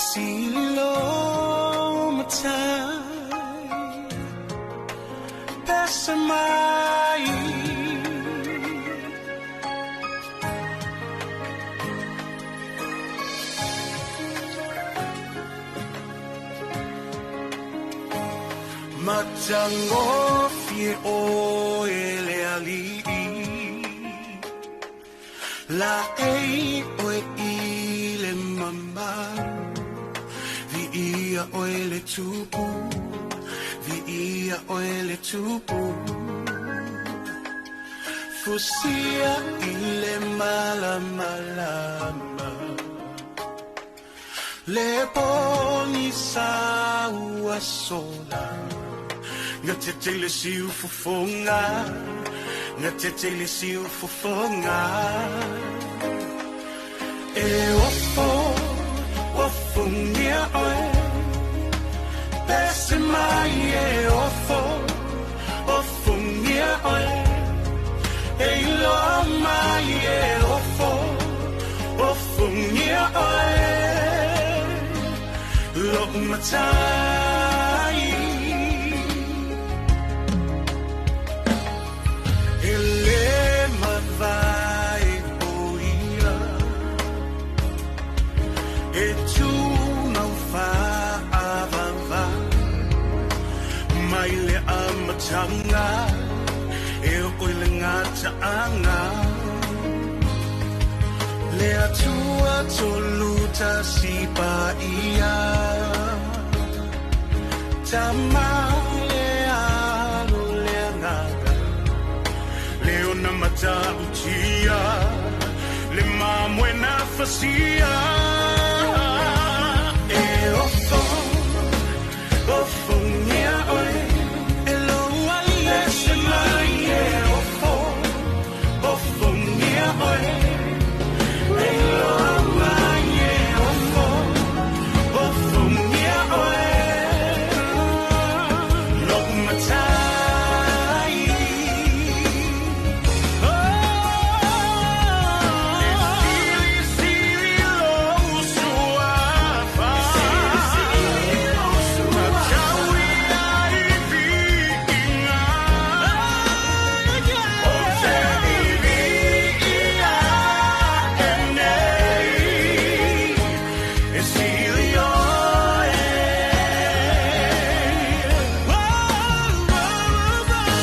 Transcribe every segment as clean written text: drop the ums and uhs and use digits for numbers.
Sili matai pese mai. Matagofie oe le alii, laei oe i le mamalu, viia oe le tupu, viia oe le tupu. Fusia i le malamalama, le pogisa ua sola. Gatete le siufofoga, gatete le siufofoga. E ofo, ofogia oe, pese mai e ofo, ofogia oe. E iloa mai e ofo, ofogia oe. Lo'u matai. E lē mavae o ia, e tumau faavavau mai le amataga e oo i le gataaga. Le Atua tolu tasi paia, Tama le Alo le Agaga, le ona matautia, le mamoe na fasia. E ofo, ofogia oe, e lou alii ese mai e ofo, ofogia oe. E iloa mai e ofo, ofogia oe. Lo'u matai. E silisili lou suafa, matauia i viiga. Ou te viviia ae nei, e sili oe.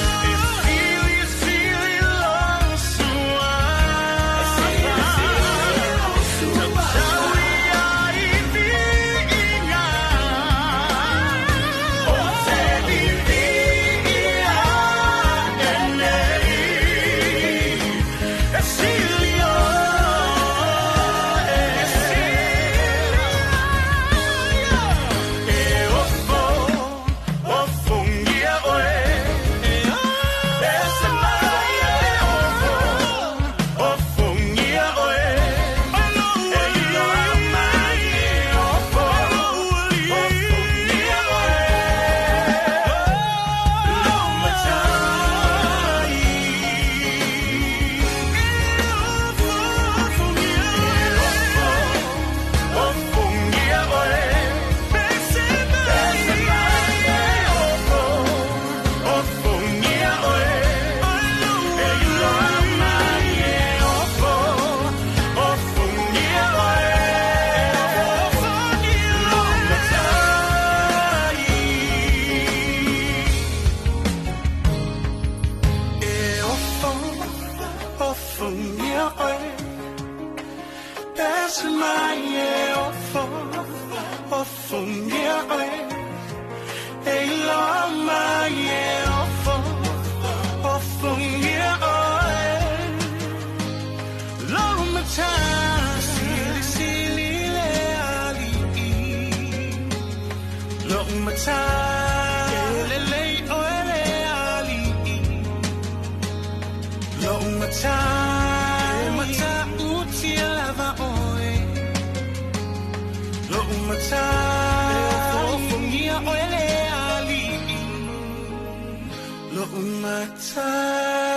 E silisili lou suafa, matauia i viiga. Ou te viviia ae nei, e sili oe. E ofo, ofogia oe, pese mai e ofo, ofogia oe. E iloa mai e ofo, ofogia oe. Lou matai. Ofogia oe, pese mai e ofo, ofogia oe. E iloa mai e ofo, ofogia oe. Lou matai. E ofo, ofogia oe, pese mai e ofo, ofogia oe. E iloa mai e ofo, ofogia oe. Lou matai. Silisili le alii, lou matai. E lelei oe le alii, lou matai. E matautia lava oe, lou matai. E ofogia oe le alii, lou matai.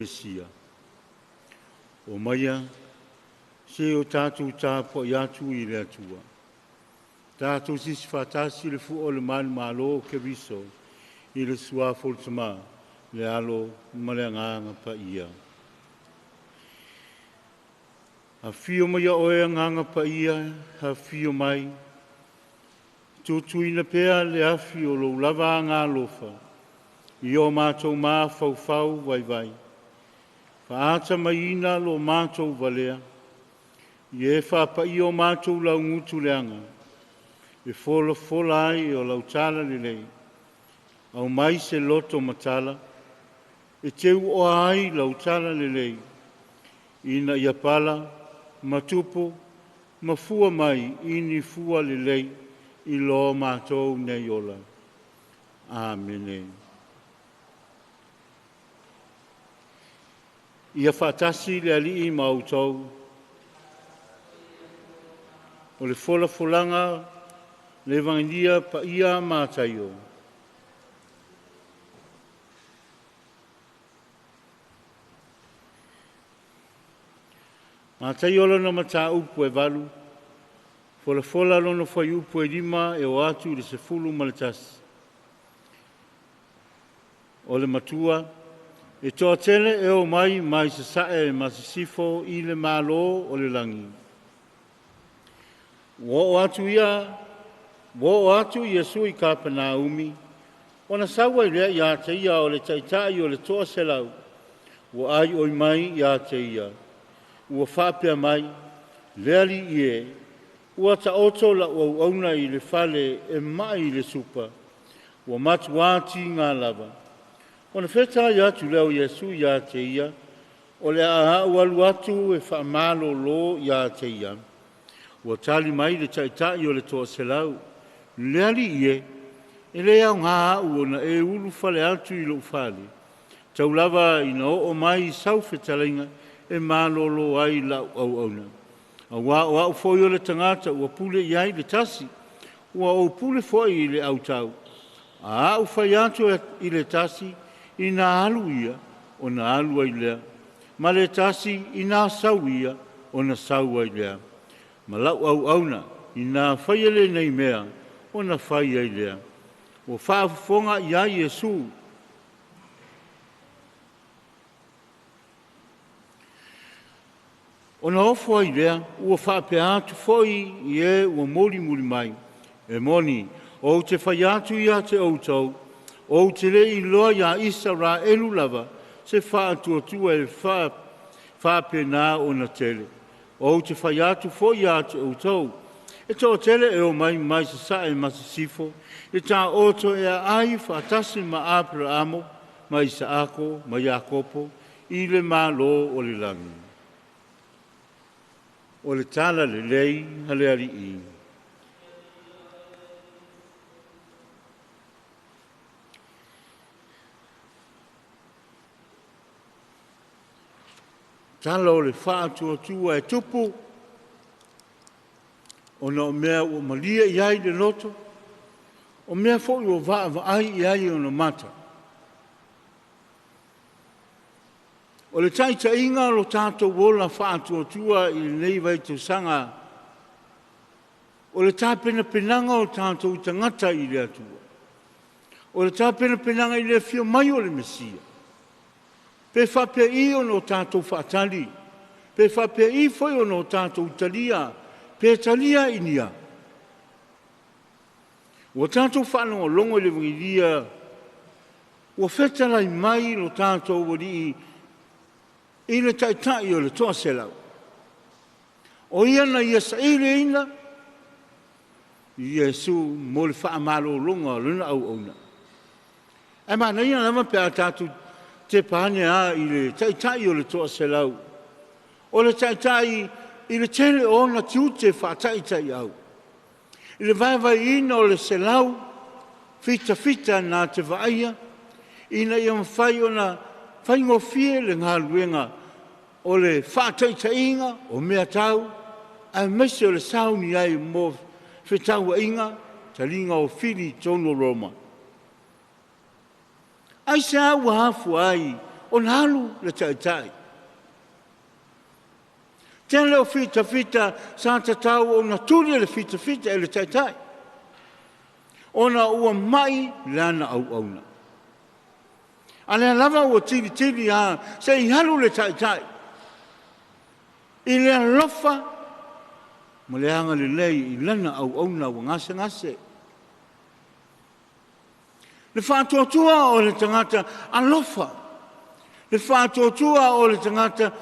Mesia. Omaia, se i o tatou tapuai atu i le Atua. Tatou silisili faatasi le fua o le manumalo o Keriso i le Suafa o le Tama, le Alo ma le Agaga Paia. Afio mai oe Agaga Paia, afio mai, tutuina pea le afi o lou lava agalofa, i o matou mafaufau vaivai, faatamaiina lo matou valea, ia e faapaia o matou laugutu leaga, e folafola ai o lau tala lelei, aumai se loto matala, e teuoa ai lau tala lelei, ina ia pala, ma tupu, ma fua mai i ni fua lelei, i lo matou nei ola. Amene. Ia faatasi le Alii ma outou. O le folafolaga le Evagelia Paia a Mataio. Mataio lona mataupu e 8, folafola lona fuaiupu e 5 e oo atu i le 11. O le matua, e toatele e omai mai sasae ma sisifo i le Malo o le lagi. Ua oo atu Iesu i Kapenaumi, ona sau ai lea ia te ia o le taitai o le 100, ua aioi mai ia te ia. Ua faapea mai, le Alii e, ua taoto lau auauna i le fale e mai i le supa, ua matua tiga lava. Ona fetalai atu lea o Iesu ia te ia, o le a au alu atu e faamalolo ia te ia. Ua tali mai le taitai o le 100, le Alii e, e le aoga au ona e ulufale atu i lou fale, tau lava ina oo mai sau fetalaiga e malolo ai lau auauna. Auā o au foi o le tagata ua pule i ai le tasi, ua ou pule foi i le autau. A au fai atu i le tasi, ina alu ia, ona alu ai lea. Ma le tasi, ina sau ia, ona sau ai lea. Ma lau auauna, ina faia lenei mea, ona fai ai lea. Ua faafofoga i ai Iesu. Ona ofo ai lea, ua faapea atu foi i e ua mulimuli mai. E moni, ou te fai atu ia te outou, ou te le iloa ia Isaraelu lava se faatuatua e faapena ona tele. Ou te fai atu foi ia te outou, e toatele e omai mai sasae ma sisifo, e taoto e aai faatasi ma Aperaamo, ma Isaako, ma Iakopo, i le Malo o le lagi. O le tala lelei a le Alii. Tala o le faatuatua e tupu, ona o mea ua malie i ai le loto, o mea foi ua vaavaai i ai ona mata. O le taitaiga o lo tatou ola faatuatua i lenei vaitausaga, o le tapenapenaga o tatou tagata i le Atua, o le tapenapenaga i le afio mai o le Mesia, pe faapei ona o tatou faatali, pe faapei foi ona o tatou talia, pe talia i ni a. Ua tatou faalogologo i le Evagelia, ua fetalai mai lo tatou Alii i le taitai o le 100. O ia na ia sailiina Iesu mo le faamalologa o lona auauna. Ae manaia lava pe a tatou tepa ane lava i le taitai o le 100. O le taitai i le tele o ona tiute faataitaiau. I le vaevaiina o le 100 fitafita na te vaaia, ina ia mafai ona faigofie le galuega o le faataitaiga o mea tau, aemaise o le sauni ai mo fetauaiga, taliga o fili i totonu o Roma. Aisea ua afua ai ona alu le taitai. Tele o fitafita sa tatau ona tuli le fitafita e le taitai, ona ua mai lana auauna. A lea lava ua tilitili a se i alu le taitai i le alofa ma le agalelei i lana auauna ua gasegase. Le faatuatua o le tagata alofa, le faatuatua o le tagata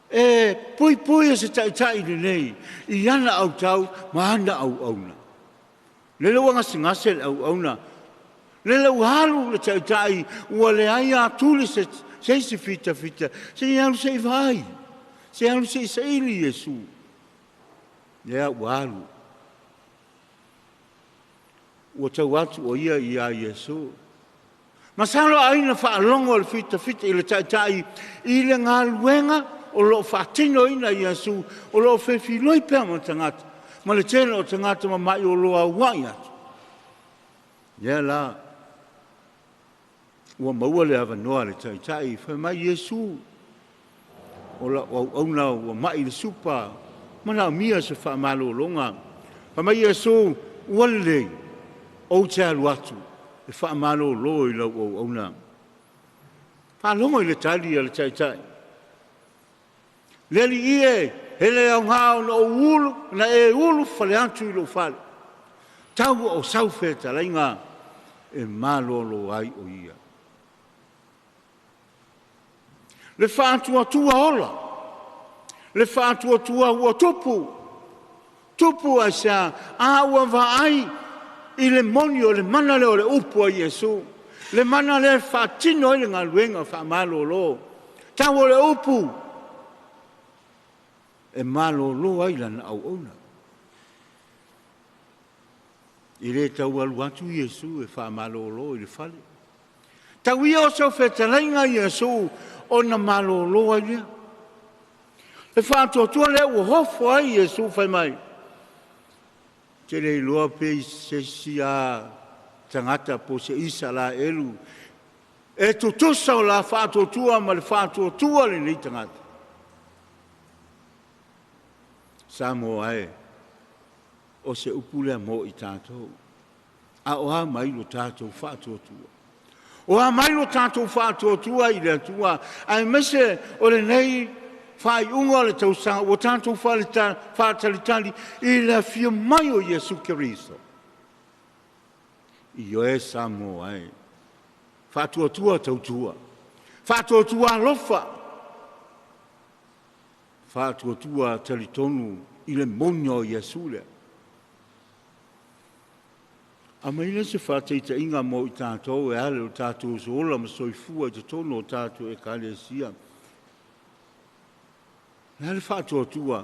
e puipui e se taitai lelei i ana autau ma ana auauna. Lele ua gasegase le auauna, lele ua alu le taitai ua leai a tuli se isi fitafita, se i alu se i vaai, se i alu se i saili Iesu. Lea ua alu, ua tau atu o ia ia Iesu. Masalo aina faalogo le fitafita i le taitai i le galuega o loo faatinoina Iesu, o loo fefiloi pea ma tagata, ma le tele o tagata mama'i o lo aua'i atu. Lea la ua maua le avanoa le taitai, fai mai Iesu, o lau auauna ua ma'i le supa, manaomia se faamalologa. Fai mai Iesu, ua lelei, ou te alu atu e faamalolo i lau auauna. Faalogo i le tali a le taitai. Le alii e, e le aoga ona ou ulu, na e ulu fale atu i lou fale. Tau o sau fetalaiga e malolo ai o ia. Le faatuatua ola, le faatuatua ua tupu, tupu ai sea, a ua vaai i le moni o le mana lea o le upu a Iesu, le mana lea e faatino ai le galuega faamalolo. Tau o le upu e malolo ai lana auauna. I le tau alu atu Iesu e faamalolo i le fale. Tau ia o sau fetalaiga Iesu ona malolo ai lea. Le faatuatua lea ua hofo ai Iesu fai mai. Te le iloa pe se isi a tagata po se isa la elu. E tutusa o la faatuatua ma le faatuatua lenei tagata. Samoa e, o se upu lea mo i tātou. A o a mai lo tātou faatuatua. O a mai lo tātou faatuatua i le Atua, aemaise o lenei faaiuga o le tausaga ua tātou faatalitali i le afio mai o Iesu Keriso. Ioe Samoa e, faatuatua tautua, faatuatua alofa, faatuatua talitonu i le moni o Iesu lea. A mai le se faataitaiga mo i tātou e ale o tātou sola ma soifua i totonu o tātou ekalesia. Le ale faatuatua,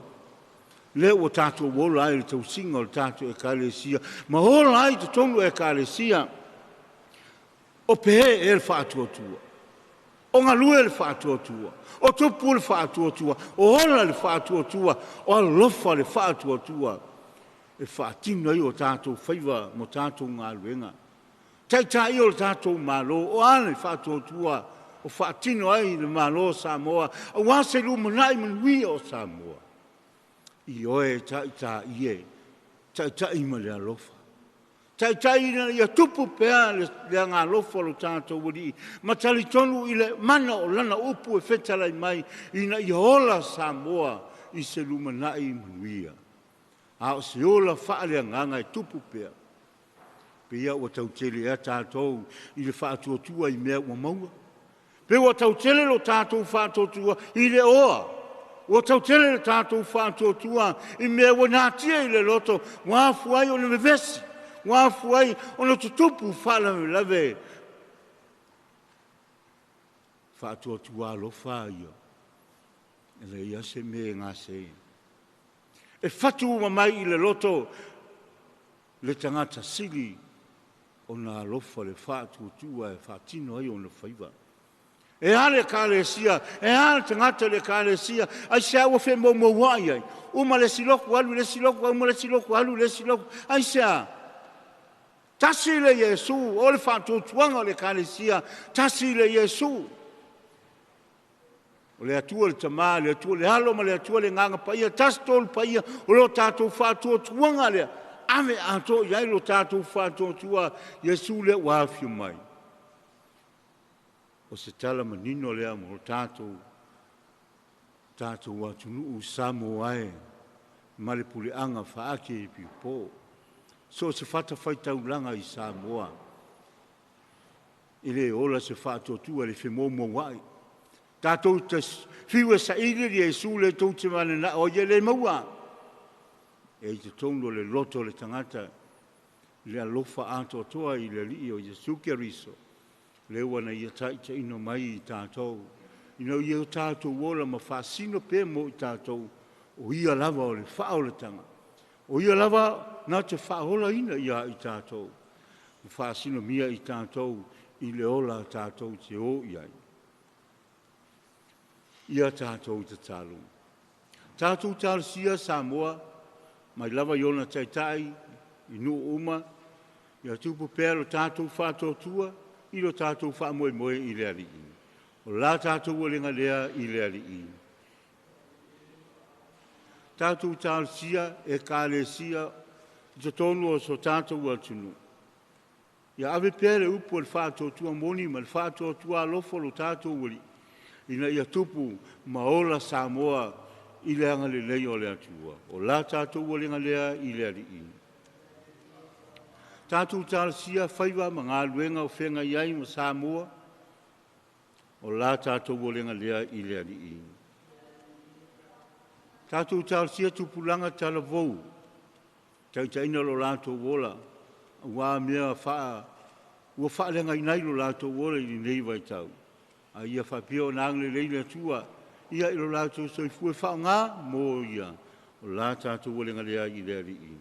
le ua tātou ola ai le tausiga o le tātou ekalesia, ma ola ai totonu ekalesia, o pe e le faatuatua, o galue le faatuatua, o tupu le faatuatua, o ola le faatuatua, o alofa le faatuatua, e faatino ai o tātou faiva mo tātou galuega. Taitai o le tātou malo, o a le faatuatua, o faatino ai le malo o Samoa, aua se lumanai manuia o Samoa. I oe taitai e, taitai ma le alofa. Taitai ina ia tupu pea le agalofa o lo tātou alii, ma talitonu i le mana o lana upu e fetalai mai, ina ia ola Samoa i se lumanai manuia. A o se ola faaleagaga e tupu pea. Pe ia ua tautele ea tātou i le faatuatua i mea ua maua. Pe ua tautele lo tātou faatuatua i le oa. Ua tautele le tātou faatuatua i mea ua natia i le loto. Ua afu ai ona vevesi. Ua afu ai ona tutupu faalavelave. Faatuatua alofa ia. E le ia se mea gase. E fatu uma mai i le loto le tagata sili ona alofa le faatuatua e faatino ai ona faiva. E a le ekalesia, e a le tagata le ekalesia, ai se ua femoumoua'i ai. Uma le siloku, alu le siloku, uma le siloku, alu le siloku, ai se a. Tasi le Iesu, o le faatuatuaga o le ekalesia, tasi le Iesu. O le Atua le Tamā, le Atua le Alo ma le Atua le Agaga Paia, tasi tolu paia o lo tatou faatuatuaga lea, ave atoa i ai lo tatou faatuatua, Iesu lea ua afio mai. O se tala manino lea mo tatou atunuu Samoa e ma le puleaga faake i pipo. So o se fatafaitaulaga i Samoa, e le ola se faatuatua le femoumouai. Tatou te fiu e saili le Iesu le tou te manana o ia le maua. E i totonu o le loto o le tagata, le alofa atoatoa i le alii o Iesu Keriso, le ua na ia taitaino mai i tatou. Ina ia o tatou ola ma faasino pe mo i tatou, o ia lava o le faaolataga. O ia lava na te faaolaina ia i tatou. Ma faasino mia i tatou i le ola tatou te o i ai. Ia tatou tatalo. Tatou talosia Samoa, mai lava i ona taitai, i nuu uma, ia tupu pea lo tatou faatuatua, i lo tatou faamoemoe i le Alii. O la tatou olega lea i le Alii. Tatou talosia ekalesia i totonu o so tatou atunuu. Ia ave pea le upu o le faatuatua moni ma le faatuatua alofa o lo tatou Alii, ina ia tupu ma ola Samoa i le agalelei o le Atua. O la tatou olega lea i le Alii. Tatou talosia faiva ma galuega o feagai ai ma Samoa, o la tatou olega lea i le Alii. Tatou talosia tupulaga talavou, taitaina lo latou ola, ua mea ua faaleagaina ai lo latou ola i lenei vaitau. A ia faapea ona agalelei le Atua, ia i lo latou soifua faaaoga mo ia, o la tatou olega lea i le Alii.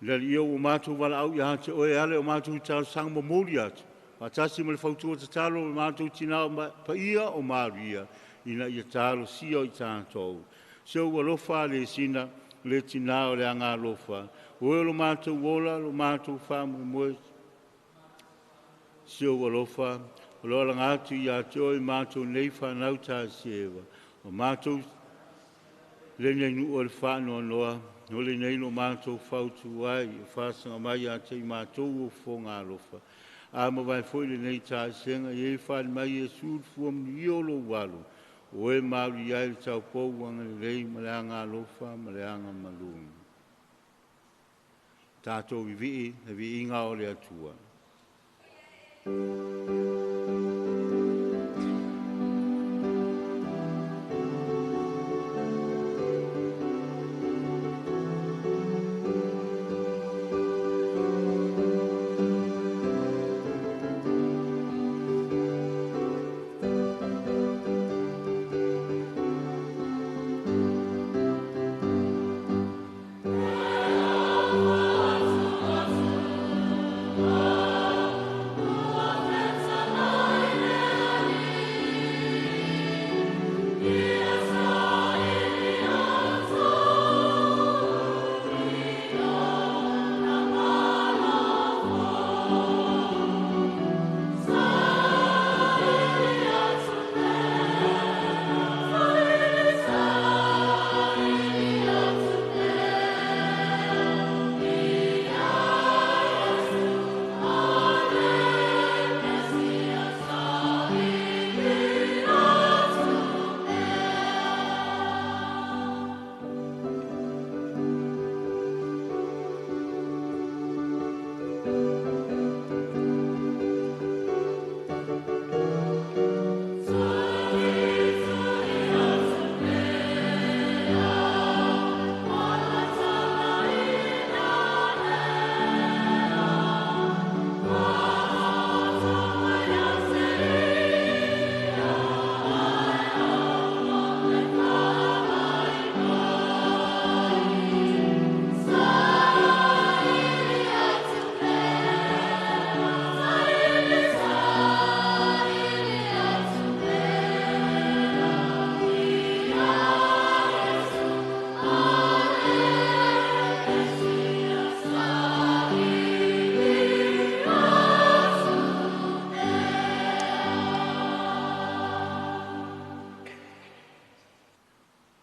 Le Alii ua matou valaau ia te oe ale o matou talosaga momoli atu, faatasi ma le fautua tatalo o matou tina o paia o Maria, ina ia talosia o i tatou. Se ua alofa le sina, le tina o le agalofa, oe o lo matou ola, lo matou faamoemoe. Se ua alofa, o lo alaga atu ia te oe matou nei whanau tā sieva, o matou lenei nuu o le faanoanoa, o lenei lo matou fautu ai, o fasaga mai ia te i matou o fofoga alofa. A ma vai foi lenei taesega, e fale mai Iesu le fua manuia o lou alo, o e mauli ai le taupou agalelei ma le agalofa ma le agamalu. Tatou vivii le viiga o le Atua. Oh,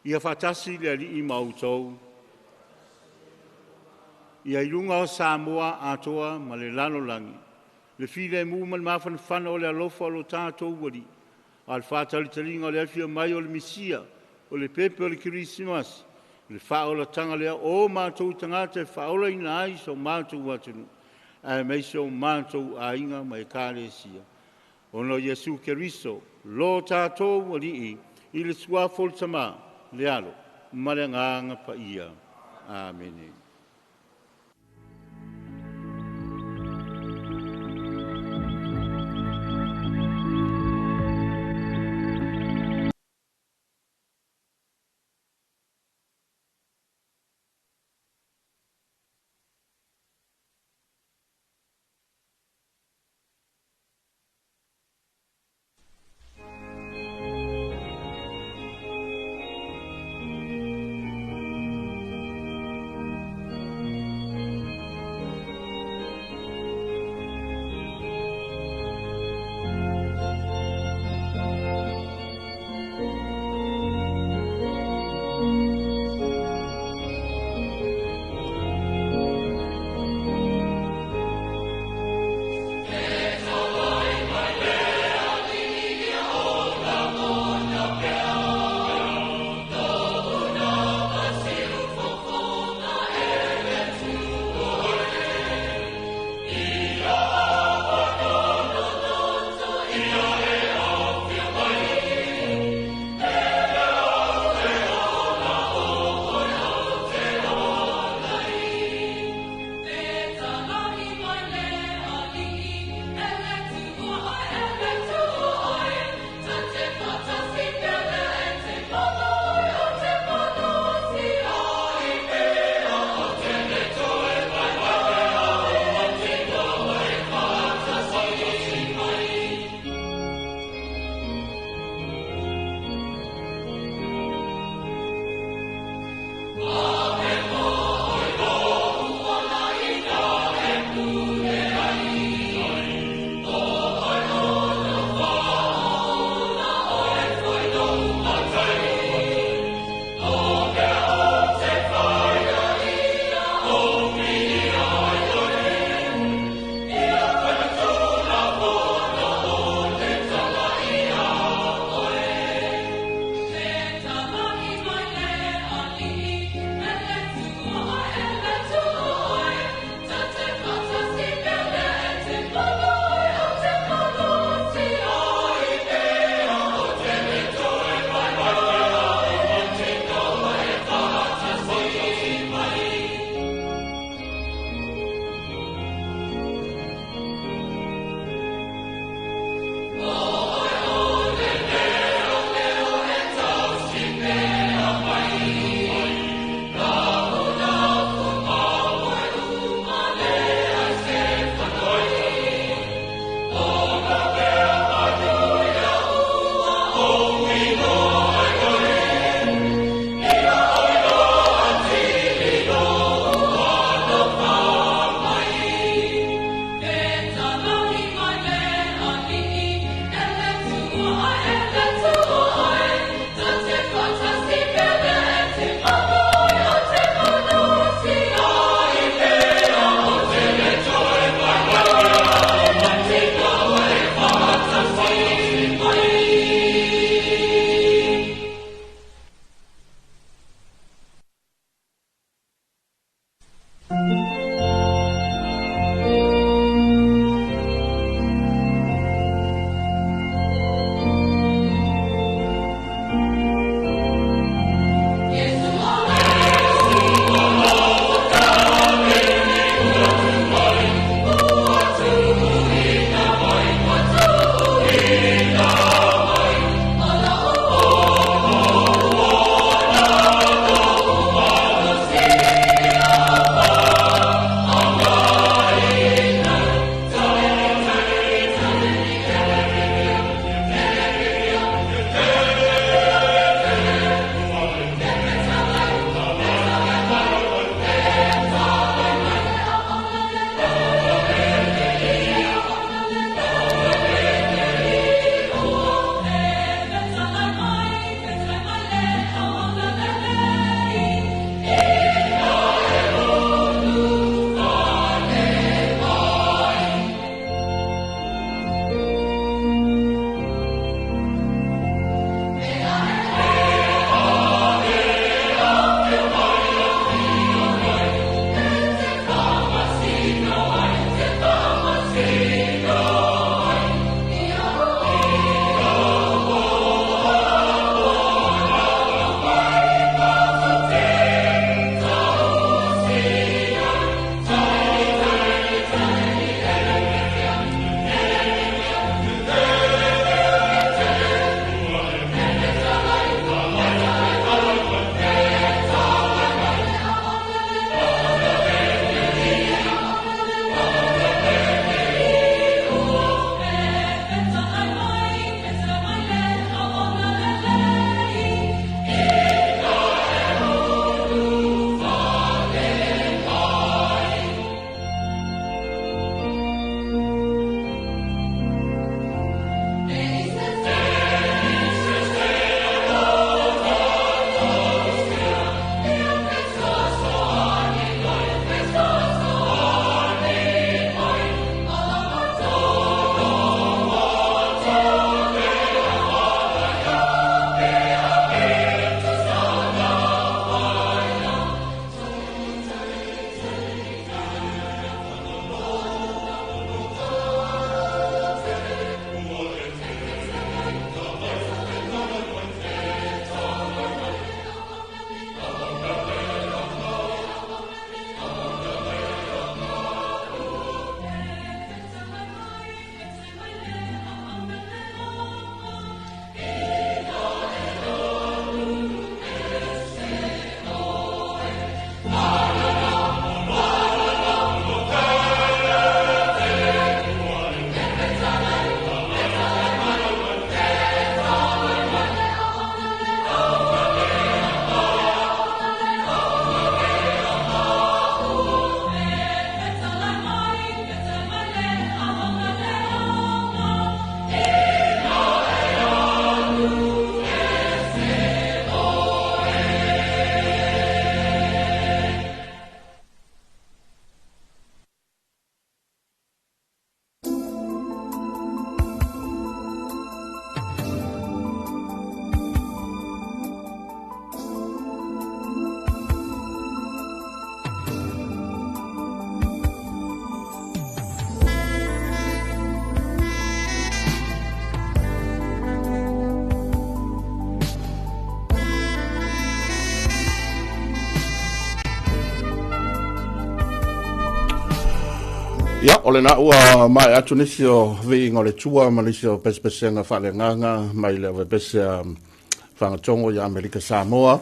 Ia faatasi le Alii ma outou. Ia i luga o Samoa atoa ma le lalolagi, le filemu ma le mafanafana o le alofa o lo tatou Alii, a o le faatalitaliga o le afio mai o le Misia, o le pepe o le Kerisimasi, le faaolataga lea o matou tagata e faaolaina ai so matou atunuu, aemaise o matou aiga ma ekalesia. Ona o Iesu Keriso, lo tatou Alii, i le suafa o le Tama, le Alo ma le Agaga Paia. Amene. Ia, o lena ua maea atu nisi o viiga o le Atua ma nisi o pesepesega faaleagaga mai le avepese a Fagatogo ia Amerika Samoa.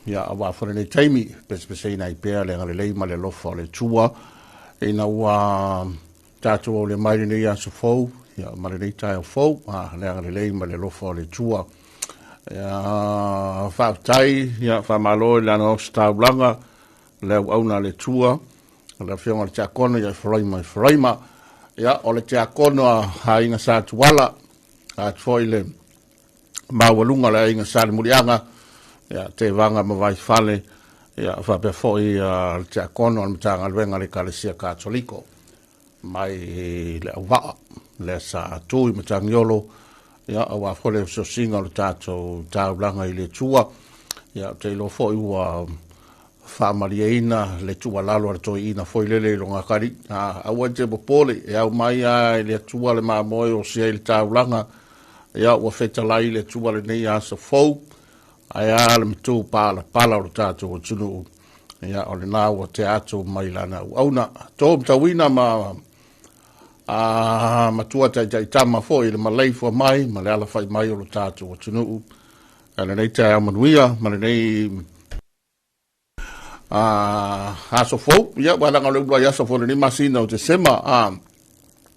Ia, aua foi lenei taimi, pesepeseina ai pea le agalelei ma le alofa o le Atua ina ua tatou aulia mai lenei aso fou, ia, ma lenei taeao fou, a, le agalelei ma le alofa o le Atua. Ia, faafetai, ia, faamalo i lana ositaulaga, le auauna a le Atua, le afioga i le Tiakono ia Eferaima Eferaima. Ia, o le Tiakono a Aiga Sa Tuala, atu foi le maualuga o le Aiga Sa Lemuliaga, ia, Tevaga ma Vaifale, ia, faapea foi le Tiakono o le Matagaluega a le Ekalesia Katoliko mai le Auvaa, lea sa tu i Matagiolo, ia, aua foi le osiosiga o le tatou taulaga i le Atua. Ia, ou te iloa foi ua faamalieina le tuualalo a le toeaina foi lele i lona atalii. A, aua e te popole, e au mai lava i le Atua le mamoe e osi ai le taulaga. Ia, ua fetalai le Atua lenei aso fou, ae a le matu palapala o le tatou atunuu. Ia, o lena ua tea atu mai lana auauna. To matauina ma a matua taitaitama foi i le maleifua mai ma le alafai mai o le tatou atunuu. A lenei taeao manuia ma lenei aso fou, ia ua leaga o le uluai aso foi lenei masina o Tesema,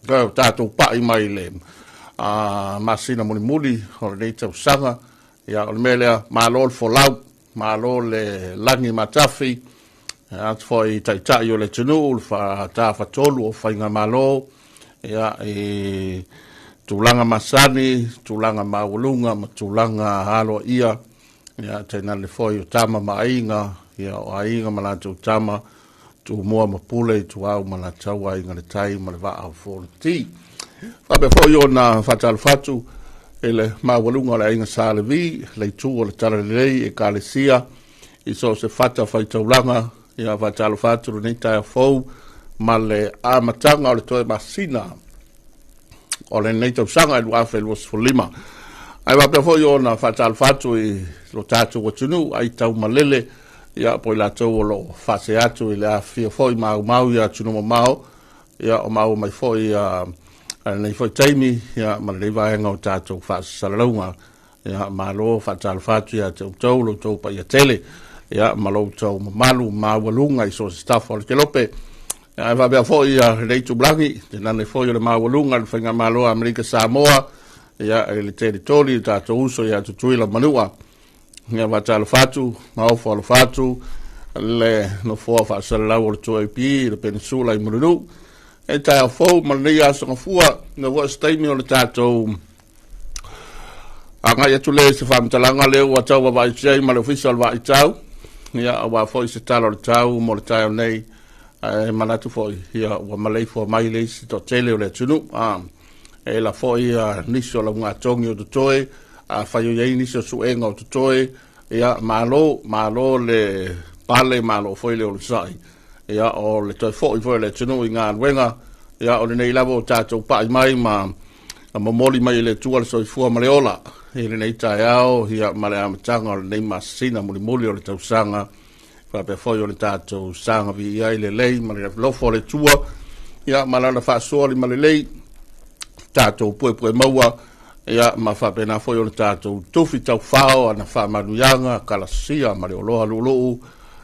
o tatou pai mai le masina mulimuli o lenei tausaga. Ia, o le mea lea, malo le folau, malo le lagi matafi, atu foi taitai o le atunuu, le tafatolu o faigamalo, ia, i tulaga masani, tulaga maualuga ma tulaga aloaia, ia, tainane foi o tama ma aiga, ia, o aiga ma latou tama, Tumua ma Pule, Ituau ma Alataua, Aiga i le Tai ma le Vaa o Fonoti. Faapea foi ona faatalofa atu i le maualuga o le Aiga Sa Levi, le itu o le Talalelei, Ekalesia, i so o se fata faitaulaga, ia faatalofa atu lenei taeao fou ma le amataga o le toe masina o lenei tausaga e 2025. Ae faapea foi ona faatalofa atu i lo tatou atunuu ai taumalele, ia po i latou o lo o faasee atu i le afifio foi maumau i atunuu mamao, ia o maua mai foi ia lenei foi taimi, ia ma lenei vaega o tatou faasalalauga. Ia malo faatalofa atu ia te outou, lo outou paia tele, ia ma lo outou mamalu maualuga i so o se tafa o le kelope. Ae faapea foi ia lenei itulagi, tainane foi o le maualuga o le Faigamalo a Amerika Samoa, ia i le telitoli o tatou uso ia Tutuila Manua. Ia faatalofa atu, ma ofo alofa atu le nofoa faasalalau o le 2AP i le Penisula i Mulinuu. E taeao fou ma lenei aso gafua, ina ua se taimi o le tatou agai atu lea i se faamatalaga lea ua tau vaavaai ai ma le Ofisa o le Vaaitau, ia, aua foi se tala o le tau mo le taeao nei. Ae manatu foi, ia, ua maleifua mai le isi toatele o le atunuu. E la foi nisi o laugatogi o totoe, afai o i ai nisi o suega o totoe, ia, malo, malo le pale, malo foi le onosai. Ia, o le toe foi foi o le atunuu i galuega, ia, o lenei lava o tatou pai mai ma momoli mai e le Atua le soifua ma le ola i lenei taeao, ia, ma le amataga o lenei masina mulimuli o le tausaga, faapea foi o le tatou saga viia ai le lei ma le alofa o le Atua, ia, ma lana faasoa limalelei tatou puepue maua, ia, ma faapena foi o le tatou tufi taufao ana faamanuiaga kalasia ma le oloa luuluu,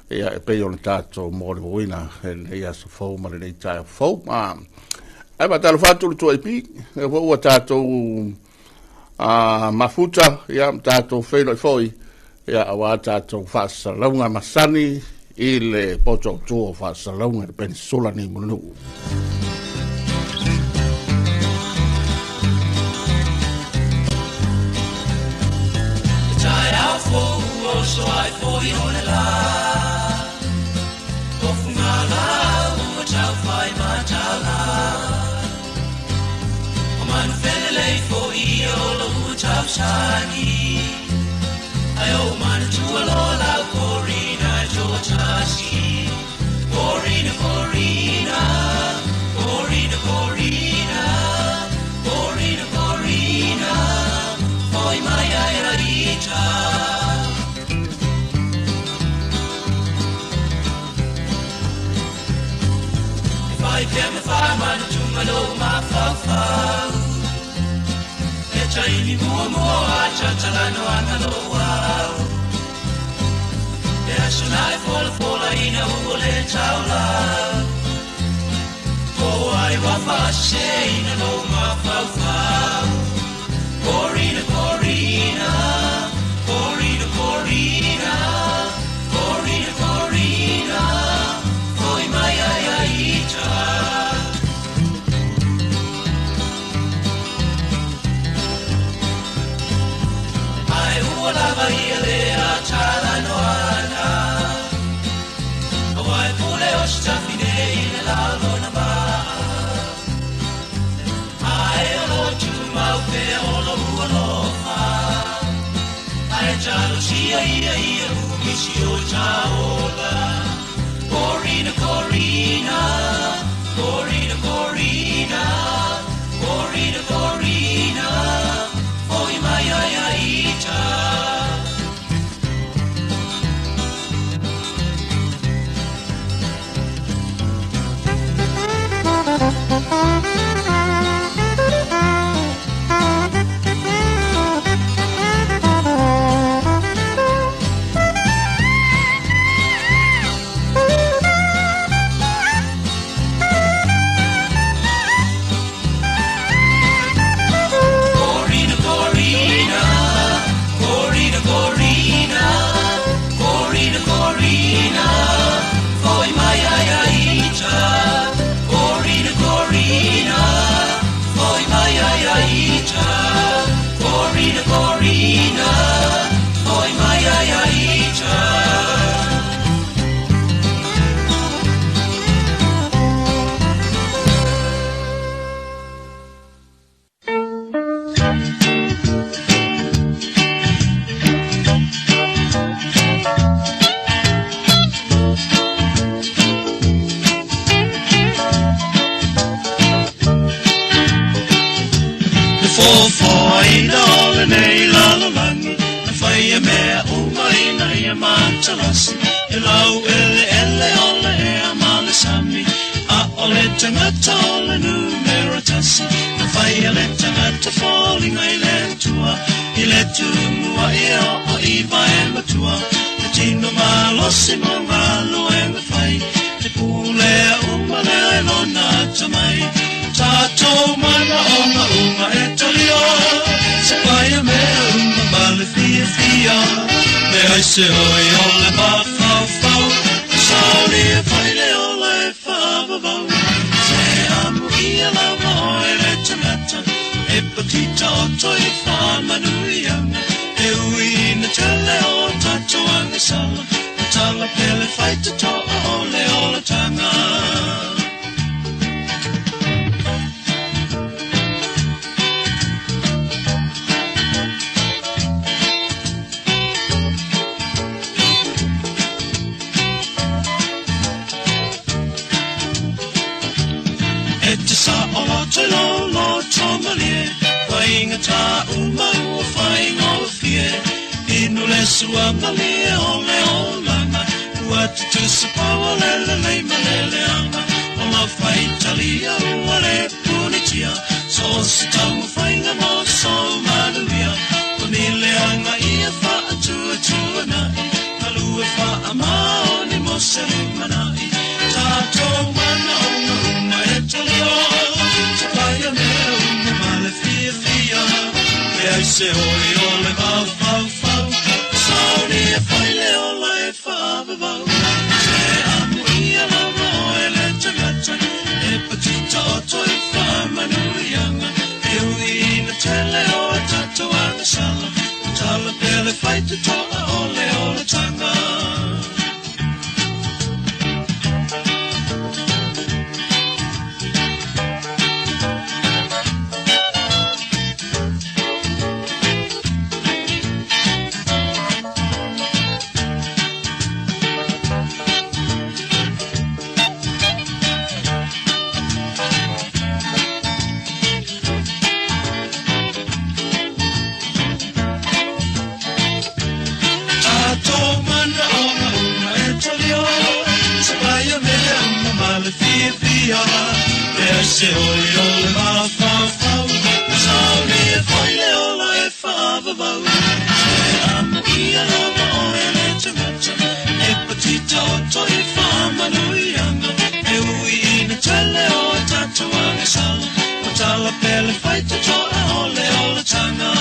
ia, e pei ona tatou molimauina i lenei aso fou ma lenei taeao fou. Ae faatalofa atu le 2AP, lea foi ua tatou mafuta, ia, ma tatou feiloai foi, ia, aua tatou faasalalauga masani i le poto autu o faasalalauga i le Penisula nei Mulinuu. pea ma whamana tunga lo mafaufau. E taimi mua mua a tatalano ana lo au. E aso na e fola fola ina ua le taula. Ko ai wa whase ina lo mafaufau. Corina, Corina, Corina, Corina, Corina, Corina, foi mai ai ai ta. Ai ua lava ia le a tala no ana. Ai pule o stafine i le lalo na ba. Ai o lo tu mau pe o lo ua lofa. Ai talo sia ia ia umisi o taola. Corina, Corina, Corina, Corina, Corina, Corina, foi mai ai ai ta. Corina, Corina, Corina, Corina, Corina, Corina, foi mai ai ai ta. Corina, Corina, foi mai ai ai ta. Corina, Corina, foi mai ai ai ta. Fofoina o le nei lalolangi, na whaia mea uma ina ia matalasi. E lau ele ele o le ea ma le sami, a o le tangata o le numera tasi. Na whaia le tangata fōlinga i le tua, i le tumua i o o i vae matua. Te tino malosi mo ngā luenga whai, te pūlea uma lea e lona tamai. Tātou mana o ngā unga e talio, se paia mea uma ma le fia fia. Me ai se hoi o le mawhauwhau, sauri e whaile o le whaavavau. Se amu ia lava o e le tangata, e patita o toi whamanuianga. E ui ina tele o tātou anga sala, tala pele whaita toa o le ola tanga. E te sa o lo te lo lo tomalie, whainga tā uma ua whainga o fie. Inu le sua malie o le olanga, ua tutusa pau o le lelei malele anga. O la whaitalia ua le punitia, so se tau whainga mo so manuia. O ni le anga ia whaatua tua nai, halua whaa mao ni mo se lumanai. Tātou mana o ngā uma e talio, te paia mea uma ma le fia fia. Me ai se hoi o le mawhauwhau, sauni e whaile o le whaavavau. Se amu ia lava o e le tangata, e patita o toi whamanuianga. E ui ina tele o e tātou anga sala, tala pele whaita toa o le ola tanga. Fia. Se oi o le mafaufau, sauli e foi le ola e whaavavau. E amo ia lava o ele tangata, e patita o toi whaamanuianga. E ui ina tele o tātou angasala, o tala pele whaita toa o le ola tanga.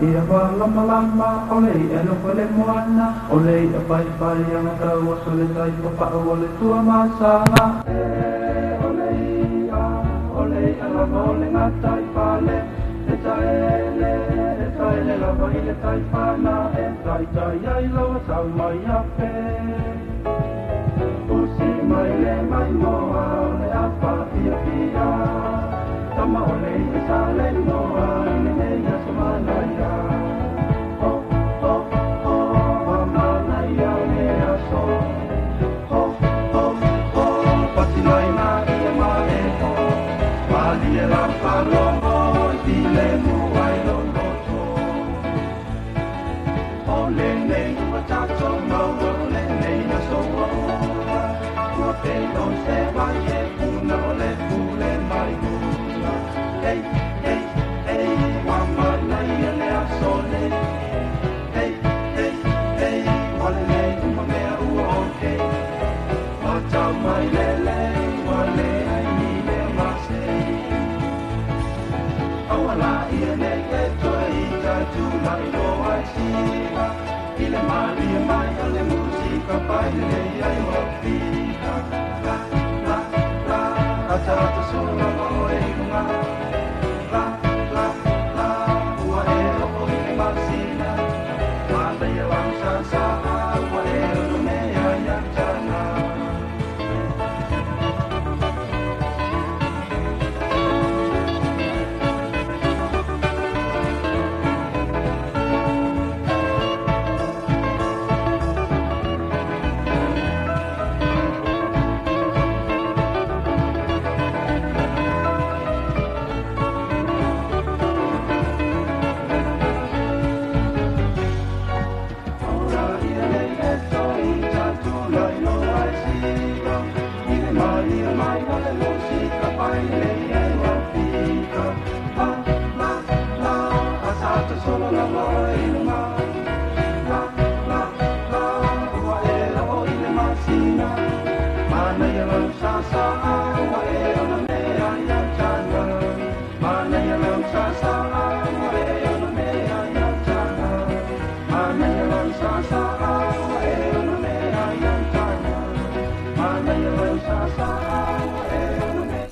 Ia malama lama o le ia nofo le moana o le ia pai pai anga tau aso le tai papa'u o le tua masaga e o le ia o le ia lava o le gatai fale e taele lava i le tai fana e taitai ai laua sau mai ape usi mai le maimoa o le apa piapia tama o le ia sa le moa i lenei aso manaia. Ho, ho, ho, ua manaia le aso. Ho, ho, ho, patinoina ia ma e ho. Malie la falogo i filemu ai lou loto. O lenei ua tatou maua, o lenei aso ua ua. Ua pei o se vai e puna o le pule mai luna. Hey, hey, hey, ua manaia le aso nei. Hey, hey, hey, ua lelei uma mea ua okay. Ua tau mai lelei, ua leai ni mea masei. Aua la ia nei e toe ita tūlai loa i siva. I le malie mai o le musika pai lelei ai o au fika. La, la, la, ata ata sola ma oe i lunga. La, la, la, ua e oo i le masina. Manaia lau sa sa, ua e ono mea ia tana.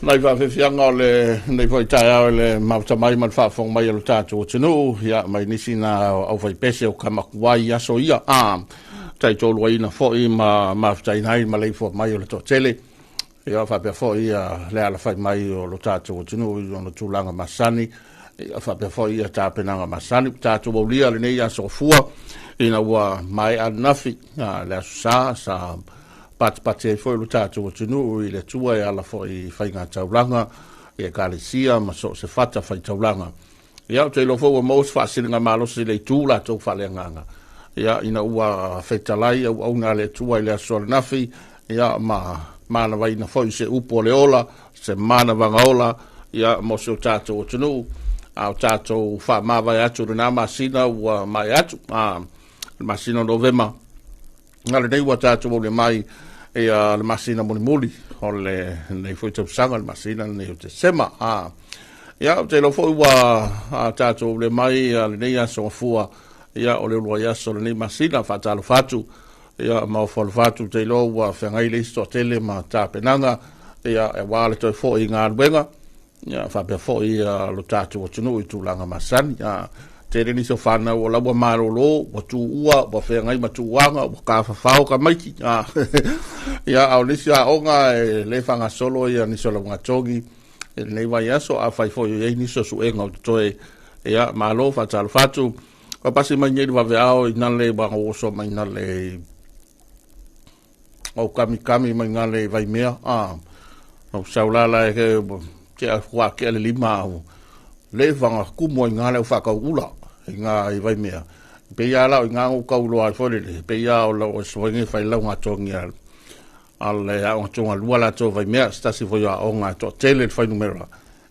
Nai faafefiaga o lenei foi taeao i le mafuta mai ma le faafofoga mai a lo tatou atunuu, ia, mai nisi na aufaipese o Kamakuai i aso ia, a taitoluaina foi ma mafutaina ai ma leifua mai o le toatele, ia, faapea foi ia le alafai mai o lo tatou atunuu i ona tulaga masani, ia, faapea foi ia tapenaga masani. Ua tatou aulia lenei aso fua ina ua maea ananafi, le aso sa sa patipati ai foi lo tatou atunuu i le Atua e ala foi i faigataulaga i ekalesia ma so o se fata faitaulaga. Ia, ou te iloa foi ua maua se faasiligamalosi i le itu latou faaleagaga, ia, ina ua fetalai auauna a le Atua i le aso ananafi, ia, ma manavaina foi se upu o le ola, se manavaga ola, ia, mo si o tatou atunuu, a o tatou faamavae atu i lena masina ua maea atu, le masina o Novema. A lenei ua tatou aule mai ia le masina mulimuli o lenei foi tausaga, le masina lenei o Tesema. Ia, ou te iloa foi ua tatou aule mai ia lenei aso gafua, ia, o le uluai aso o lenei masina. Faatalofa atu, ia, ma ofo alofa atu. Ou te iloa ua feagai le isi toatele ma tapenaga, ia, aua le toe foi i galuega, ia, faapea foi lo tatou atunuu i tulaga masani. Tele nisi o fanau o la ua malolo, ua tuua, ua feagai ma tuuaga, ua tafafao tamaiti. Ia, a o nisi aoga e le faagasolo ia nisi o laugatogi i lenei vaiaso, afai foi o i ai nisi o suega o totoe, ia, malo, faatalofa atu. Ua pasi mai nei le vaveao i nale ua oso mai nale o kamikami mai nale i Vaimea, o saulala e ke ke a kua ke le lima au le vanga kumu ai ngale o whakau ula i ngā i Vaimea. Pe ia la o ngā o kau loa i fole le, pe ia o la o soenge whai lau ngā tongi a le a o tonga lua la tō Vaimea, stasi fo ia o ngā toa tele le whainumera.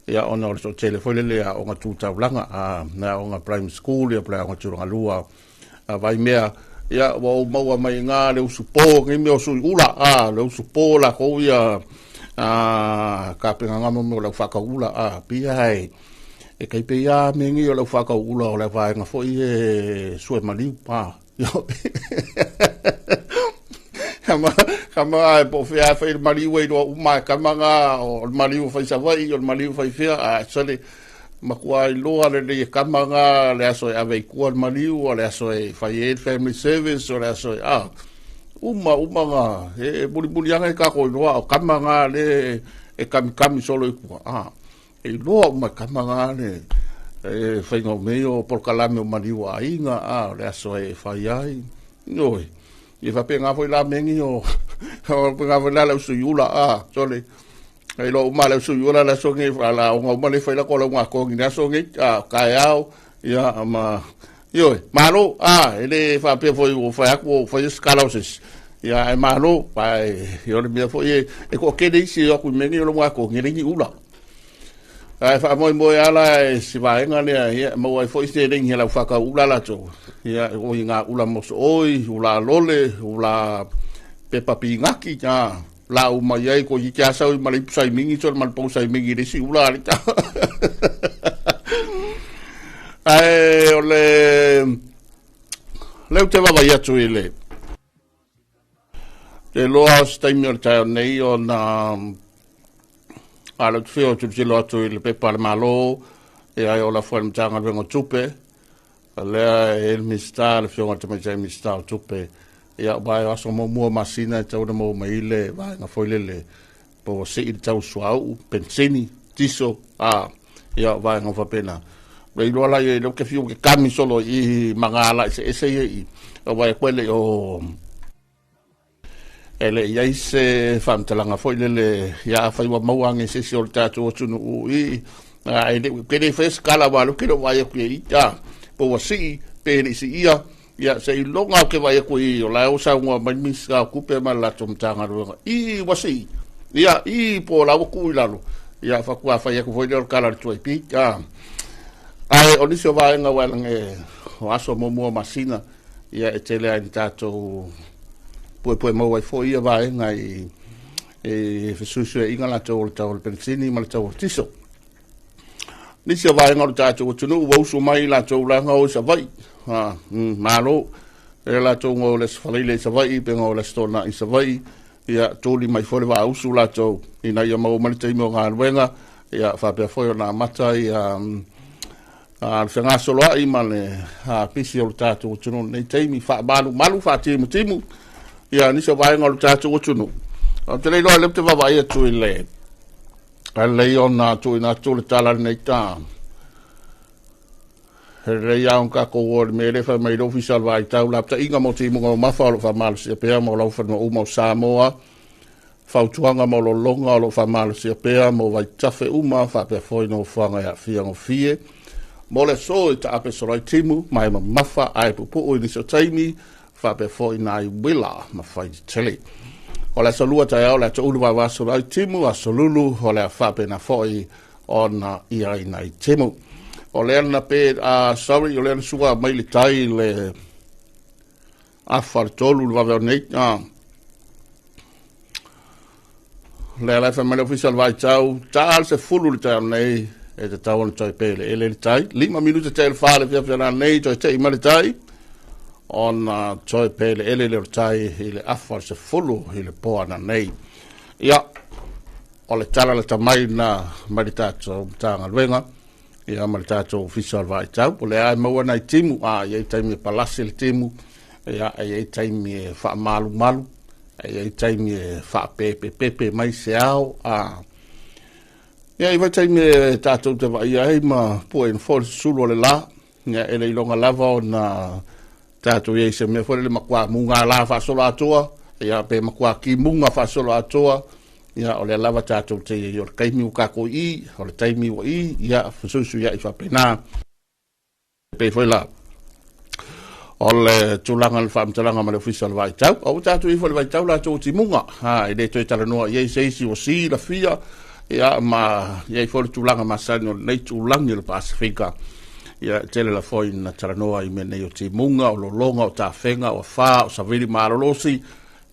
Ia ona o le toa tele foi le le a o ngā tūtaulanga, a ngā o ngā primary school, ia pre o ngā tūranga lua a Vaimea, ia ua ou maua mai ngā le usu pō, ngai mea o sui ula, a le usu pō la kou ia, a ka penga ngā mo lau whakau ula, a pia e, e kai pe ia me ngi o lau whakau ula o le vaenga foi e sue maliu, a kama kama ai po fea fai le maliu e loa uma e kama ngā o le maliu fai Savaii o le maliu fai fea a sale Matua iloa lelei e kama ngā le aso e ave i tua le maliu, o le aso e fai ai le family service, o le aso e, a, uma, uma ngā, e mulimuli anga e kako iloa, o kama ngā le e kamikami solo i tua, a, e iloa uma e kama ngā le, e whainga o mei o polokalame o maliu a inga, a, o le aso e fai ai, oi, i whape ngā foi la mengi o, o ngā foi la lau sui ula, a, sole, Ai lo uma le sui ula le aso nei la o uma le fai la ko la ngā kongi le aso nei a kae ao ia ma ioe malo a e le faapea foi ua fai atu ua fai se kala o se isi ia e malo pa e o le mea foi e toatele isi e o atu i mea nei o le ngā kongi e leai ni ula ae faamoemoe lava la e si vaega lea ia e maua ai foi se leni e lau whakau ula latou ia o i ngā ula mosooi ula lole ula pepa pingaki a lau mai ai ko i te asau i ma le ipu saimingi so ma le pou saimingi i le isi ula le ta. Ae o le leu te vavai atu i le te loa o se taimi o le taeao nei ona a le te whio tilotilo atu i le pepa a le Malo e ai o la foi le Matagaluega o Tupe O lea e i ai le Minisita, le Afioga i le Tamaitai Minisita o Tupe, ia aua o aso muamua o masina e tatau ona maua mai ai le vaega foi lele po ua sii le tau o le suauu, penisini, tiso, a, ia o vaega faapena. Ua iloa la ia, lea ou te fiu ou te kami solo i i ma ngā ala eseese ia i i, aua e koe le i o E le i ai se faamatalaga foi lele, ia afai ua maua age se isi o le tatou atunuu i, a e le, ke le faia se tala aua o lea ou te le o vaai atu i ai, a, po ua sii pe le i siia, ia seiloga ou te vaai atu i, o la e ua saunoa mai le Minisita o Tupe ma le latou Matagaluega, i ua sii, ia, i po o la ua tuu i lalo, ia faatoa fai atu foi lea o le tala a le 2AP, a. Ae o nisi o vaega ua e o aso muamua o masina, ia e tele ai ni tatou puepue maua ai foi ia vaega i e fesuisuiaiga latou o le tau o le penisini ma le tau o le tiso. Nisi o vaega o le tatou atunuu ua usu mai latou laga o i Savaii. Malo. E latou o le Aso Faraile i Savaii, pe o le Aso Toonai i Savaii, ia tuli mai foi le vaausu latou ina ia maua mai le taimi o galuega, ia faapea foi ona amata ia le fegasoloai ma le pisi o le tatou atunuu lenei taimi, faamalumalu, faatimutimu, ia nisi o vaega o le tatou atunuu. Ou te le iloa lea ou te vaavaai atu i le lelei ona tuuina atu le tala lenei ta. E lelei lava ona tatou o i le mea lea e fai mai le Ofisa o le Vaitau, lapataiga mo timuga mamafa o lo o faamalosia pea mo laufanua uma o Samoa, fautuaga ma lologa o lo o faamalosia pea mo vaitafe uma faapea foi nofoaga e aafia gofie. Mo le aso e taape solo ai timu ma e mamafa ae puupuu i nisi o taimi faapea foi nai uila ma fai tetele. O le aso lua taeao o le a toulu vavaso ai timu, aso lulu o le a faapena foi ona i ai nai timu. O lea na pe, sorry, o lea na sua mai le tai le afa le tolu le vave o nei. Lea la e fai mai le ofisa o le vaitau, ta le 10 le taeao nei, e tatau ona toe pele ele le tai. 5 minute te le 4 le fiafia la nei, toe tei mai le tai, ona toe pele ele le tai i le afa le 10 i le poana nei. Ia, o le tala le tamai na mai le tatou Matagaluega, ia ma le tatou ofisa o le vaitau. O lea e maua nai timu, e i ai taimi e palasi le timu, ia, e i ai taimi e faamalumalu, e i ai taimi e faapepepepe mai se ao, ia i vai taimi e tatou te vaai ai ma pue ina foi le susulu o le la, ia e le iloga lava ona tatou i ai se mea foi le matua muga la faasolo atoa, ia pe matua kimuga faasolo atoa, ia o lea lava tatou te i ai o le taimi ua tatou i, o le taimi ua i, ia fesuisu ia i faapena. Pe foi la o le tulaga le faamatalaga ma le ofisa o le vaitau. O tatou i foi le vaitau latou timuga, e le toe talanoa i ai se isi o si la fia, ia ma i ai foi le tulaga masani o lenei tulagi o le Pasifika. Ia tele la foi na talanoa i mea nei o timuga, o lologa, o tafega, o afa, o savili malolosi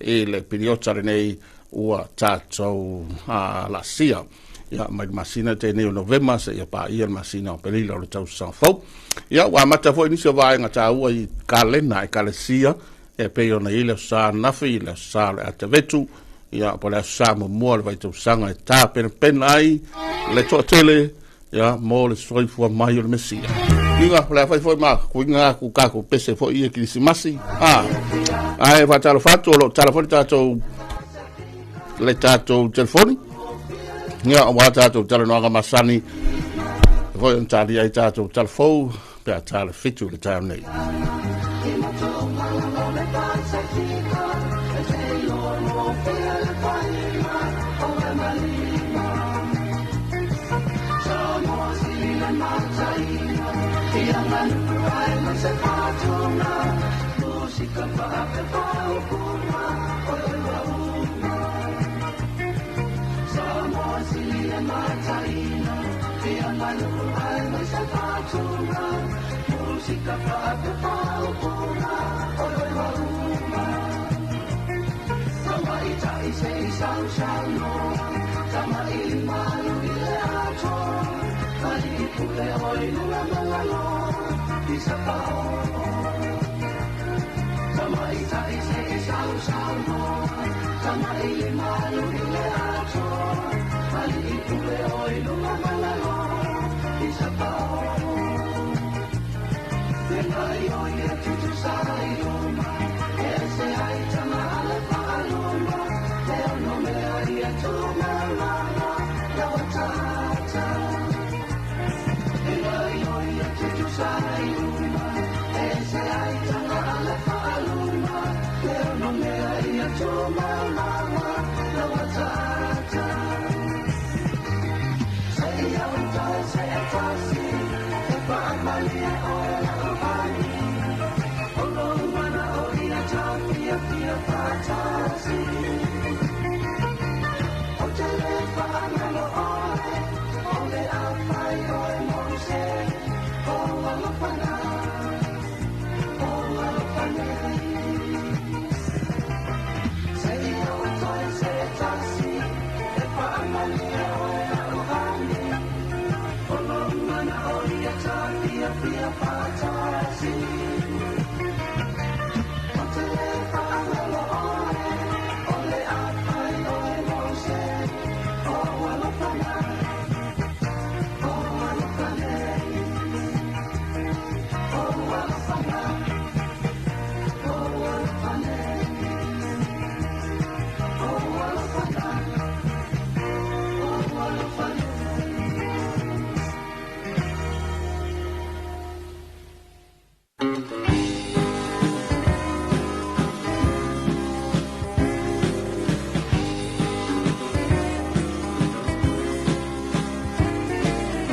i le piliota lenei ua tatou laasia. Ia mai le masina tēnei o Novema se ia pāia le masina o Pelila o le tausaga fou. Ia ua amata foi nisi o vaega tāua i kalena e kalesia e pei ona i le aso Sa ananafi, le aso Sa o le Atavetu, ia po o le aso Sa muamua o le vaitausaga e tapenapena ai le toatele ia mo le soifua mai o le Mesia. Kuiga, o le a fai foi ma kuiga aku kākou pese foi ia Kirisimasi. Ae faatalofa atu o lo o tala foi le tatou telefoni. Ia, aua tatou talanoaga masani foi ona talia ai tatou talafou pe a tala 7 le taeao nei.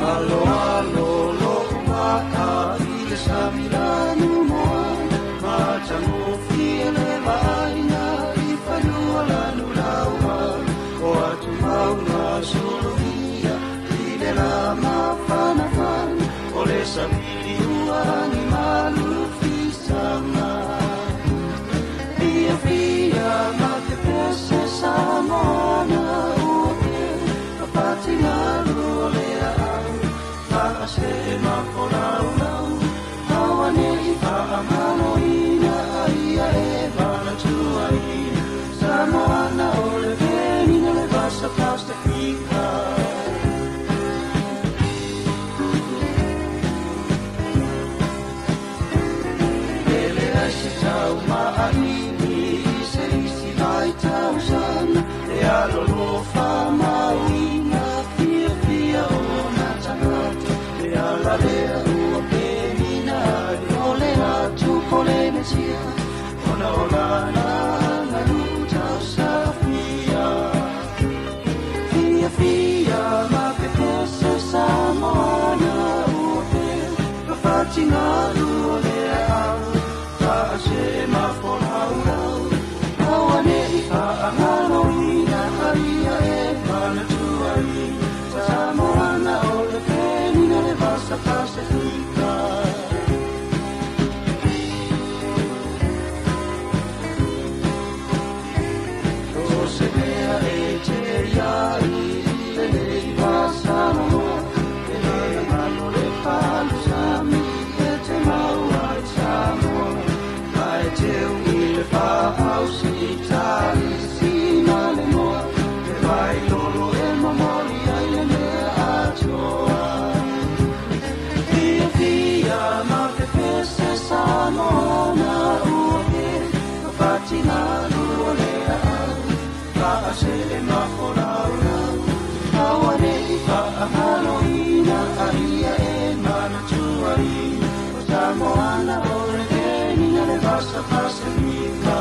Alo alo lo'u maka i le sami lanu moana, matagofie le vaaiga i fanua lanu laua. O atu mauga suluia i le la mafanafana, o le savili ua lagi malu fisaga. Fiafia ma te pese Samoana ua pe faatigalu o le aau, faase mafolaulau auane'i faamaloina aia e valatuai. Samoana o le venina le vasa Pasifika. Ele ai se tau maali'i i se isi vai tausaga, e alolofa mauina fiafia ona tagata. E ala lea ua penina ai o le atu Polenesia, ona o lana aganuu tausafia. Fiafia ma pepese Samoana ua pe faatigalu o le aau, faase mafolaulau auane'i faagaloina aia e manatuai. Samoana o le penina le vasa Pasifika. O se mea e te iai i lenei vasaloloa, e le galo le palusami e te mau ai Samoa. Ae teu i le faausitali sina le moa, e vai lolo e momoli ai le mea atoa. Fiafia ma pepese Samoana ua pe faatigalu o le aau, faase mafolaulau auane'i faamaloina aia e manatuai. O Samoana o le venina le vasa Pasifika.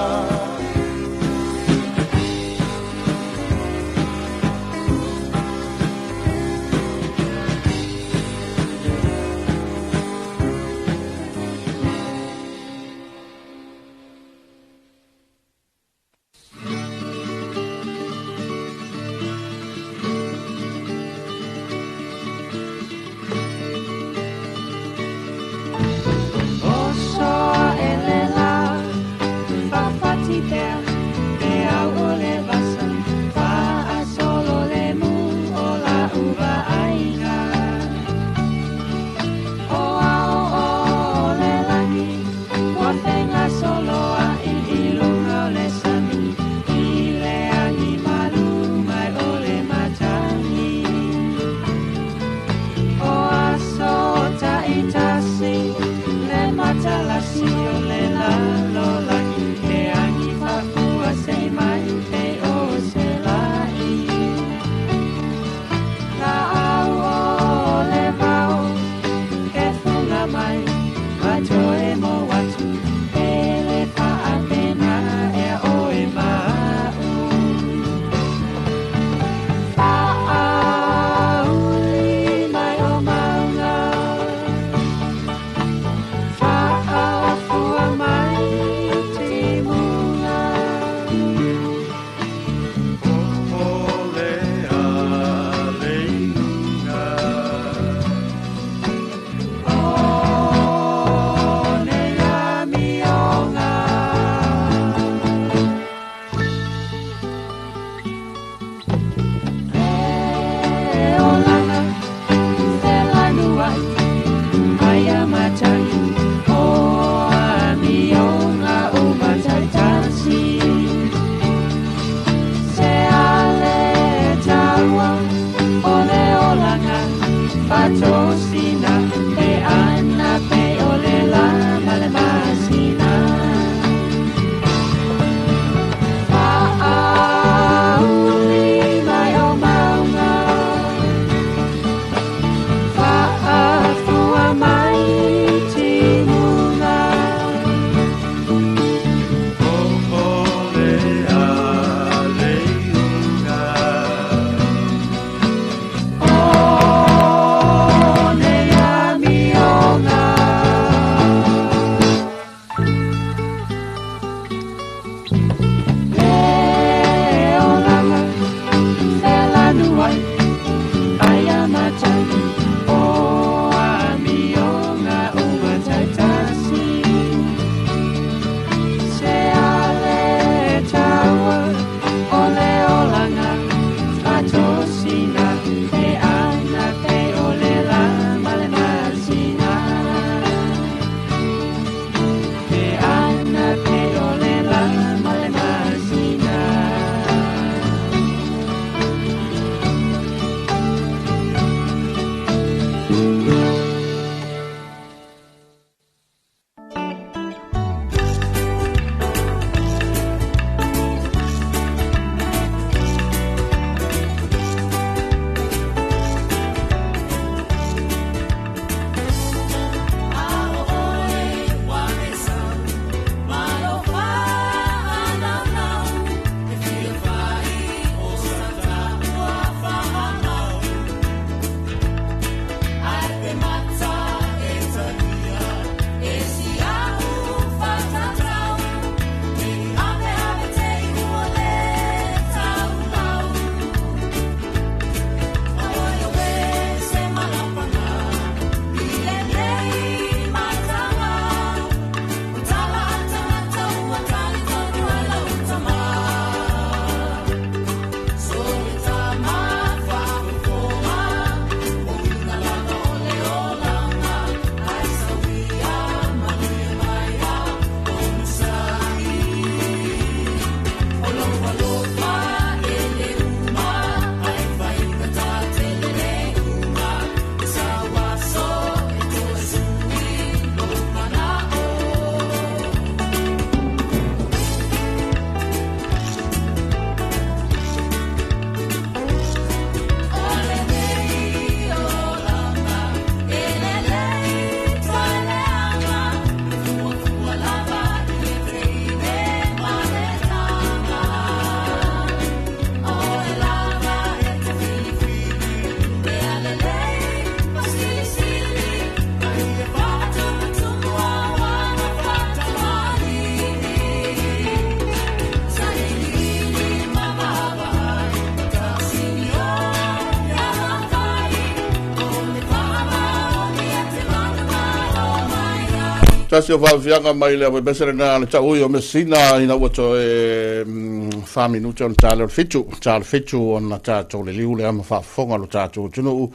Tasi o faafiaga mai le pese lena le taui o Messina ina ua toe 4 minute ona ta lea o le 7, ta o le 7 ona tatou liliu lea ma faafofoga lo tatou atunuu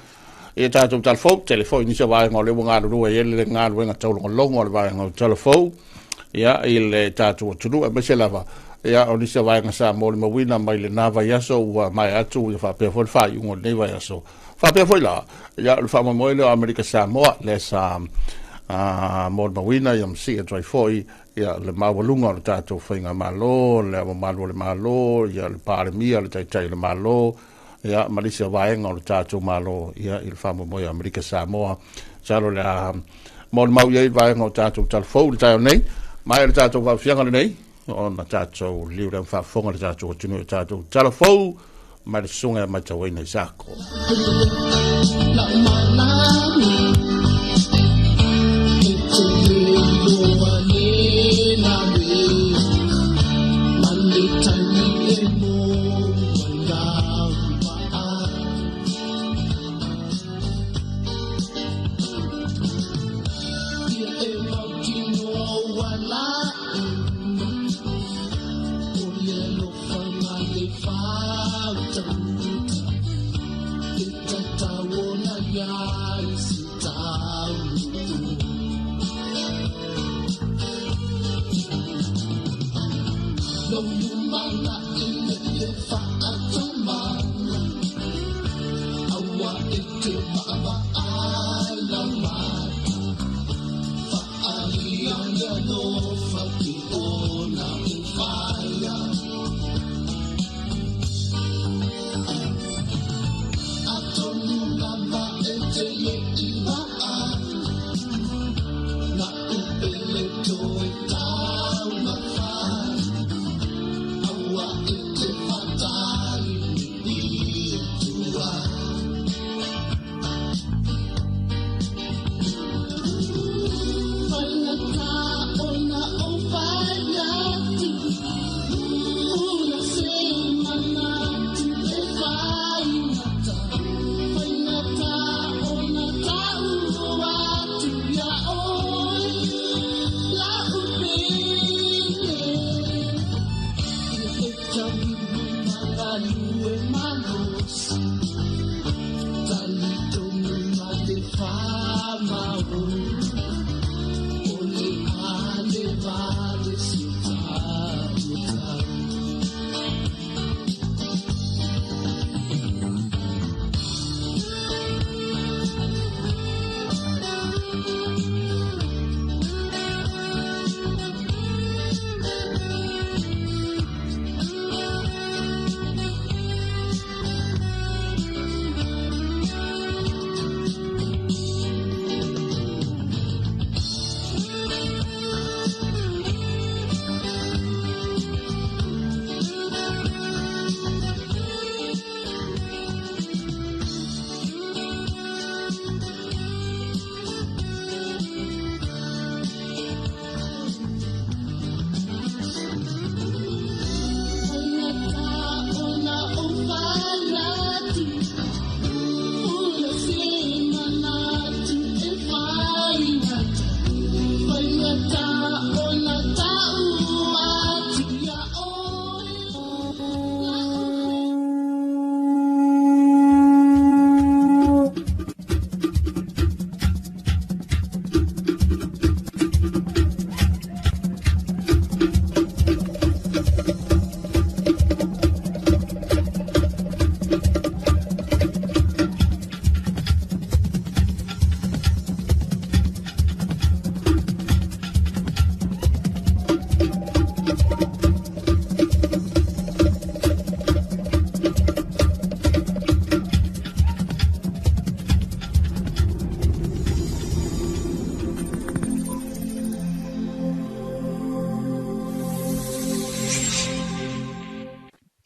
i tatou tala fou. Tele foi nisi o vaega o lea ua galulue ai le galuega taulogologo a le vaega o tala fou ia i le tatou atunuu, aemaise lava ia o nisi o vaega sa molimauina mai lena vaiaso ua maea atu, ia faapea foi le faaiuga o lenei vaiaso. Faapea foi la ia o le faamoemoe lea o Amerika Samoa lea sa molimauina ia ma sii atu ai foi ia le maualuga o le tatou faigamalo, le mamalu o le Malo, ia le Palemia, le Taitai o le Malo, ia ma nisi o vaega o le tatou Malo ia i le faamoemoe o Amerika Samoa. Masalo le a molimau i ai vaega o tatou talafou i le taeao nei. Ma e le tatou faafiaga lenei ona tatou liu lea faafofoga le tatou atunuu i tatou talafou ma le susuga e matauina i Sako. La malani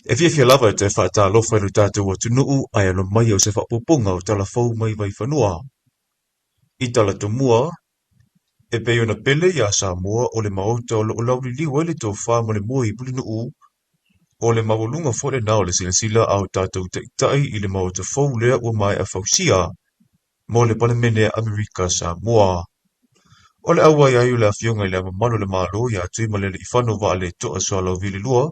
E fiafia lava e toe faatalofa i lo tatou atunuu ae alo mai o se faaopoopoga o tala fou mai Vaifanua. I tala tomua, e pei ona pele iā Samoa o le maota o lo o lauliliu ai le tofa ma le moe i Mulinuu, o le maualuga foi lena o le silasila a o tatou taitai i le maota fou lea ua maea fausia mo le Palemene a Amerika Samoa. O le auai ai o le Afioga i Le Ao Mamalu o le Malo ia Tuimalealiifano Vaaletoa Sualauvi II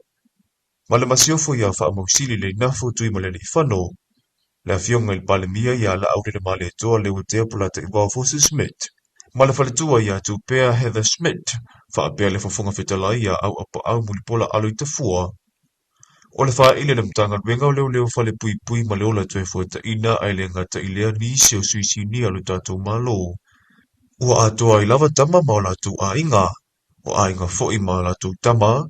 ma le Masiofo ia Faamausili Leinafo Tuimalealiifano, le Afioga i le Palemia ia Laaulialemalietoa Leuatea Polataivao Fosi Smith ma le faletua ia Tupea Heather Smith faapea le Fofoga Fetalai ia Auapaau Mulipola Aloitafua. O le faili a le Matagaluega o Leoleo Falepuipui ma le Ola Toefuataiina ae le gata i lea nisi o sui sinia o le tatou Malo. Ua atoa ai lava tama ma o latou aiga, o aiga foi ma o latou tama,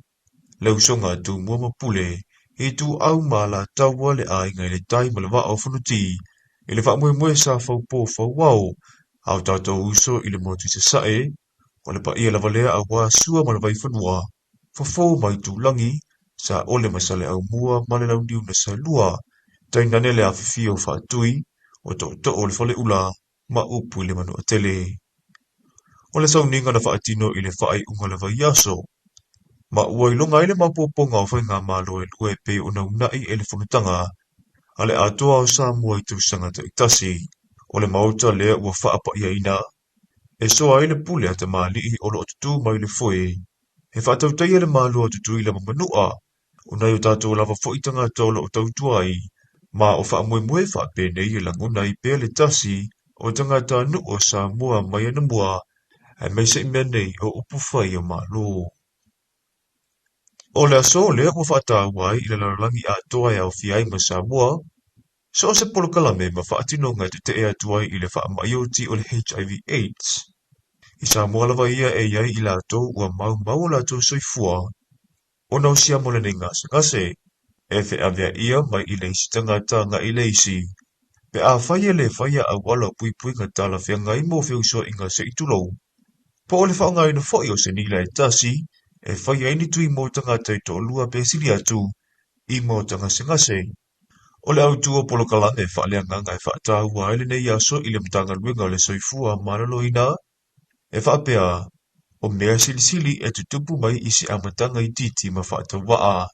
le usoga a Tumua ma Pule, Ituau ma Alataua, le Aiga i le Tai ma le Vaa o Fonoti, i le faamoemoe sa faupo fauao a o tatou uso i le motu i Sasae, o le paia lava lea aua Sua ma le Vaifanua, Fofo ma Itulagi, Saole ma Saleaaumua ma le Launiu na Saelua, tainane le afifio o Faatui, o Tootoo o le Faleula ma upu i le Manuatele. O le sauniga na faatino i le faaiuga o le vaiaso, ma ua iloga ai le maopoopoga o faigamalo e lua e pei ona uunai e le Fonotaga a le Atoa o Samoa i tausaga taitasi. O le Maota lea ua faapaiaina e soa ai le pule a tamalii o lo o tutū mai le foe e faatautaia le Malo a Tutuila ma Manua o nai o tatou lava foi tagata o lo o tautua ai, ma o faamoemoe faapenei e lagona ai pea le tasi o tagatanuu o Samoa mai anamua aemaise i mea nei o upufai o Malo. O le aso lea ua faataua ai i le lalolagi atoa e aofia ai ma Samoa, so o se polokalame ma faatinoga e tetee atu ai i le faamai oti o le HIV AIDS. I Samoa lava ia e i ai i latou ua maumau o latou soifua ona o siama o lenei gasegase, e feaveaia mai i le isi tagata agai i le isi, pe afai e le faia auala o puipuiga talafeagai mo feusuaiga se i tulou, po o le faaaogaina foi o se nila e tasi e fai ai ni tui mo tagata e toalua pe sili atu i maota gasegase. O le autu o polokalame faaleagaga e faataua ai lenei aso i le Matagaluega o le Soifua Maloloina e faapea, o mea silisili e tutupu mai i se amataga itiiti ma faatauvaa.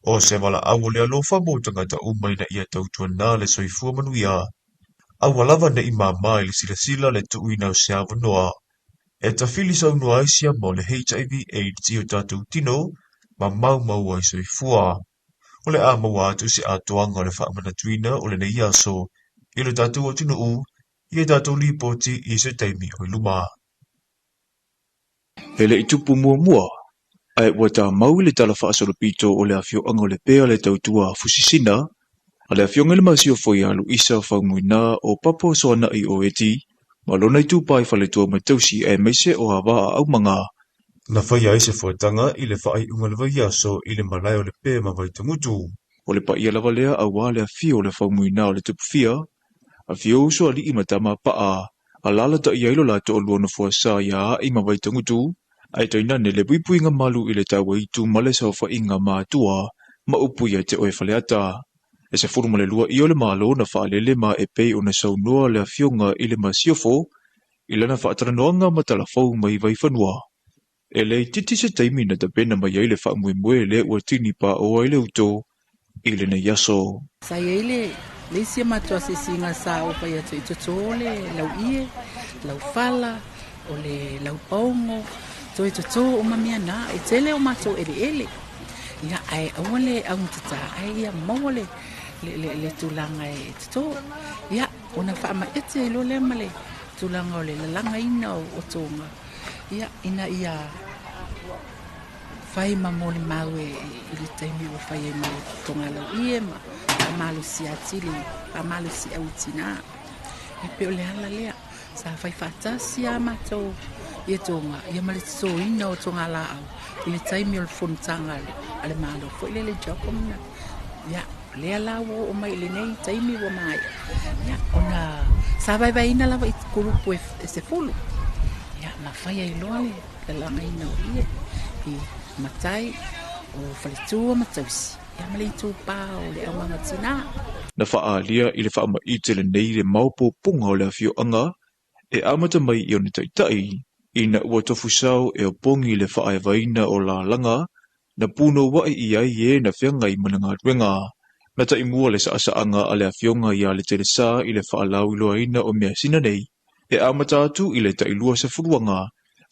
O se valaau o le alofa mo tagata uma ina ia tautuana le soifua manuia. Aua lava ne i māmā i le silasila le tuuina o se avanoa e tafili saunoa ai siama o le HIV AIDS i o tatou tino ma maumau ai soifua. O le a maua atu se atoaga o le faamanatuina o lenei aso i lo tatou atunuu i a tatou lipoti i se taimi o i luma. E le i tupu muamua, ae ua tamau i le tala faasolopito o le afioaga o Lepea le tautua fusisina a le Afioga i le Masiofo ia Luisa Faumuina o Papo Soanai o Eti ma lona itupa i faletua ma tausi aemaise o Avaa Aumaga. Na faia ai se fuataga i le faaiuga o le vaiaso i le malae o Lepea ma Vaitagutu. O le paia lava lea aua le afio o le Faumuina o le Tupufia, afio uso alii ma tama paa, Alaalatai ai lo la toalua nofoa sa iā Aʻi ma Vaitagutu, ae tainane le puipuiga malu i le taua itu ma le saofaiga matua ma upu ia te oe Faleata. E 12 ia o le Malo na faalele ma e pei ona saunoa le Afioga i le Masiofo i lana faatalanoaga ma Talafou mai Vaifanua. E le itiiti se taimi na tapena mai ai le faamoemoe lea ua tini paoa ai le uto i lenei aso. Sa i ai le le isi a matou asiasiga sa ou fai atu ai, toto le lauie, laufala, o le laupaogo, toe toto uma mea na. E tele o matou eleele, ia, ae aua le augatata, ae ia maua le, le, le, le tulaga e toto. Ia, ona faamaete ai loa lea ma le tulaga o le lalagaina o otoga. Ia, ina ia fai ma molimau e, i le taimi ua fai ai ma le togalauie ma faamalosi atili, faamalosi au i tinā. E pei o le ala lea, sa fai faatasi a matou ia toga, ia ma le totoina o togalaau i le taimi o le fonotaga a le Malo foi lele i Jocom na. Ia, lea la ua oo mai i lenei taimi ua maea, ia, ona sa vaevaeina lava i kulupu e 10, ia, ma fai ai loa le lalagaina o ie i matai o faletua ma tausi, ia, ma le itupa o le aumaga tinā. Na faaalia i le faamaite lenei le maopoopoga o le afioaga e amata mai i ona taitai, ina ua tofu sao e opogi le faaevaina o lalaga na punouai i ai e na feagai ma le galuega. Na taimua le saasaaga a le afioga ia Letelesa i le faalauiloaina o measina nei. E amata atu i le tai 20 aga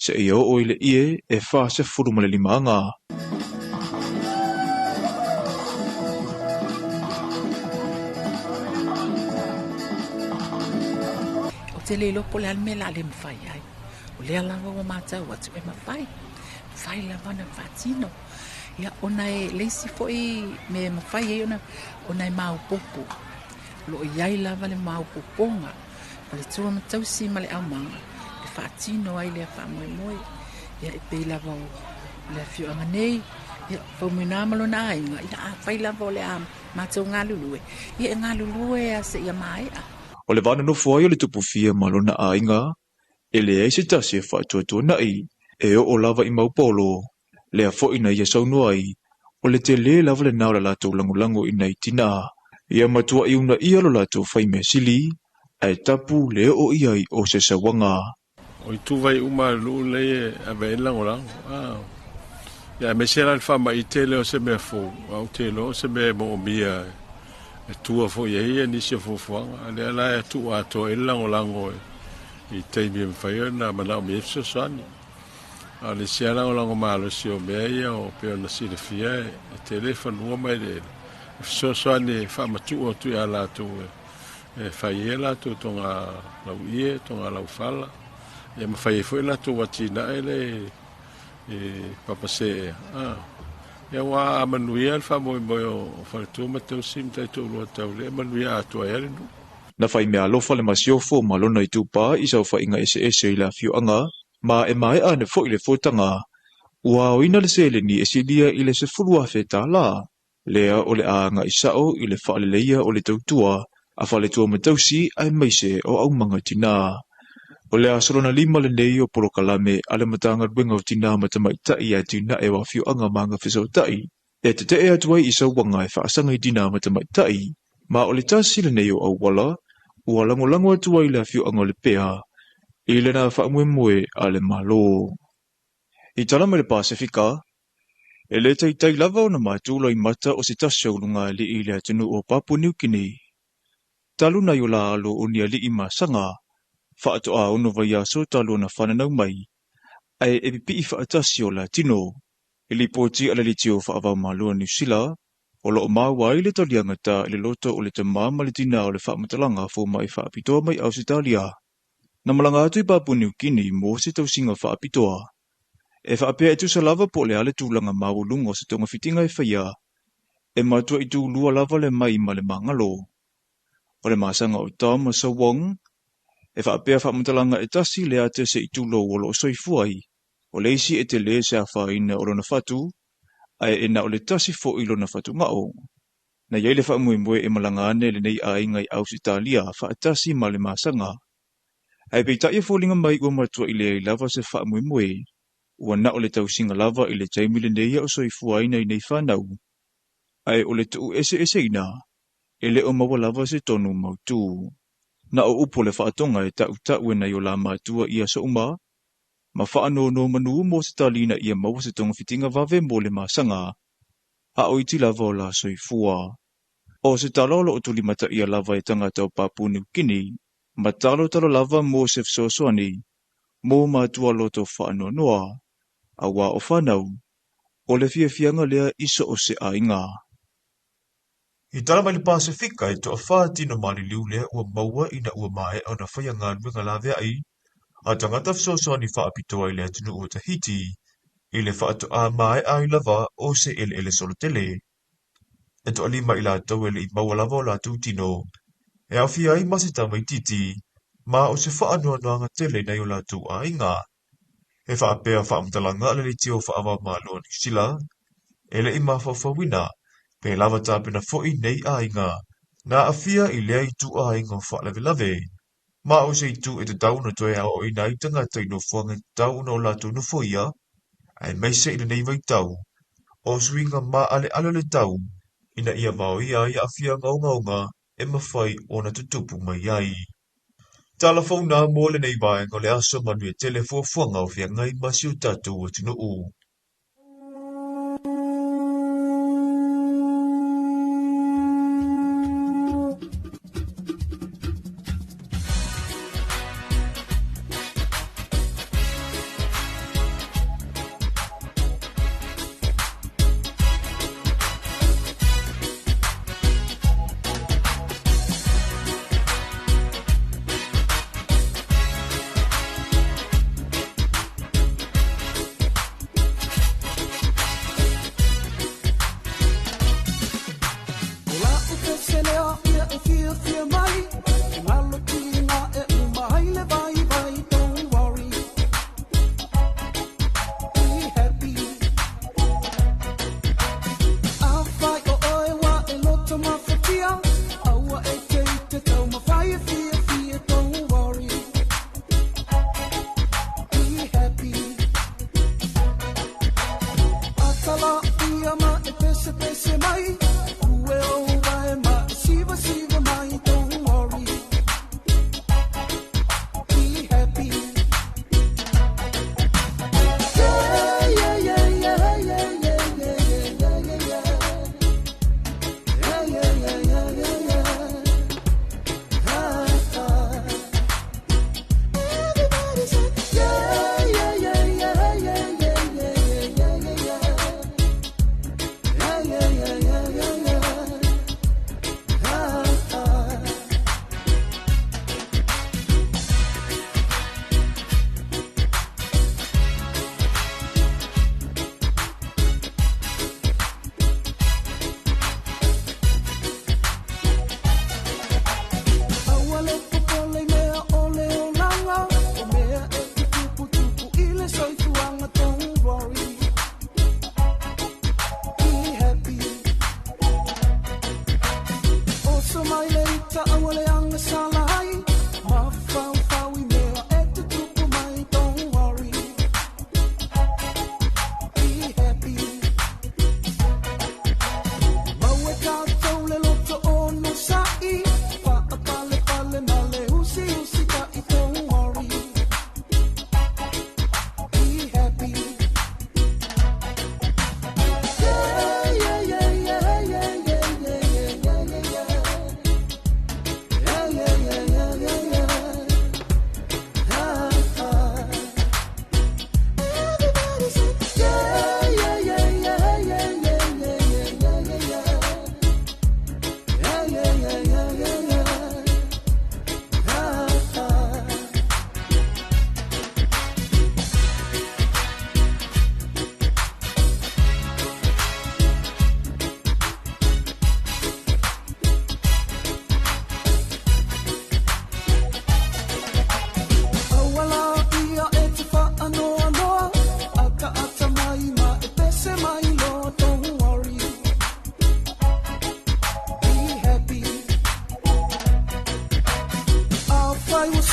seia oo i le ie e 45 aga. Ou te le iloa po o le a le mea o le a le mafai ai. O lea lava ua matau atu e mafai, mafai lava ona faatino. Ia, ona e le isi foi mea e mafai ai ona, ona e maopoopo. O lo o i ai lava le maopoopoga o le tua ma tausi ma le aumaga e faatino ai lea faamoemoe. Ia, e pei lava o le afioaga nei, ia, Faumuina ma lona aiga, ia, afai lava o le a matou galulue, ia e galulue lava seia maea. O le va nonofo ai o le tupufia ma lona aiga, e leai se tasi e faatuatuanai, e oo lava i Maupolo, lea foi na ia saunoa ai, o le tele lava lena o le latou lagolago i nai tina, ia matuai uunaia lo latou fai mea sili, ae tapu le oo i ai o se sauaga. O ituvai uma a le nuu lenei e ave ai le lagolago. A, ia aemaise la le faamaite lea o se mea fou, aua ou te iloa o se mea e moomia e tua foi i ai nisi o fuafuaga. A lea la e tuu atoa ai le lagolago i taimi e mafai ona manaomia ai fesoasoani. A o le isi lava lagolago malosi o mea ia o pei ona silafia e tele fanua ma eleele e fesoasoani e faamatuu atu ia latou e fai ai a latou toga lauie, toga laufala, ia ma fai ai foi latou atinae le i Papasee. Ia ua a manuia le faamoemoe o faletua ma tausi ma taitoalua taulea, manuia atoa ai le nuu. Na fai meaalofa le Masiofo ma lona itupa i saofaiga eseese i le afioaga, ma e maea ane foi le fotaga, ua aoina le seleni e silia i le $10,000, lea o le a agai sao i le faaleleia o le tautua a faletua ma tausi aemaise o aumaga tina. O le aso lona 5 lenei o polokalame a le Matagaluega o Tina ma Tamaitai e atinae o afioaga ma agafesootai, e tetee atu ai i sauaga e faasaga i tina ma tamaitai, ma o le tasi lenei o auala ua lagolago atu ai le afioaga o Lepea i lena faamoemoe a le Malo. I tala mai le Pasefika, e le taitai lava ona matu loimata o se tasi o ulugalii i le atunuu o Papua New Guinea. Talu nai o la alo o ni ali'i masaga, faatoa 6 vaiaso talu ona fananau mai, ae e pipi'i faatasi o la tino. I lipoti a le leitio faavaumalo a Niu Sila, o loo maua ai le taliaga ta i le loto o le tamā ma le tinā o le faamatalaga fomaʻi faapitoa mai Ausetalia. Na malaga atu i Papua New Guinea mo se tausiga faapitoa. E faapea e tusa lava po o le a le tulaga maualuga o se togafitiga e faia, e matuai tulua lava le mai ma le magalo. O le masaga o Tom Sawong, e faapea faamatalaga e tasi le ate se i tulou o loo soifua ai, o le isi e tele se afaina o lona fatu, ae e na o le tasi foʻi lona fatugao. Na iai le faamoemoe e malaga ane lenei aiga i Ausetalia faatasi ma le masaga. Ae peitai e foliga mai ua matuai leai lava se faamoemoe, ua na o le tausiga lava i le taimi lenei o soifua ai nai nei fanau. Ae o le tuu eseeseina, e le o maua lava se tonu mautu. Na o upu o le faatoga e taʻutaʻu e nai o la matua i aso uma, ma faanonomanu mo se talina ia maua se togafitiga vave mo le masaga, a o iti lava o la soifua. O se tala o loo tulimataia lava e tagata o Papua New Guinea, ma talotalo lava mo se fesoasoani, mo matua loto faanoanoa, auā o fanau, o le fiafiaga lea i so o se aiga. I tala mai le Pasefika e toafa tino maliliu lea ua maua ina ua maea ona faia galuega laveai a tagata fesoasoani faapitoa i le atunuu o Tahiti i le faatoa maea ai lava o se eleele solotele. E toalima i latou e leʻi maua lava o latou tino, e aofia ai ma se tamaititi, ma o se faanoanoaga tele nai o latou aiga. E faapea faamatalaga a le leitio faavaumalo a Niu Sila, e leʻi mafaufauina, pe lava tapena foʻi nei aiga, na aafia i lea ituaiga o faalavelave. Ma o se itu e tatau ona toe aoaoina ai tagata i nofoaga e tatau ona o latou nofoia, aemaise i lenei vaitau, o suiga maaleale o le tau, ina ia vaoia ai aafiaga ogaoga e mafai ona tutupu mai ai. Tala fou na mo lenei vaega o le aso manuia tele fuafuaga o feagai ma si o tatou atunuu.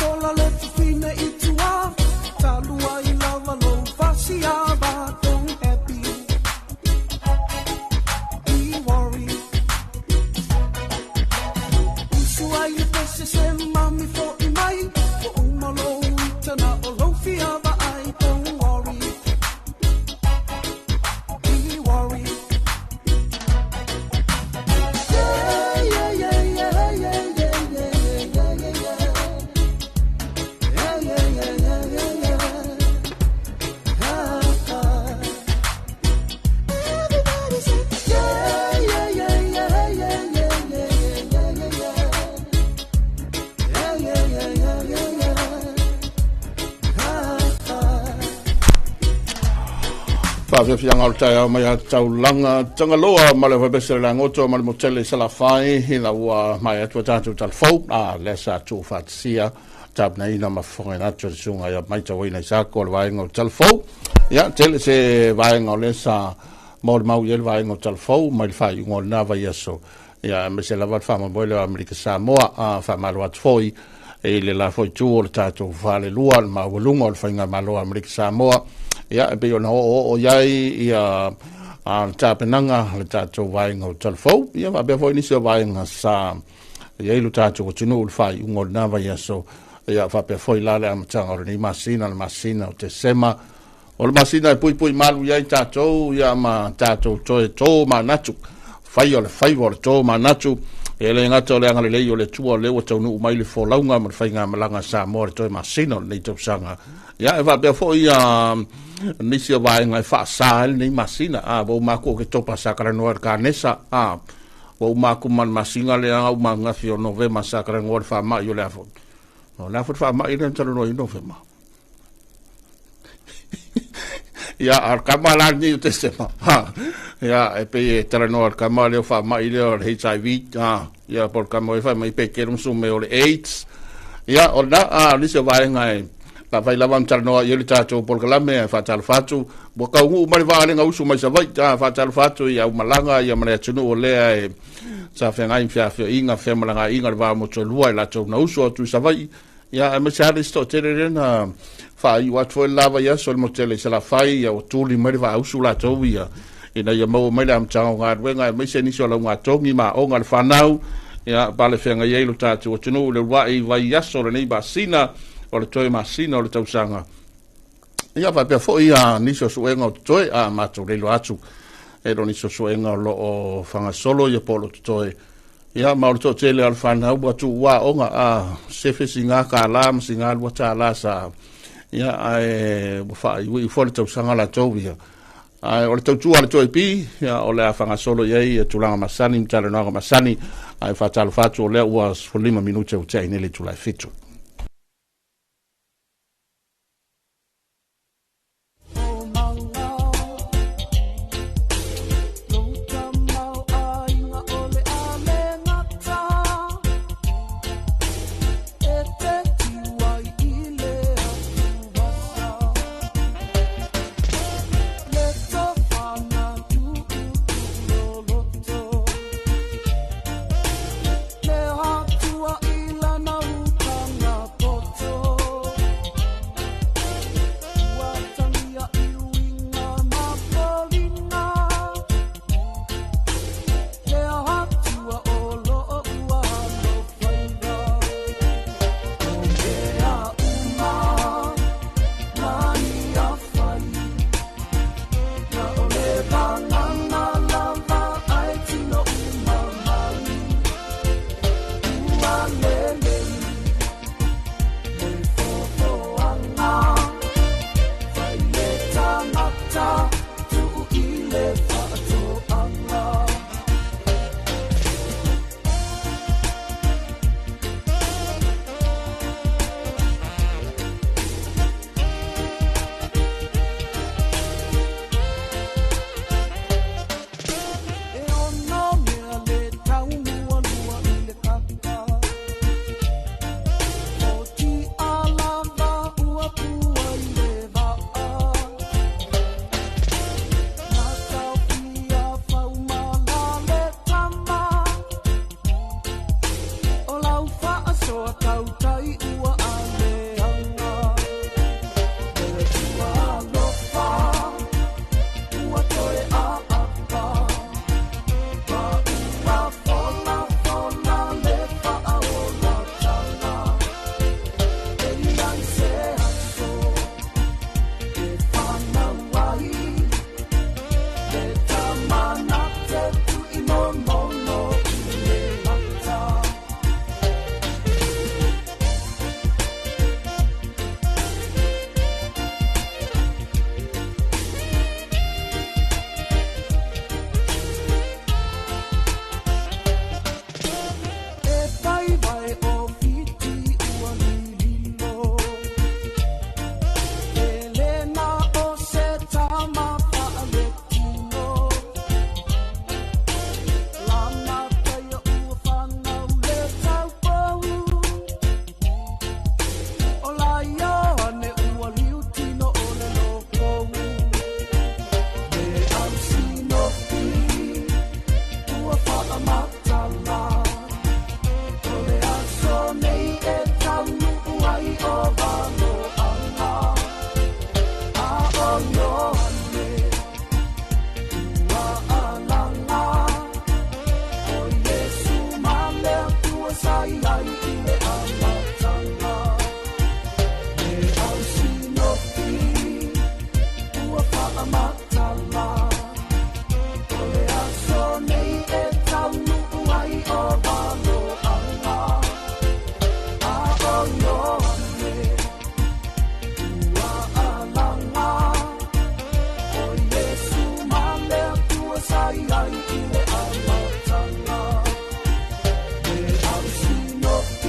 Sola le fafine i tua, talua i lava lou fasiava. Don't happy, be worry. Usu ai le pese se mami fo'i mai, ua uma lou ita na o lou fiava ai. Don't worry, be worry. Yeah, yeah, yeah, yeah, yeah, yeah, yeah, yeah, yeah, yeah. Yeah, yeah, yeah, yeah, yeah, yeah. Ah, ah. Everybody say, yeah, yeah, yeah, yeah, yeah, yeah, yeah, yeah, yeah, yeah. Yeah, yeah, yeah, yeah, yeah, yeah. Ah, ah. Faafiafiaga o le taeao mai a taulaga Tagaloa ma le faapese le lagoto ma le motele i Salafai ina ua mai atu a tatou talafou a lea sa tuufaatasia tapenaina ma fofogaina atu e le susuga ia Maitauina Isako o le vaega o talafou. Ia tele se vaega o lea sa molimau i ai le vaega o talafou mai le faaiuga o lena vaiaso, ia aemaise lava le faamoemoe lea o Amerika Samoa. A faamalo atu foi i le la foi itu o le tatou falelua, le maualuga o le faigamalo a Amerika Samoa, ia e pei ona o'oo'o i ai ia a le tapenaga le tatou vaega o talafou, ia faapea foi nisi o vaega sa i ai lo tatou atunuu i le faaiuga o lena vaiaso, ia faapea foi la le amataga o lenei masina, le masina o Tesema, o le masina e puipui malu i ai tatou, ia ma tatou toe tō manatu, fai o le faiva o le tō manatu. E le gata o le agalelei o le Atua o lea ua taunuu mai le folauga ma le faigamalaga a Samoa le toe masina o lenei tausaga, ia e faapea foi ia nisi o vaega e faasā ai lenei masina. A ua uma atu o Ketopa sa talanoa i le kanesa, a ua uma atu ma le masina lea uma ananafi o Novema sa talanoa le faamai o le a foi o le a foi le faamai lea na talanoa i Novema. Ia, a o le kama la lenei o Tesema. Ha. Ia, e pei e talanoa le kama lea o faamai lea o le HIV. Ha. Ia, po o le kama e fai mai pe kelu sume o le AIDS. Ia, o lena, a, o nisi o vaega e la fai lava ona talanoa i ai le tatou polokalame e faatalofa atu. Ua taunuu mai le vaa usu mai Savaii, a faatalofa atu i aumalaga ia ma le atunuu o lea e sa feagai ma feafioaiga, femalagaaiga le va o Motualua i latou na usu atu i Savaii. Ia, aemaise lava le isi toatele lea na faaiu atu foi le la vaiaso i le motele i Salafai, ia ua tuli mai le vaausu latou ia ina ia maua mai le amataga o galuega, aemaise nisi o laugatogi ma aoga a le fanau, ia pale feagai ai lo tatou atunuu i le uluai vaiaso o lenei masina, o le toe masina o le tausaga. Ia faapea foi ia nisi o suega o totoe, a matou le iloa atu e lo nisi o suega o lo o fagasolo ia po o lo totoe. Ia, ma o le toatele o le fanau ua tuua aoga, a sefe siga kālā ma siga $2 sa, ia, ae ua faaiuiu foi le tausaga latou ia. Ae o le tautua a le Toepi, ia, o le a faagasolo i ai tulaga masani ma talanoaga masani, ae faatalofa atu o lea ua 15 minute ua tea ai nei le itula e 7. Tautai ua sa i ai i le amataga. Le au sinofi ua faamatala, o le aso nei e taunuu ai o valoaga. A o Ioane ua alaga, o Iesu ma le Atua sa i ai i le amataga. Le au sinofi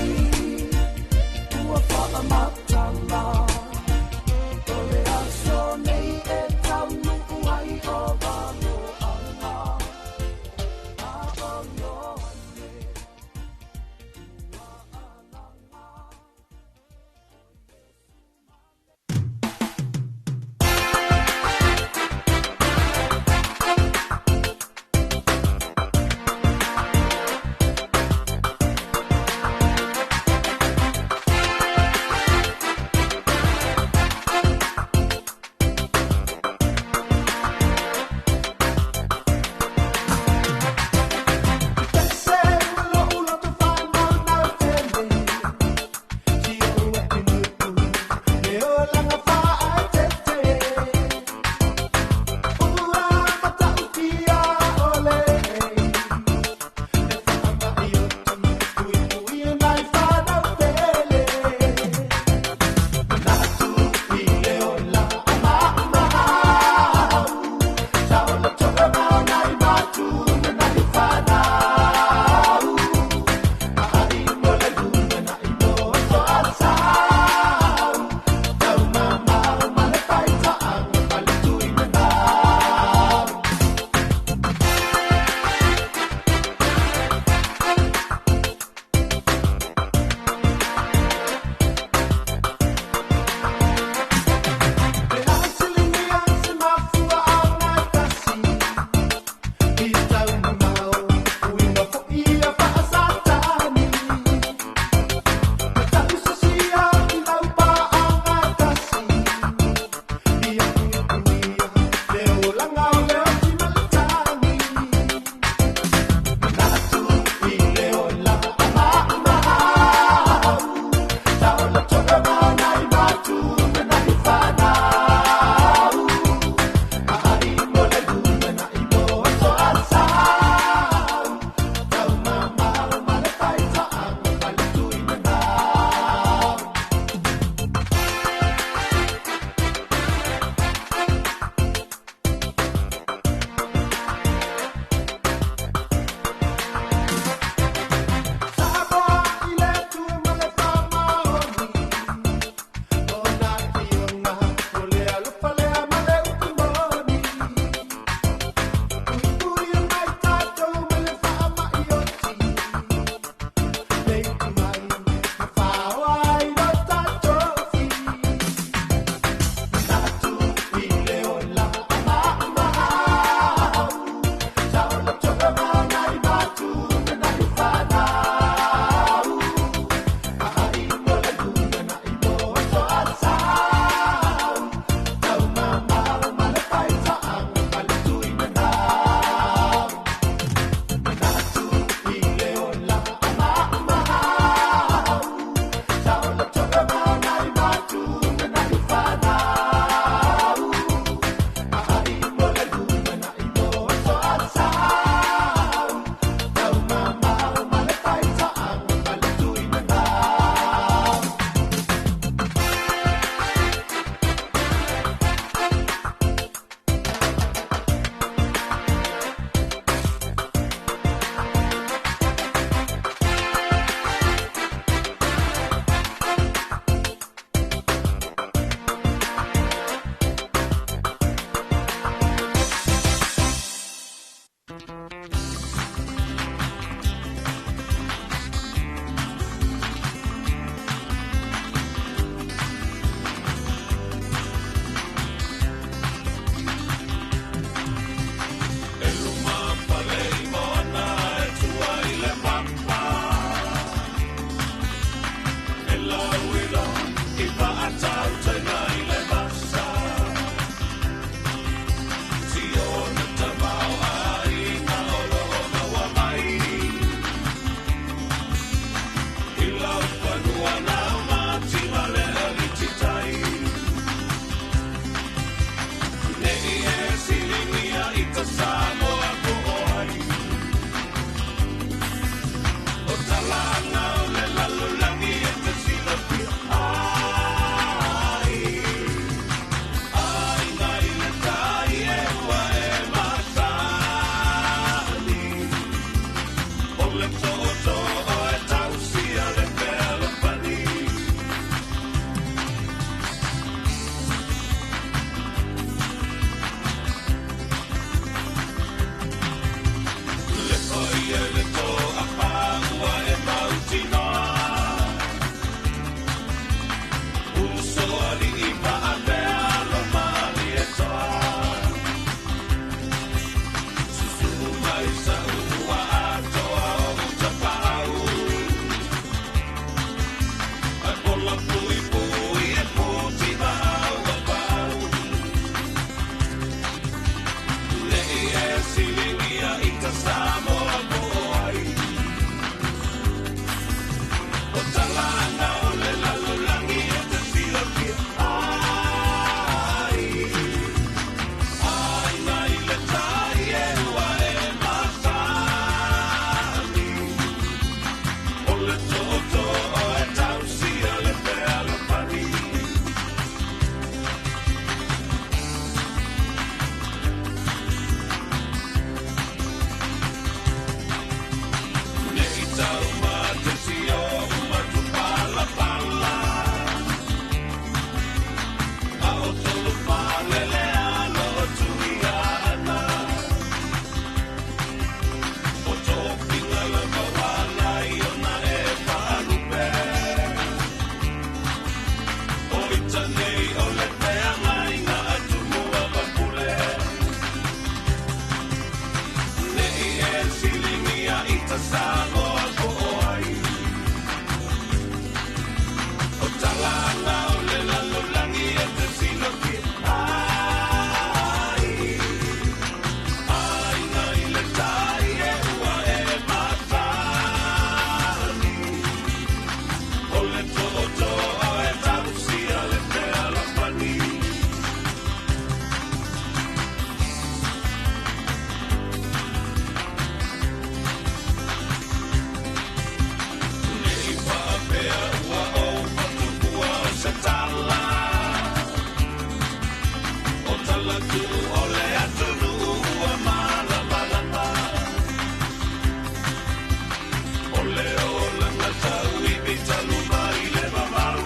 le tootoo e tausia le fealofani. Nei taumatesi o matupalapala, a o tolu falele alo o tuiana. O tofiga lava wala i ona e faalupe. O ita nei o le feagaiga a Tumua ma Pule. Nei e siligia i ta Samoa po o ai. O talaga o le lalolagi e te silafia ai. Aiga i le tai e ua e masani. O le tootoo e tausia le fealofani. Nei faapea ua ou fatupua o se tala. O talatuu o le atunuu ua malamalama. O le olaga tauivi talu mai le vavau.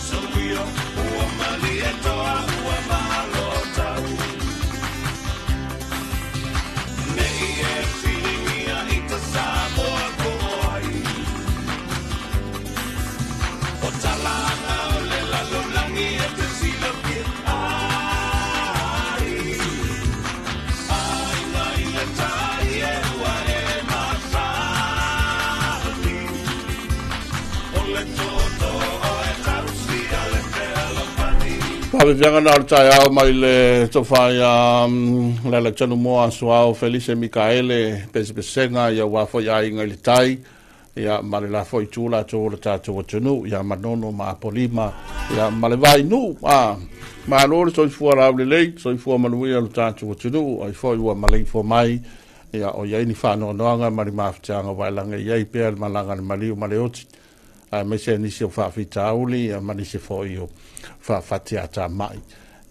Soia ua malie toa ua malo tau. Nei e filigia i ta Samoa po o ai. O talaga o le lalolagi e te silafia ai. Aiga i le tai e ua e masani. O le tootoo e tausia le fealofani. Faaveveaga na o le taeao mai le tofa ia le Alexander Moa Suao Felice Mikaele Pesepesega ia ua foi aiga i le tai ia ma le la foi itu latou o le tatou atunuu ia Manono ma Apolima ia ma le Vainuu. A malo le soifua laulelei, soifua manuia lo tatou atunuu ai foi ua maleifua mai ia o iai ni faanoanoaga ma ni mafatiaga ua e laga i ai pea le malaga a le maliu ma le oti aemaise nisi o faafitauli ia ma nisi foi o faafatiatamai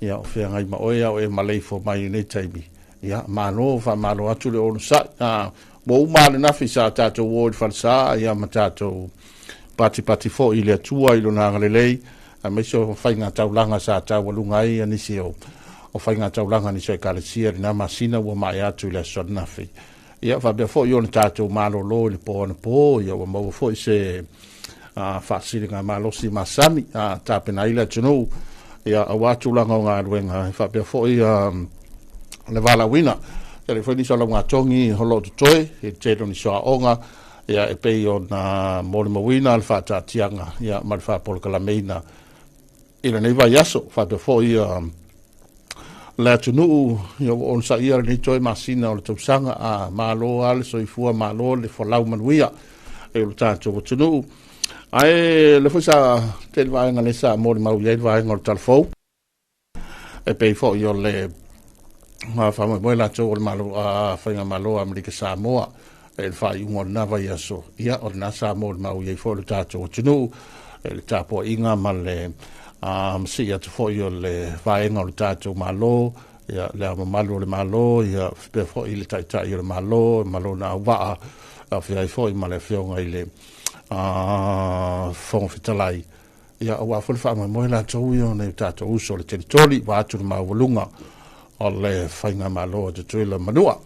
ia o feagai ma oe au e maleifua mai i lenei taimi. Ia malo, faamalo atu le onosai. A ua uma le nafi sa tatou o i le falesa ia ma tatou patipati foi i le Atua i lona agalelei aemaise o faiga taulaga sa taualuga ai ia nisi o faiga taulaga nisi o ekalesia i lena masina ua maea atu i le aso ananafi. Ia faapea foi ona tatou malolo i le po anapo ia ua maua foi se faasiliga malosi masani tapena ai le atunuu ia aua tulaga o galuega faapea foi le valaauina. Tele foi nisi o laugatogi o lo o totoe i le tele o nisi o aoga ia e pei ona molimauina le faataatiaga ia ma le faapolokalameina i lenei vaiaso. Faapea foi le atunuu ia ua onosaia lenei toe masina o le tausaga. A malo lava le soifua, malo le folau manuia e o le tatou atunuu. Ae le foi sa tele vaega lea sa molimau i ai le vaega o le talafou e pei foi o le faamoemoe latou o le malo faigamalo a Amerika Samoa e le faaiuga o lena vaiaso. Ia o lena sa molimau i ai foi le tatou atunuu e le tapuaiga ma le masii atu foi o le vaega o le tatou malo ia le ao mamalu o le malo ia faapea foi le taitai o le malo ma lona auvaa aofia ai foi ma le afioga i le Fofoga Fetalai. Ia aua foi le faamoemoe latou ia o nai o tatou uso o le telitoli ua atu le maualuga o le faigamalo a Tutuila Manua.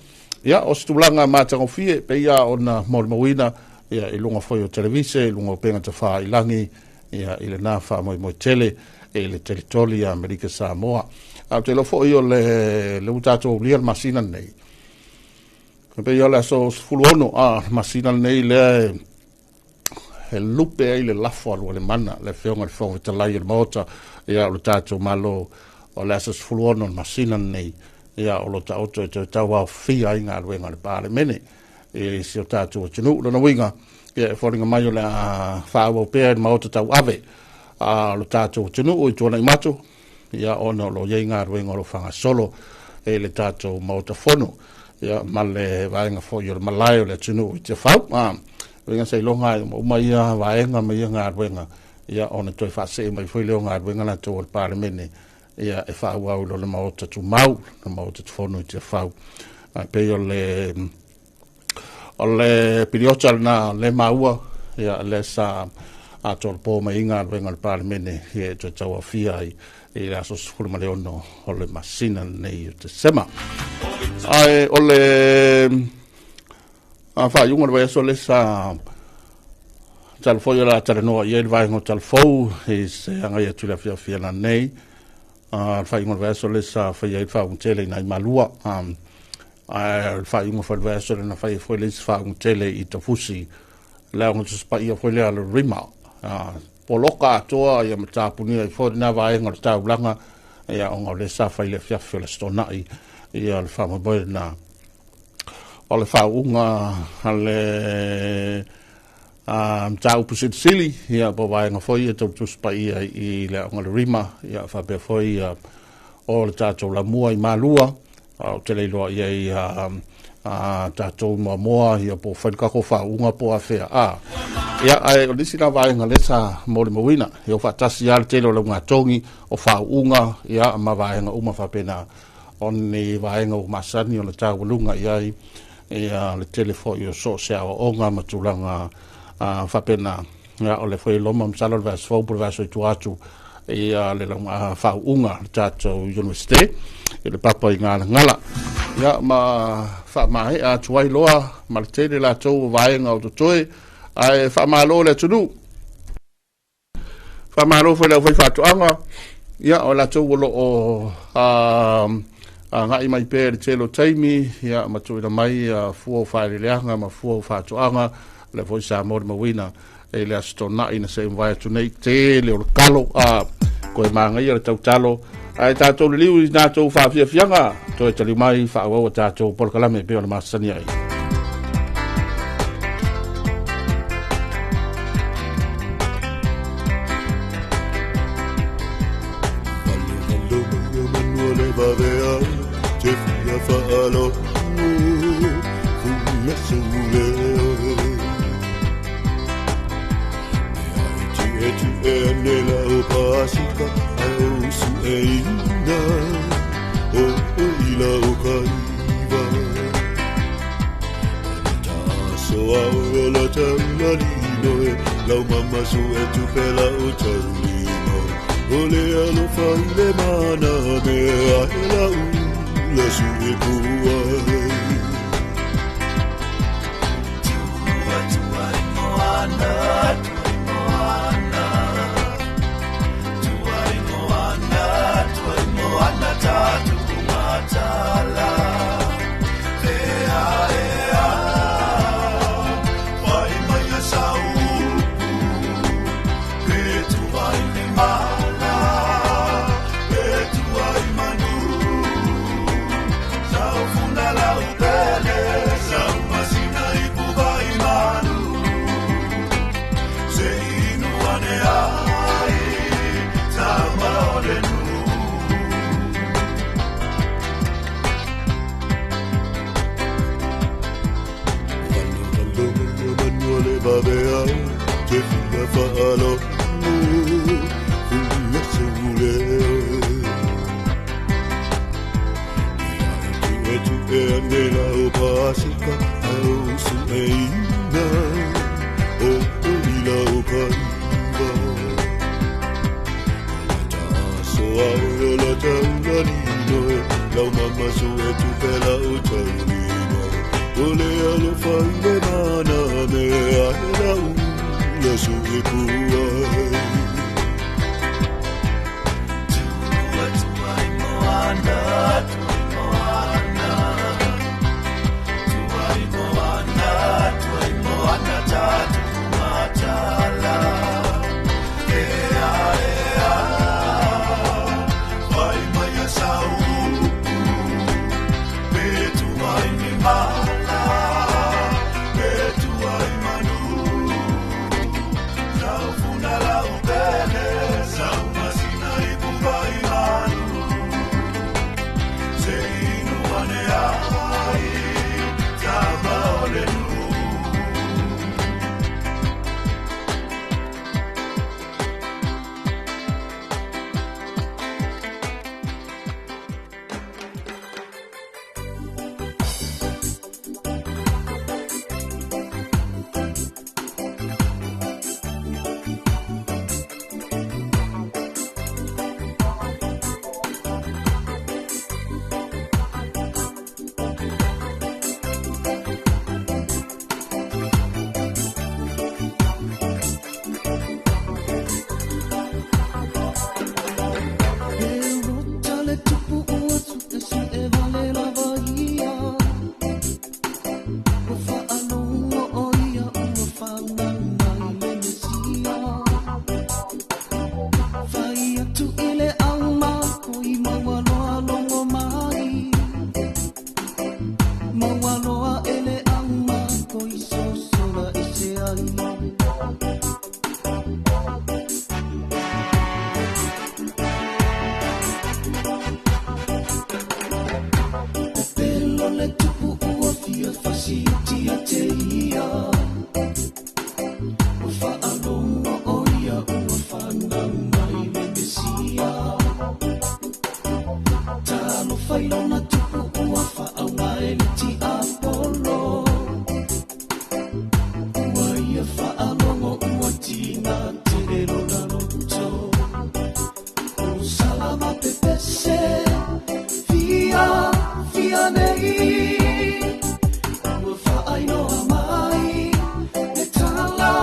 Ia o se tulaga matagofie pei lava ona molimauina ia i luga foi o televise, i luga o upega tafailagi ia i lena faamoemoe tele i le telitoli a Amerika Samoa. Ae ou te iloa foi o le ua tatou aulia le masina lenei. E pei o le aso 16 a masina lenei lea e lupe ai le lafo a Lualemana, le afioga i le Fofoga Fetalai o le Maota, ia o le tatou Malo, o le aso 16 o le masina lenei, ia o lo taoto e toe tauaofia ai galuega a le Palemene i si o tatou atunuu. Lona uiga, ia e foliga mai o le a faaauau pea i le Maota tauave a lo tatou atunuu i Tuanaimato, ia ona o lo o i ai galuega o lo o faagasolo e le tatou Maota Fono. ia ma le vaega foi o le malae o le atunuu i Tiafau. Uiga seiloga e uma ia vaega ma ia galuega, ia ona toe faasee mai foi lea o galuega latou o le Palemene, ia e faaauau i lo le maota tumau, le maota fono i Tiafau. Ae pei o le piliota lena le maua, ia le sa atolopo mai galuega o le Palemene, ia e toe tauaofia ai i le aso 16 o le masina lenei o Tesema. Ae o le faaiuga o le vaiaso le sa tala foi o le a talanoa i ai le vaega o talafou i se agai atu i le afiafi nei. Le faaiuga o le vaiaso le sa faia ai le faaugu tele i nai Malua. Ae o le faaiuga foi o le vaiaso le na faia foi le isi faaugu tele i Tafusi, le aoga tusipaia foi lea le Rima. Poloka atoa ia matapunia i foi lena vaega o le taulaga, ia ona o le sa fai le afiafi o le Aso Toonai, ia le faamoemoe lena. O le faauuga a le mataupu silisili, ia po o vaega foi ia tau tusipaia i le aoga le Rima, ia faapea foi ia o le tatou lamua i Malua, o te le iloa i ai tatou muamua, ia po o fai le tatou faauuga po o afea. Ia, ae o nisi la vaega lea sa molimauina, ia o faatasi lava le tele o laugatogi, o faauuga, ia ma vaega uma faapena, o ni vaega ua masani o le taualuga i ai, ia le tele foi o so o se aoaoga ma tulaga faapena. Ia, o le foi loma masalo le vaiaso fou po o le vaiaso i tua atu, ia le lauga faauuga le tatou universite i le papa i Galagala. Ia ma faamaea atu ai loa ma le tele latou o vaega o totoe, ae faamalo le atunuu. Faamalo foi le aufai faatoaga, ia o latou o lo o agai mai pea i le tele o taimi, ia ma tuuina mai fua o faaeleeleaga ma fua o faatoaga, le foi sa molimauina i le Aso Toonai na se mavae atu nei, tele o le talo, koe magaia le tautalo, ae tatou liliu i tatou faafiafiaga, toe taliu mai faaauau a tatou polokalame e pei ona masani ai. ai. Pepelo le tupu ua fia fasiuti a te ia. Ua faalogo o ia ua fanau mai le Mesia. Talofa i lona tupu ua faauga e le tiapolo. Ua ia faalogo ua tiga tele lona loto. O salama pepese fia fia nei. Ua faainoa mai le tala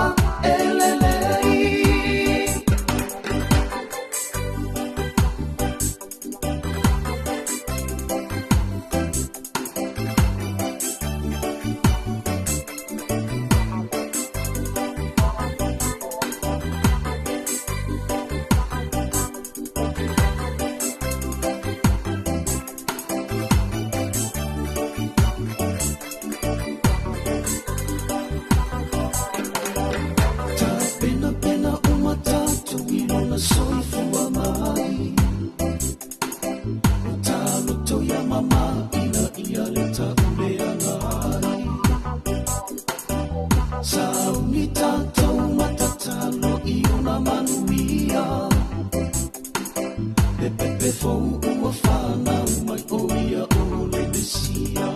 e lelei. Tapenapena uma tatou i lona soifua mai. O taloto ia mama ina ia le tauleaga ai. Sauni tatou matatalo i ona manuia. Le pepe fou ua fanau mai o ia o le Mesia.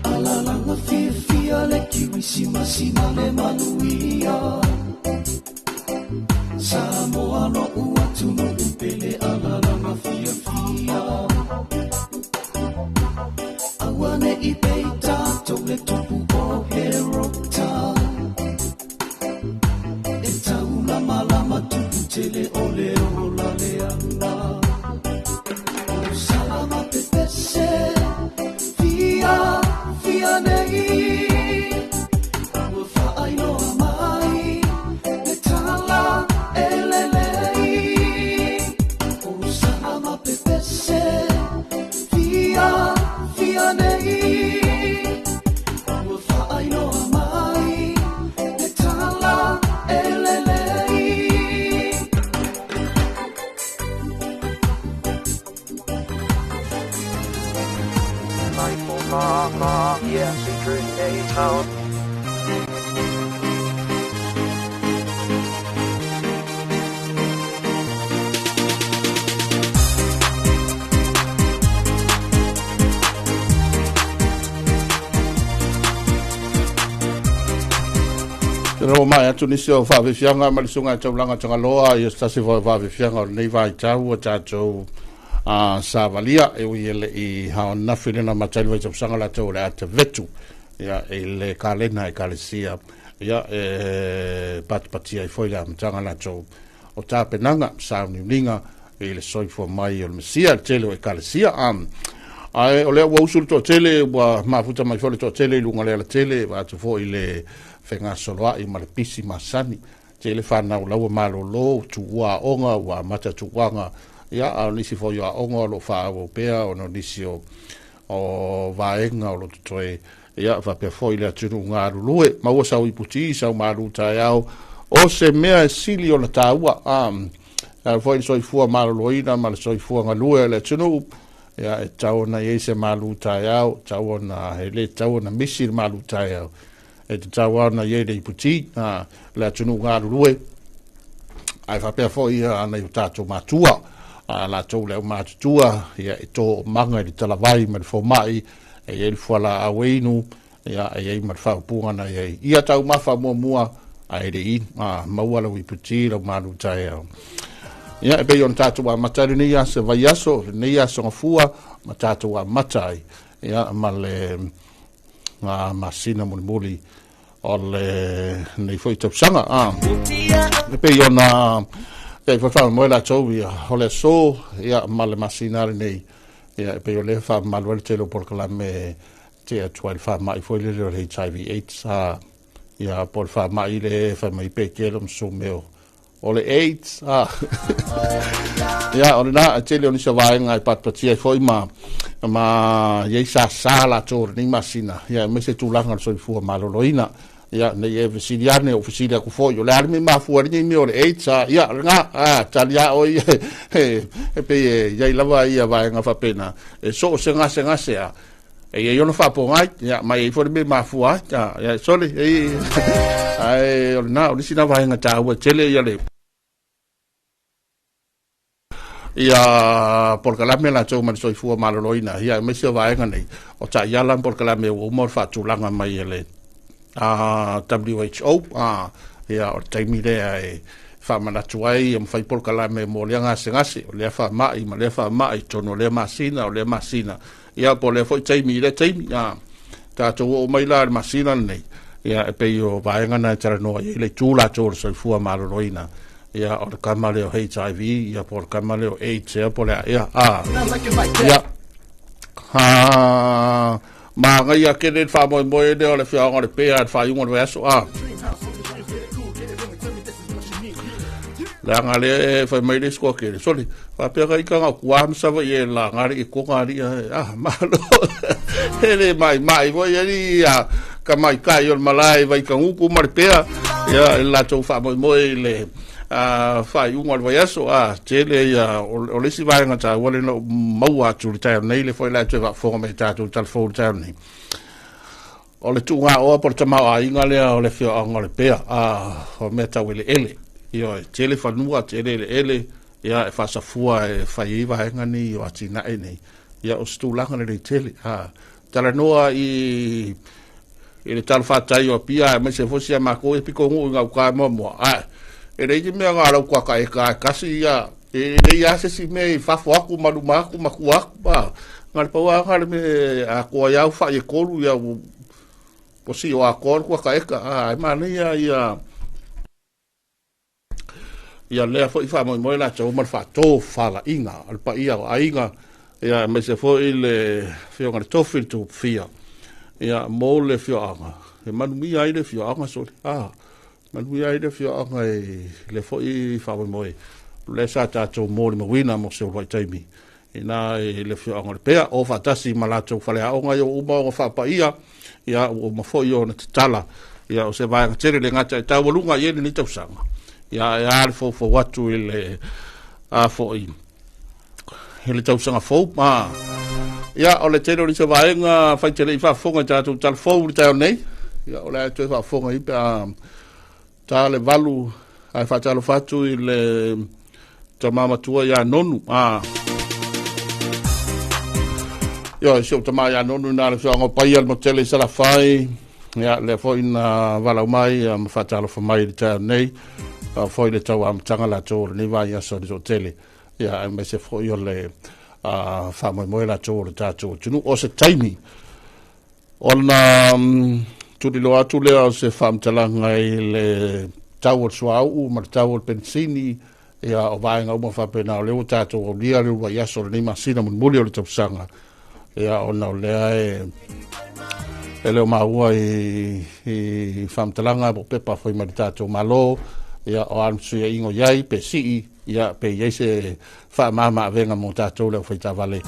Alalaga fiafia le kerisimasi ma le manuia. Samoa lo'u atunuu pele alalaga fiafia. Aua ne'i pei tatou le tupu o Herota. E taulamalama tupu tele o le ola leaga. O salama pepese fia fia nei. Ua faainoa mai le tala e lelei. O salama pepese fia fia nei. Ua faainoa mai le tala e lelei. Tena mai atu nisi o faafiafiaga ma le susuga i taulaga tagaloa ia se tasi foi o faafiafiaga o lenei vaitau ua tatou savalia e ui e le'i haonafi lena matai le vaitausaga latou o le a tavetu ia i le kalena ekalesia ia e patipatia ai foi le amataga latou o tapenaga sauniuniga i le soifua mai o le Mesia le tele o ekalesia. Ae o lea ua usu le toatele ua mafuta mai foi le toatele i luga le alatele atu foi le fegasoloa'i ma le pisi masani tele fanau laua malōlō tuua aoga ua amata tuuaga ia a o nisi foi o aoga o loo faaauau pea ona o nisi o vaega o lo totoe ia faapea foi le atunuu galulue maua sau iputi sau malu taeao o se mea e sili ona taua foi le soifua malōlōina ma le soifua galue o le atunuu ia e tau ona iai se malu taeao tau ona e lē tau ona misi le malu taeao e tatau ona iai le iputi le atunuu galulue ae faapea foi nai o tatou matua latou le aumatutua ia e toomaga i le talavai ma le foma'i e iai le fualaau e inu ia e iai ma le faaupuga na iai ia taumafa muamua ae le inu maua lau iputi lau malu taeao ia e pei ona tatou amata ai lenei aso vaiaso lenei aso gafua ma tatou amata ai ia ma le masina mulimuli o le nei foi tausaga e pei ona pei foi faamoemoe latou ia o le aso ia ma le masina lenei ia e pei o lea faamamalu ai le tele o polokalame te atu ai le faama'i foi lele o le HIV AIDS ia po o le faama'i le fai mai pe kelo ma sumeo O le AIDS, a. Ia, o lena, e tele o nisi o vaega e patipatia ai foi ma, ma iai sasa latou o lenei masina, ia, aemaise tulaga o le soifua maloloina. Ia, nei e fesili ane, ou fesili atu foi, o le a le mea e mafua ai lenei mea o le AIDS, a, ia, o lena, a, tali a oe ia, e pei e iai lava ia vaega faapena, e so o se gasegase a, E i ai ona faapogai, ia, ma e i ai foi le mea e mafua ai, a, ia, sole, e, ae o lena, o le isi lena vaega taua e tele ia le, ia polokalame latou ma le soifua maloloina, ia, aemaise o vaega nei, o taiala ma polokalame ua uma ona faatulaga mai e le WHO, a, ia, o le taimi lea e faamanatu ai ma fai polokalame mo lea gasegase, o lea faamai ma lea faamai i totonu o lea masina, o lea masina, Ia, po o lea foi taimi i lea taimi, a tatou oo mai la i le masina lenei, ia, e pei o vaega na e talanoa i ai le itu latou o le soifua maloloina, ia, o le kama lea o HIV, ia, po o le kama lea o AIDS, ia, po o le a, ia, a, ia, a, manaia tele le faamoemoe lea o le afioaga o Lepea i le faaiuga o le vaiaso, a. Leaga lea e fai mai le isi toatele, sole, faapea ka ita na o tua ma Savaii e laga le ikoga alii a, ah, malo. E le maimai foi alii a tamaitai o le malae i Vaitagutu ma Lepea, ia, i le latou faamoemoe i le faaiuga o le vaiaso, a, tele ia, o le isi vaega taua lea na ou maua atu i le taeao nei, lea foi la e toe faafofoga mai i tatou talafou i le taeao nei. O le tuugaoa po o le tamaoaiga lea o le afioaga o Lepea, a, o mea tau eleele. Ioe, tele fanua, tele eleele, ia, e faasafua e fai ai vaega nei o atinae nei. Ia, o se tulaga lelei tele. A, talanoa i i le talafatai o Apia, aemaise foi si a matou ia pitonuu i gauta e muamua. Ae, e leai ni mea na o lau tuata eka e tasi ia, e leai lava se isi mea i fafo atu ma luma atu ma tua atu, a. Na o le pau lava lena o le mea e atoa ai au fai e tolu, ia ua sio atoa le kuata eka, a, e manaia ia ia lea foi faamoemoe latou ma le faatofalaiga o le paia o aiga, ia, aemaise foi le afioga i le Tofi le Tupufia, ia, mo le afioaga, e manuia ai le afioaga, sole, a. Manuia ai le afioaga i lea foi faamoemoe, o lea sa tatou molimauina mo se uluai taimi ina i le afioaga o Lepea, o faatasi ma latou faleaoga ia ua uma ona faapaia, ia ua uma foi ona tatala, ia o se vaega tele le gata e taualuga i ai lenei tausaga, ia e a le foufou atu i le a foi i le tausaga fou. Ma ia o le tele o nisi o vaega fai te le i faafofoga i tatou tala fou i le taeao nei, ia o le a toe faafofoga i pe a ta le 8, ae faatalofa atu i le tama matua ia Nonu. A Ia, si ou tama ia Nonu na le afioaga o Paia le Motele i Salafai. Ia, lea foi na valaau mai ma faatalofa mai i le taeao nei. Foi le tau amataga latou o lenei vaiaso o le toatele. Ia, aemaise foi o le faamoemoe latou o le tatou atunuu. O se taimi ona tuliloa atu lea o se faamatalaga i le tau o le suauu ma le tau o le penisini, ia, o vaega uma faapena o lea ua tatou aulia le uluai aso o lenei masina mulimuli o le tausaga, ia, ona o lea e le o maua i faamatalaga po o pepa foi mai le tatou Malo, ia, o a ni fesuiaiga o i ai, pe sii, ia, pe i ai se faamama avega mo tatou le aufai taavale,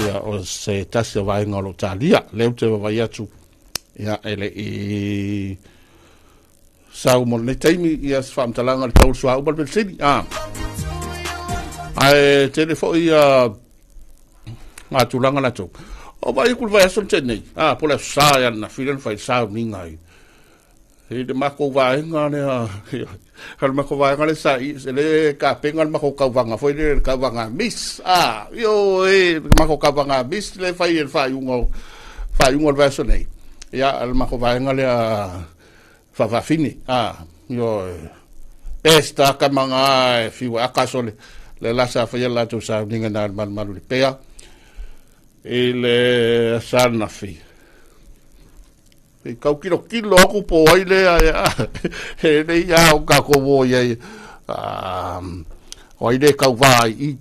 ia, o se tasi o vaega o lo o talia. Lea ou te vaavaai atu, ia, e le i sau mo lenei taimi, ia, se faamatalaga i le tau o le suauu ma le penisini. A. Ae tele foi ia ngā tulaga latou. O vai atu le vaiaso na tea nei, a, po o le aso Sa ia ananafi lea na fai le sauniga i i le matou vaega lea, o le matou vaega lea sa i, se le tapena le matou tauvaga foi lea, le tauvaga Miss, a, ioe, le matou tauvaga Miss lea e fai i le faaiuga o le vaiaso nei, ia, o le matou vaega lea faafafine, a, ioe, pesta ka manga e fiu e aka sole, le la sa faia le latou sauniga na le malumalu i le pea, i le aso ananafi. E tau kilokilo aku po o ai lea e lei a o tatou o i ai o ai le tauvā i i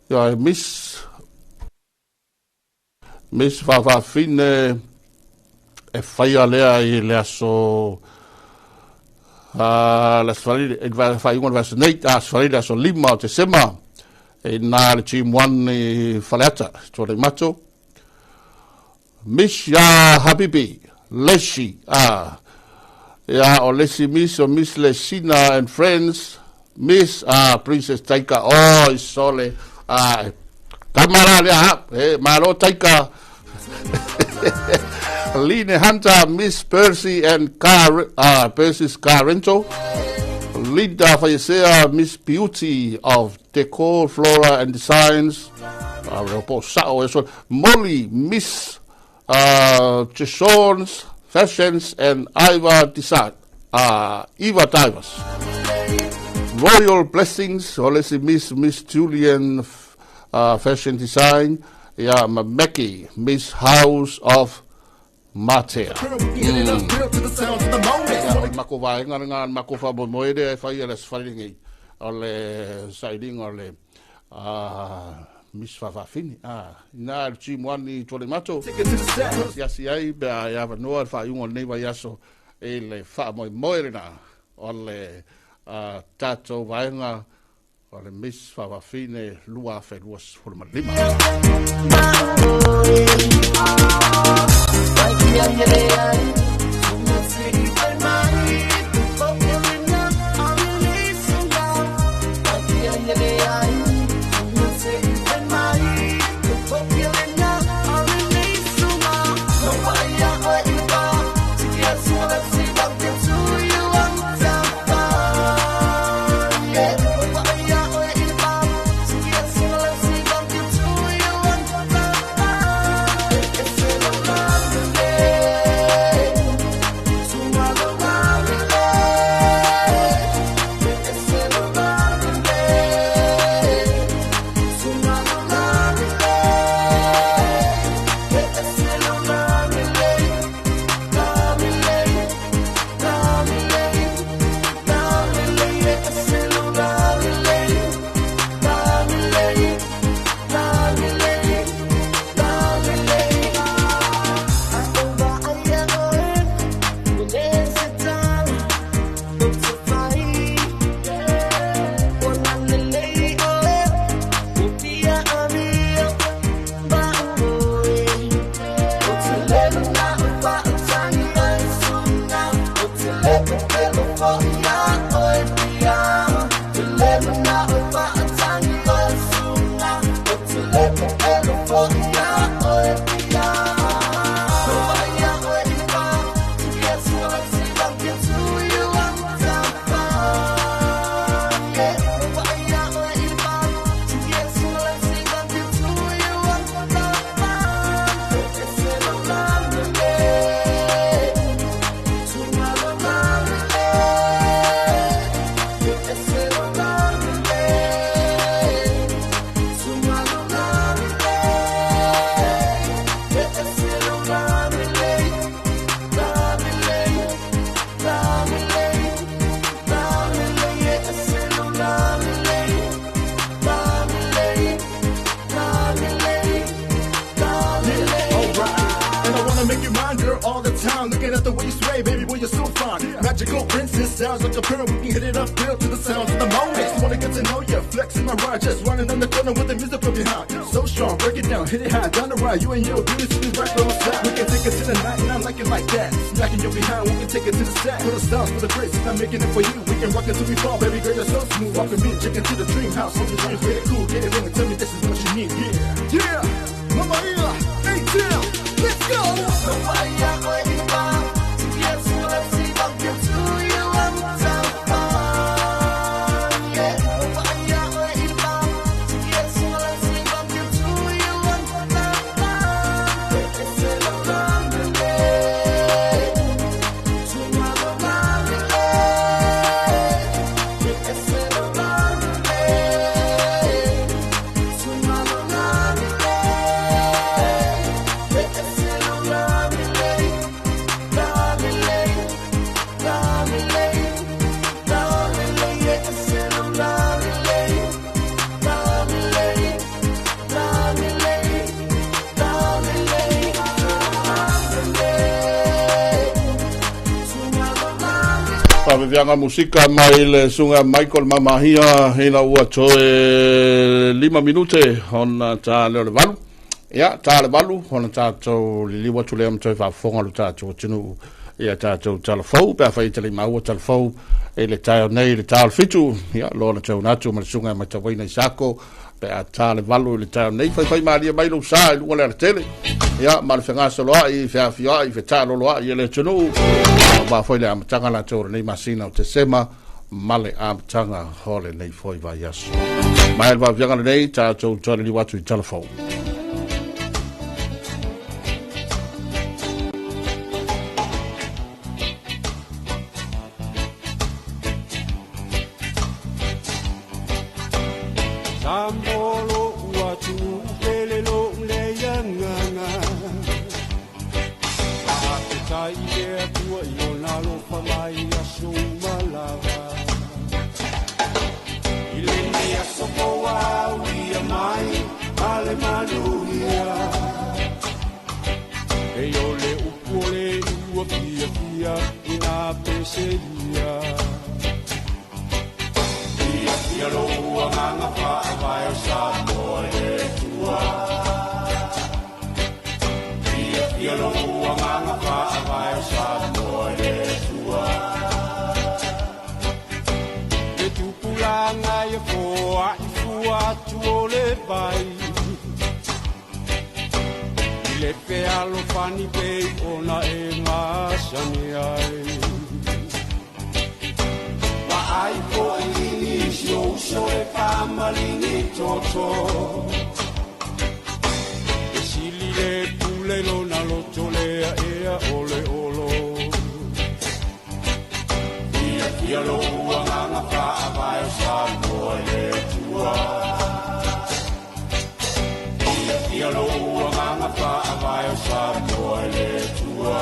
ia Miss Miss Faafafine e faia lea i le aso Le aso Faraile, i le faaiuga o le vaiaso nei, aso Faraile aso 5 o Tesema, i na le Team 1 i Faleata, Tuanaimato. Miss ya Habibi, Lesi, ia o Lesi Miss o Miss Lesina and Friends, Miss Princess Taika, oh, sole, kamara lea, ha, e, malo Taika. Line Hunter, Miss Percy and Car, Percy's Car Rental. Linda Faiesea, Miss Beauty of Decor, Flora and Designs. Molly, Miss Cheson's Fashions and Iva Design. Eva Divers. Royal Blessings, o le Miss Miss Julian Fashion Design, ia ma Mackie, Miss House of Matea. Ia, mako vaenga le ngā mako wha mo moe e whai a le sfari o le sailinga o le Miss Fafafini. Ina le Team 1 i Tuanaimato. Siasi ai, pe a ia wanoa le whaaiunga o lenei vaiaso e le whaamoemoe lena o le tātou vaenga o le Miss Fafafine 2025. Magical princess sounds like a pearl. We can hit it up real to the sounds of the moment. Just wanna get to know ya, flexing my ride, just running on the corner with the music from behind. So strong, break it down, hit it high, down the ride. You and your beauty sitting right by my side. We can take it to the night, and I like it like that. Smacking your behind, we can take it to the set. For the sounds, for the grace, I'm making it for you. We can rock it till we fall, baby girl, you're so smooth. Walk with me, chicken to the dream house. All the dreams, get it cool, get it in, and tell me this is what you need. Yeah, yeah, Mama Ila, A-Town, let's go. Faaveveaga musika mai le suga Michael Mamahia ina ua toe 5 minute ona ta leo le 8. Ia, ta le 8 ona tatou liliu atu lea ma toe faafofoga lo tatou atunuu ia tatou talafou pe afai te le maua talafou i le taeao nei i le ta o le 7. Ia, loa na toe atu ma le suga matauaina i Sako pe a ta le 8 i le taeao nei. Faifai malie mai lou sa i luga le alatele. Ia, ma le fegasoloai, feafioai, fetaloloai i le atunuu. Aua foi le amataga latou o lenei masina o Tesema ma le amataga o lenei foi vaiaso. Mai le vaaviaga lenei, tatou toe liliu atu i talafou. Samoa ua tu pele lo le iagaga. Faafetai i le Atua i lona alofa mai aso uma lava. I lenei aso fou aulia mai ma le manuia. E o le upu o le ua fiafia i nā pese ia. Fia lou agaga faavae o Samoa i le Atua. Fia lou agaga faavae o Samoa i le Atua. Le tupulaga ia foai fua atu o le vai. I le fealofani pei ona e masani ai. Vaai foi i nisi o uso e faamaligi toto. E sili le pule lona loto lea ea o le olo. Fia lou agaga faavae o Samoa i le Atua. Fia lou agaga faavae o Samoa i le Atua.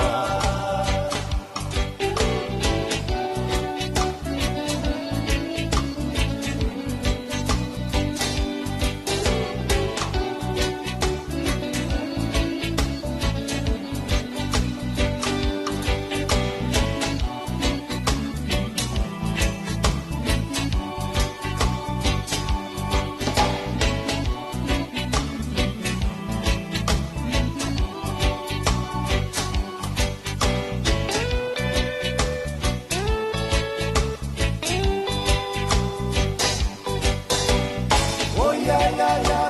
Oh yeah yeah yeah,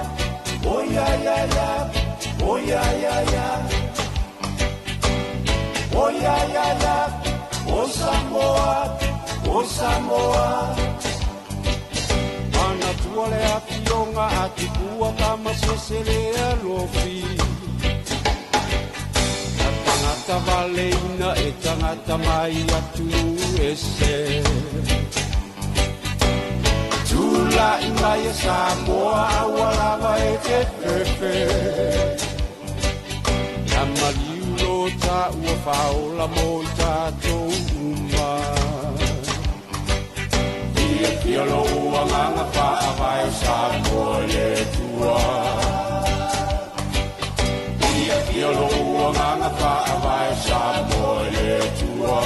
oh yeah yeah yeah, oh yeah yeah yeah. Oh yeah yeah yeah, oh Samoa, oh Samoa. Manatua le afioga a Tupua Tamasese le alofi. Na tagata valeina e tagata mai atunuu ese. Tula'i mai e Samoa aua lava e te fefe. Ia maliu lo taua faaola mo i tatou uma. Fia lou agaga faavae o Samoa i le Atua. Fia lou agaga faavae o Samoa i le Atua.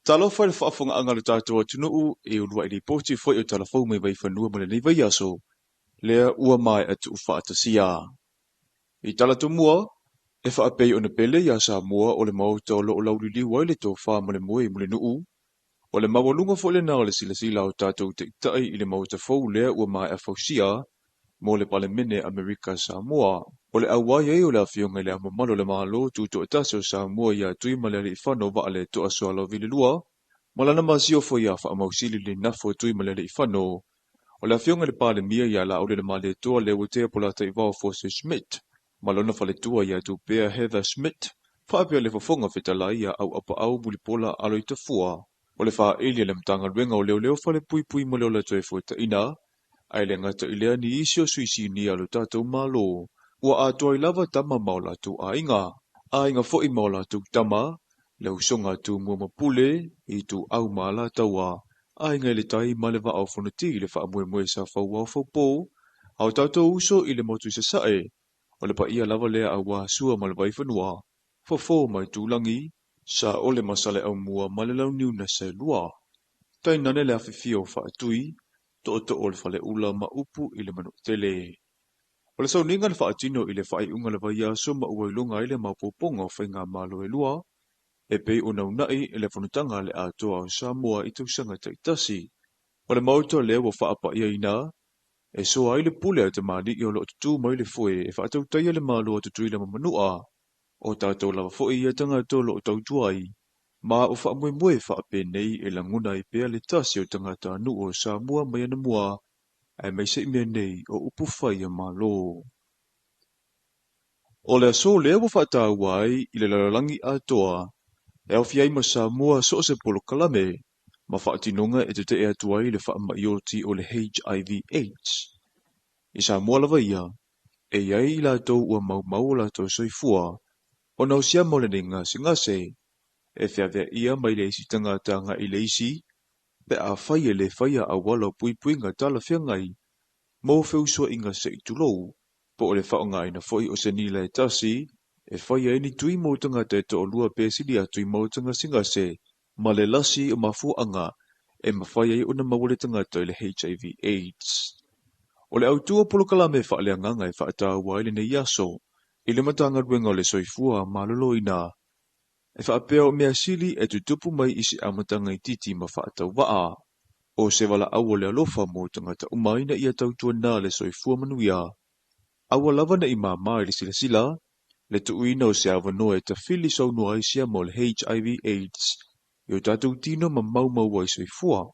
Talofa i le faafofogaaga a lo tatou atunuu e uluai lipoti foi o Tala Fou mai Vaifanua mo lenei vaiaso, lea ua maea tuufaatasia. I tala tomua, e faapei ona pele iā Samoa o le Maota o lo o lauliliu ai le tofa ma le moe mo le nuu, o le maualuga foi lena o le silasila a o tatou taitai i le Maota fou lea ua maea fausia mo le Palemene Amerika Samoa. O le auai ai o le Afioga i Le Ao Mamalu o le Malo Tutoatasi o Samoa ia Tuimalealiifano Vaaletoa Sualauvi II ma lana masiofo ia Faamausili Lenafo Tuimalealiifano, o le Afioga i le Palemia ia Laaulialemalietoa Leuatea Polataivao Fosi Schmidt ma lona faletua ia Tupea Heather Schmidt, faapea le Fofoga Fetalai ia Auapaau Mulipola Aloitafua. O le faaili a le Matagaluega o Leoleo Falepuipui mo le Ola Toefuataina, ae le gata i lea ni isi o sui sinia a lo tatou Malo, ua atoa ai lava tama ma o latou aiga, aiga foi ma o latou tama, le usoga a Tumua ma Pule, Ituau ma Alataua, Aiga i le Tai ma le Vaa o Fonoti i le faamoemoe sa fauao faupo a o tatou uso i le motu i Sasae, o le paia lava lea aua Sua ma le Vaifanua, Fofo ma Aitulagi, Saole ma Saleaaumua ma le Launiu na Saelua. Tainane le afifio o Faatui, Tootoo o le Faleula ma upu i le Manuatele. O le sauniga na faatino i le faaiuga o le vaiaso ma ua iloga ai le maopoopoga o faigamalo e lua, e pei ona uunai i le fonotaga a le Atoa o Samoa i tausaga taitasi. O le Maota lea ua faapaiaina, e soa ai le pule a tamalii o lo o tutū mai le foe e faatautaia le Malo a Tutuila ma Manua, O tatou lava foi ia tagata o lo o tautua ai, ma o faamoemoe faapenei e lagona ai pea le tasi o tagatanuu o Samoa mai anamua, aemaise i mea nei o upu fai a Malo. O le aso lea ua faataua ai i le lalolagi atoa, e aofia ai ma Samoa so o se polokalame ma faatinoga e tetee atu ai le faamai oti o le HIV AIDS. I Samoa lava ia, E i ai i latou ua maumau o latou soifua, ona o siama o lenei gasegase, e feaveaia mai le isi tagata agai i le isi, pe afai e le faia auala o puipuiga talafeagai mo feusuaiga se i tulou, po o le faaaogaina foi o se nila e tasi e faia ai ni tui mo tagata e toalua pe sili atu i maota gasegase ma le lasi o mafuaaga e mafai ai ona maua le tagata i le HIV AIDS. O le autu o polokalame faaleagaga e faataua ai lenei aso i le Matagaluega o le Soifua Maloloina, e faapea o mea sili e tutupu mai i se amataga itiiti ma faatauvaa, o se valaau o le alofa mo tagata uma ina ia tautuana le soifua manuia. Aua lava ne i māmā i le silasila, le tuuina o se avanoa e tafili saunoa ai siama o le HIV AIDS i o tatou tino ma maumau ai soifua.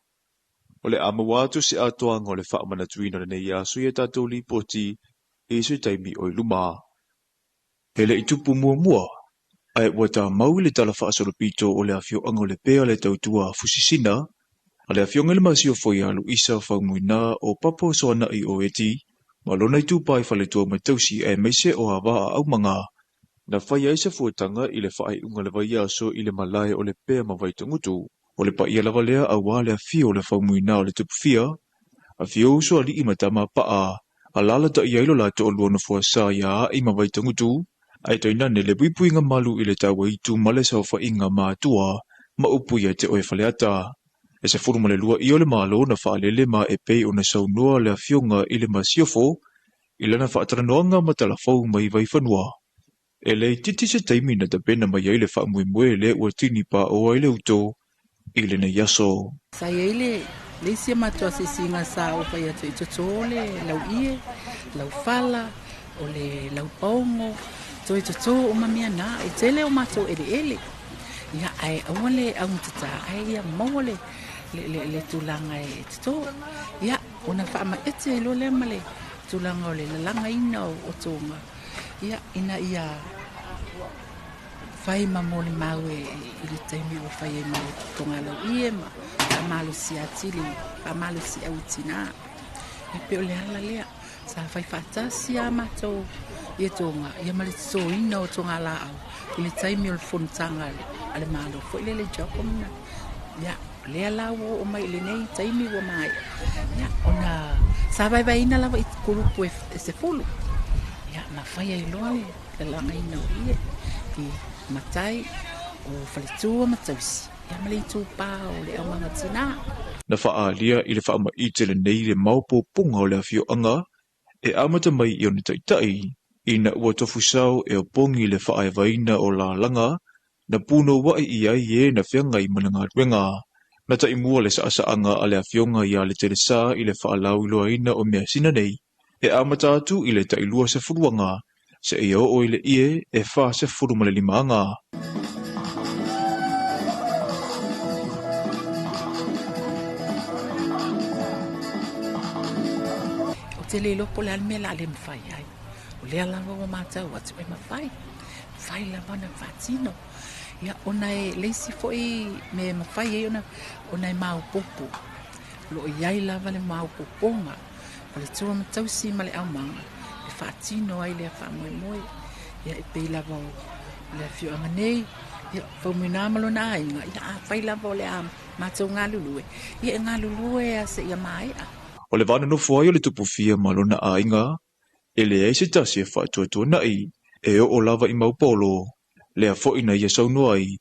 O le a maua atu se atoaga o le faamanatuina o lenei aso i a tatou lipoti i se taimi o i luma. E le i tupu muamua, ae ua tamau i le tala faasolopito o le afioaga o Lepea le tautua a Fusisina a le Afioga i le Masiofo ia Luisa Faumuina o Papa o Soanai o Eti ma lona itupa i faletua ma tausi aemaise o Avaa Aumaga na fai ai se fuataga i le faaiuga o le vaiaso i le malae o Lepea ma Vaitagutu. O le paia lava lea aua le afio o le Faumuina o le Tupufia, afio uso alii ma tama paa, alaalatai ai lo la toalua nofoa-sa ia Aai ma Vaitagutu, ae tainane le puipuiga malu i le taua itu ma le saofaiga matua ma upu ia te oe Faleata. E 12 ia o le Malo na faalele ma e pei ona saunoa le Afioga i le Masiofo i lana faatalanoaga ma Talafou mai Vaifanua. E le itiiti se taimi na tapena mai ai le faamoemoe lea ua tini paoa ai le uto i lenei aso. Sa i ai le isi a matou asiasiga sa ou fai atu ai, toto le lauie, laufala, o le laupaogo, toe toto uma mea na, e tele o matou eleele. Ia, ae aua le augatata, ae ia maua le, le, le, le tulaga e toto. Ia, ona faamaete ai loa lea ma le tulaga o le lalagaina o otoga, ia, ina ia fai ma molimau e i le taimi ua fai ai ma le togalauie ma faamalosi atili, faamalosi au i tinā. E pei o le ala lea, sa fai faatasi a matou ia toga, ia ma le totoina o togalaau i le taimi o le fonotaga a le Malo foi lele i CHOGM na. Ia, lea la ua oo mai i lenei taimi ua maea, ia, ona sa vaevaeina lava i kulupu e 10, ia, ma fai ai loa le lalagaina o ie i matai o faletua ma tausi. Ia ma le itupa o le aumaga tinā. Na faaalia i le faamaite lenei le maopoopoga o le afioaga e amata mai i ona taitai, ina ua tofusao e opogi le faaevaina o lalaga na punouai i ai e na feagai ma le galuega. Na taimua le saasaaga a le afioga ia Letelesā i le faalauiloaina o measina nei, e amata atu i le tailua sefulu aga seia oo i le ie e 45 aga. Ou te le iloa po o le a le mea o le a le mafai ai. O lea lava ua matau atu e mafai, mafai lava ona faatino. Ia ona e le isi foi mea e mafai ai ona e maopoopo. O lo o i ai lava le maopoopoga o faletua ma tausi ma le aumaga e faatino ai lea faamoemoe. Ia e pei lava o le afioaga nei, ia Faumuina ma lona aiga, ia afai lava o le a matou galulue, ia e galulue lava seia maea. O le va nonofo ai o le tupufia ma lona aiga, e leai se tasi e faatuatuanai, e oo lava i maupolo. Lea foi na ia saunoa ai,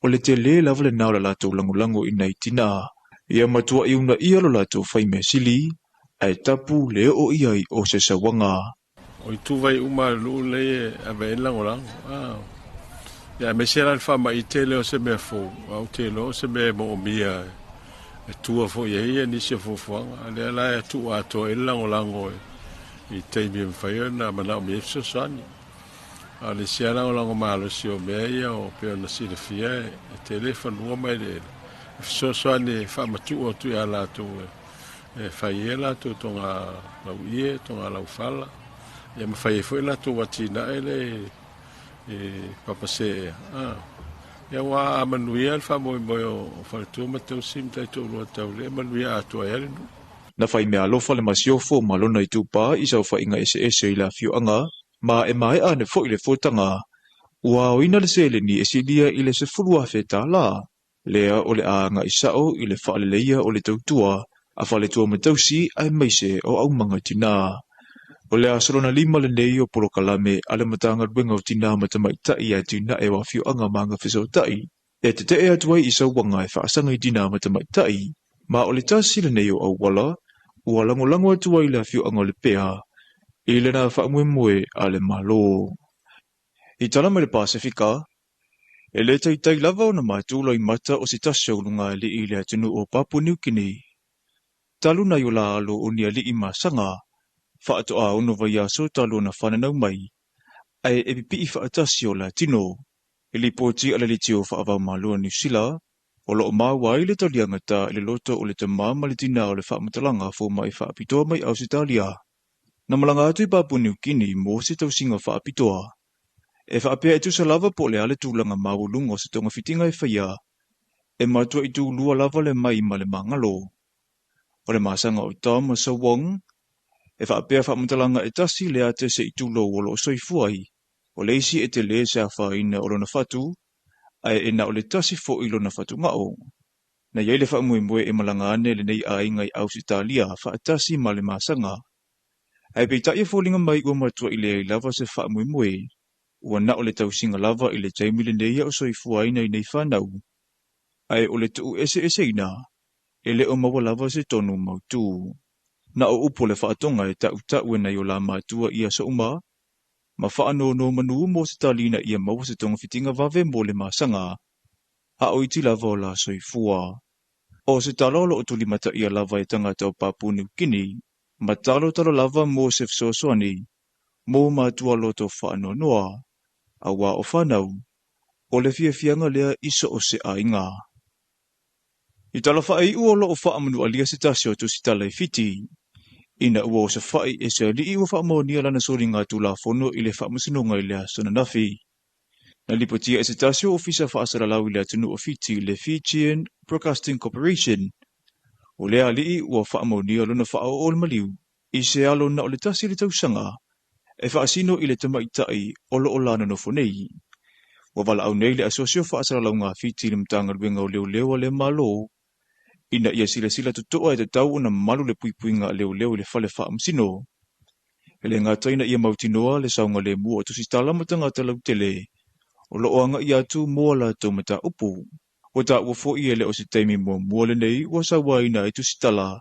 o le tele lava lena o le latou lagolago i nai tinā. Ia matuai uunaia lo latou faimea sili, ae tapu le oo i ai o se sauaga. O ituvai uma a le nuu lenei e ave ai le lagolago. Ia aemaise la le faamaite tele o se mea fou, ae ou te iloa o se mea e moomia e tua foi i ai ia nisi o fuafuaga. A lea la e tuu atoa ai le lagolago i taimi e mafai ona manaomia ai fesoasoani. A o le isi lava lagolago malosi o mea ia o pei ona silafia e tele fanua ma eleele, e fesoasoani e faamatuu atu ia latou e fai ai latou togalauie, togalaufala, ia ma fai ai foi latou atinae le i Papaseea. Ia ua amanuia le faamoemoe o faletua ma tausi ma taitoalua taulii, e manuia atoa ai le nuu. Na faimeaalofa le Masiofo ma lona itupa i saofaiga eseese i le afioaga, ma e maea ane foi le fotaga, ua aoina le seleni e silia i le $10,000. Lea o le a agai sao i le faaleleia o le tautua a faletua ma tausi aemaise o aumaga tinā. O le aso lona lima lenei o polokalame a le Matagaluega o Tinā ma Tamaitai e Atinae o Afioaga ma Agafesootai, e tetee atu ai i sauaga e faasaga i tinā ma tamaitai, ma o le tasi lenei o auala ua lagolago atu ai le afioaga o Lepea i lena faamoemoe a le Malo. I tala mai le Pasefika, e le taitai lava ona matu loimata o se tasi o ulugalii i le atunuu o Papua New Guinea. Talu nai o la alo o ni ali'i masaga, faatoa 6 vaiaso talu ona fananau mai, ae e pipii faatasi o la tino. I lipoti a le leitio faavaumalo a Niu Sila, o loo maua ai le taliaga i le loto o le tamā ma le tinā o le faamatalaga fomaʻi faapitoa mai Ausetalia. Na malaga atu i Papua New Guinea mo se tausiga faapitoa. E faapea e tusa lava po o le a le tulaga maualuga o se togafitiga e faia, e matuai tulua lava le mai ma le magalo. O le masaga o Tom ma Sawong, e faapea faamatalaga e tasi le ate se i tulou o loo soifua ai. O le isi e tele se afaina o lona fatu, ae e na o le tasi foʻi lona fatugao. Na iai le faamoemoe e malaga ane lenei aiga i Ausetalia faatasi ma le masaga. Ae peitai e foliga mai ua matuai leai lava se faamoemoe. Ua na o le tausiga lava i le taimi lenei o soifua ai nai nei fanau. Ae o le tuu eseeseina, e le o maua lava se tonu mautū. Na o upu o le faatoga e taʻutaʻu e nai o la matua i aso uma, ma faanonomanu mo se talina ia maua se togafitiga vave mo le masaga, a o iti lava o la soifua. O se tala o loo tulimataia lava e tagata o Papua New Guinea, ma talotalo lava mo se fesoasoani, mo matua loto faanoanoa, auā o fanau, o le fiafiaga lea i so o se aiga. I tala faaiu o loo faamanualia se tasi o tusitala i Fiti, ina ua osofaʻi e se alii ua faamaonia lana soliga tulafono i le faamasinoga i le aso ananafi. Na lipotia e se tasi o ofisa faasalalau i le atunuu o Fiti le Fijian Broadcasting Corporation. O lea alii ua faamaonia lona faaoo o le maliu i se alo na o le 1 le tausaga e faasino i le tamaitai o loo la nonofo nei. Ua valaau nei le Asosi o Faasalalauga a Fiti i le Matagaluega o Leoleo a le Malo, ina ia silasila totoa e tatau ona malu le puipuiga a leoleo i le fale faamasino. E le gata ina ia mautinoa le saogalemu o tusitala ma tagata lautele, o loo agaʻi atu mo a latou mataupu. Ua taua foi e le o se taimi muamua lenei ua sauaina ai tusitala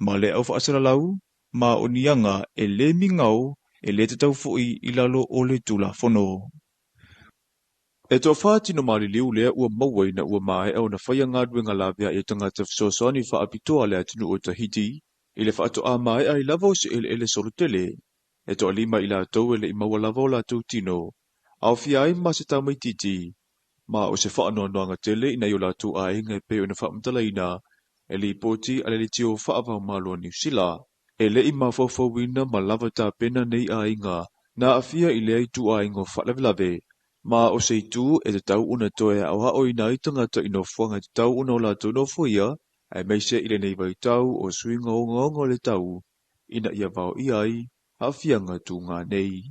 ma le au faasalalau ma o ni aga e le migao e le tatau foi i lalo o le Tulafono. E toafa tino maliliu lea ua maua ina ua maea ona faia galuega laveai a tagata fesoasoani faapitoa a le atunuu o Tahiti i le faatoa maea ai lava o se eleele solotele. E toalima i latou e le i maua lava o latou tino, aofia ai ma se tamaitiiti, ma o se faanoanoaga tele i nai o latou aiga e pei ona faamatalaina e lipoti a le Leitio Faava-o-Malo a Niu Sila. E le i mafaufauina ma lava tapena nei aiga na aafia i lea ituaiga o faalavelave, ma o se itu e tatau ona toe aoaoina ai tagata i nofoaga e tatau ona o latou nofoia, aemaise i lenei vaitau o suiga ogaoga o le tau, ina ia vaoia ai aafiaga tuga nei.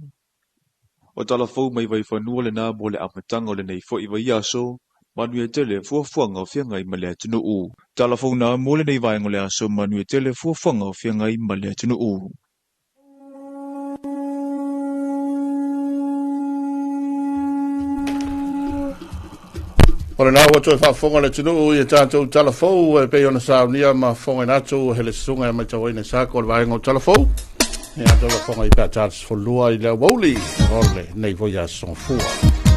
O tala fou mai Vaifanua lena mo le amataga o lenei foi vaiaso, manuia tele fuafuaga o feagai ma le atunuu. Tala fou na mo lenei vaega o le aso, manuia tele fuafuaga o feagai ma le atunuu. O lena ua toe faafofoga le atunuu i a tatou tala fou e pei ona saunia ma fofogaina atu he le susuga e matauaina i Sako o le vaega o tala fou. Ia tatou lafoga i pe a ta le 12 i le aoauli o lenei foi aso Gafua.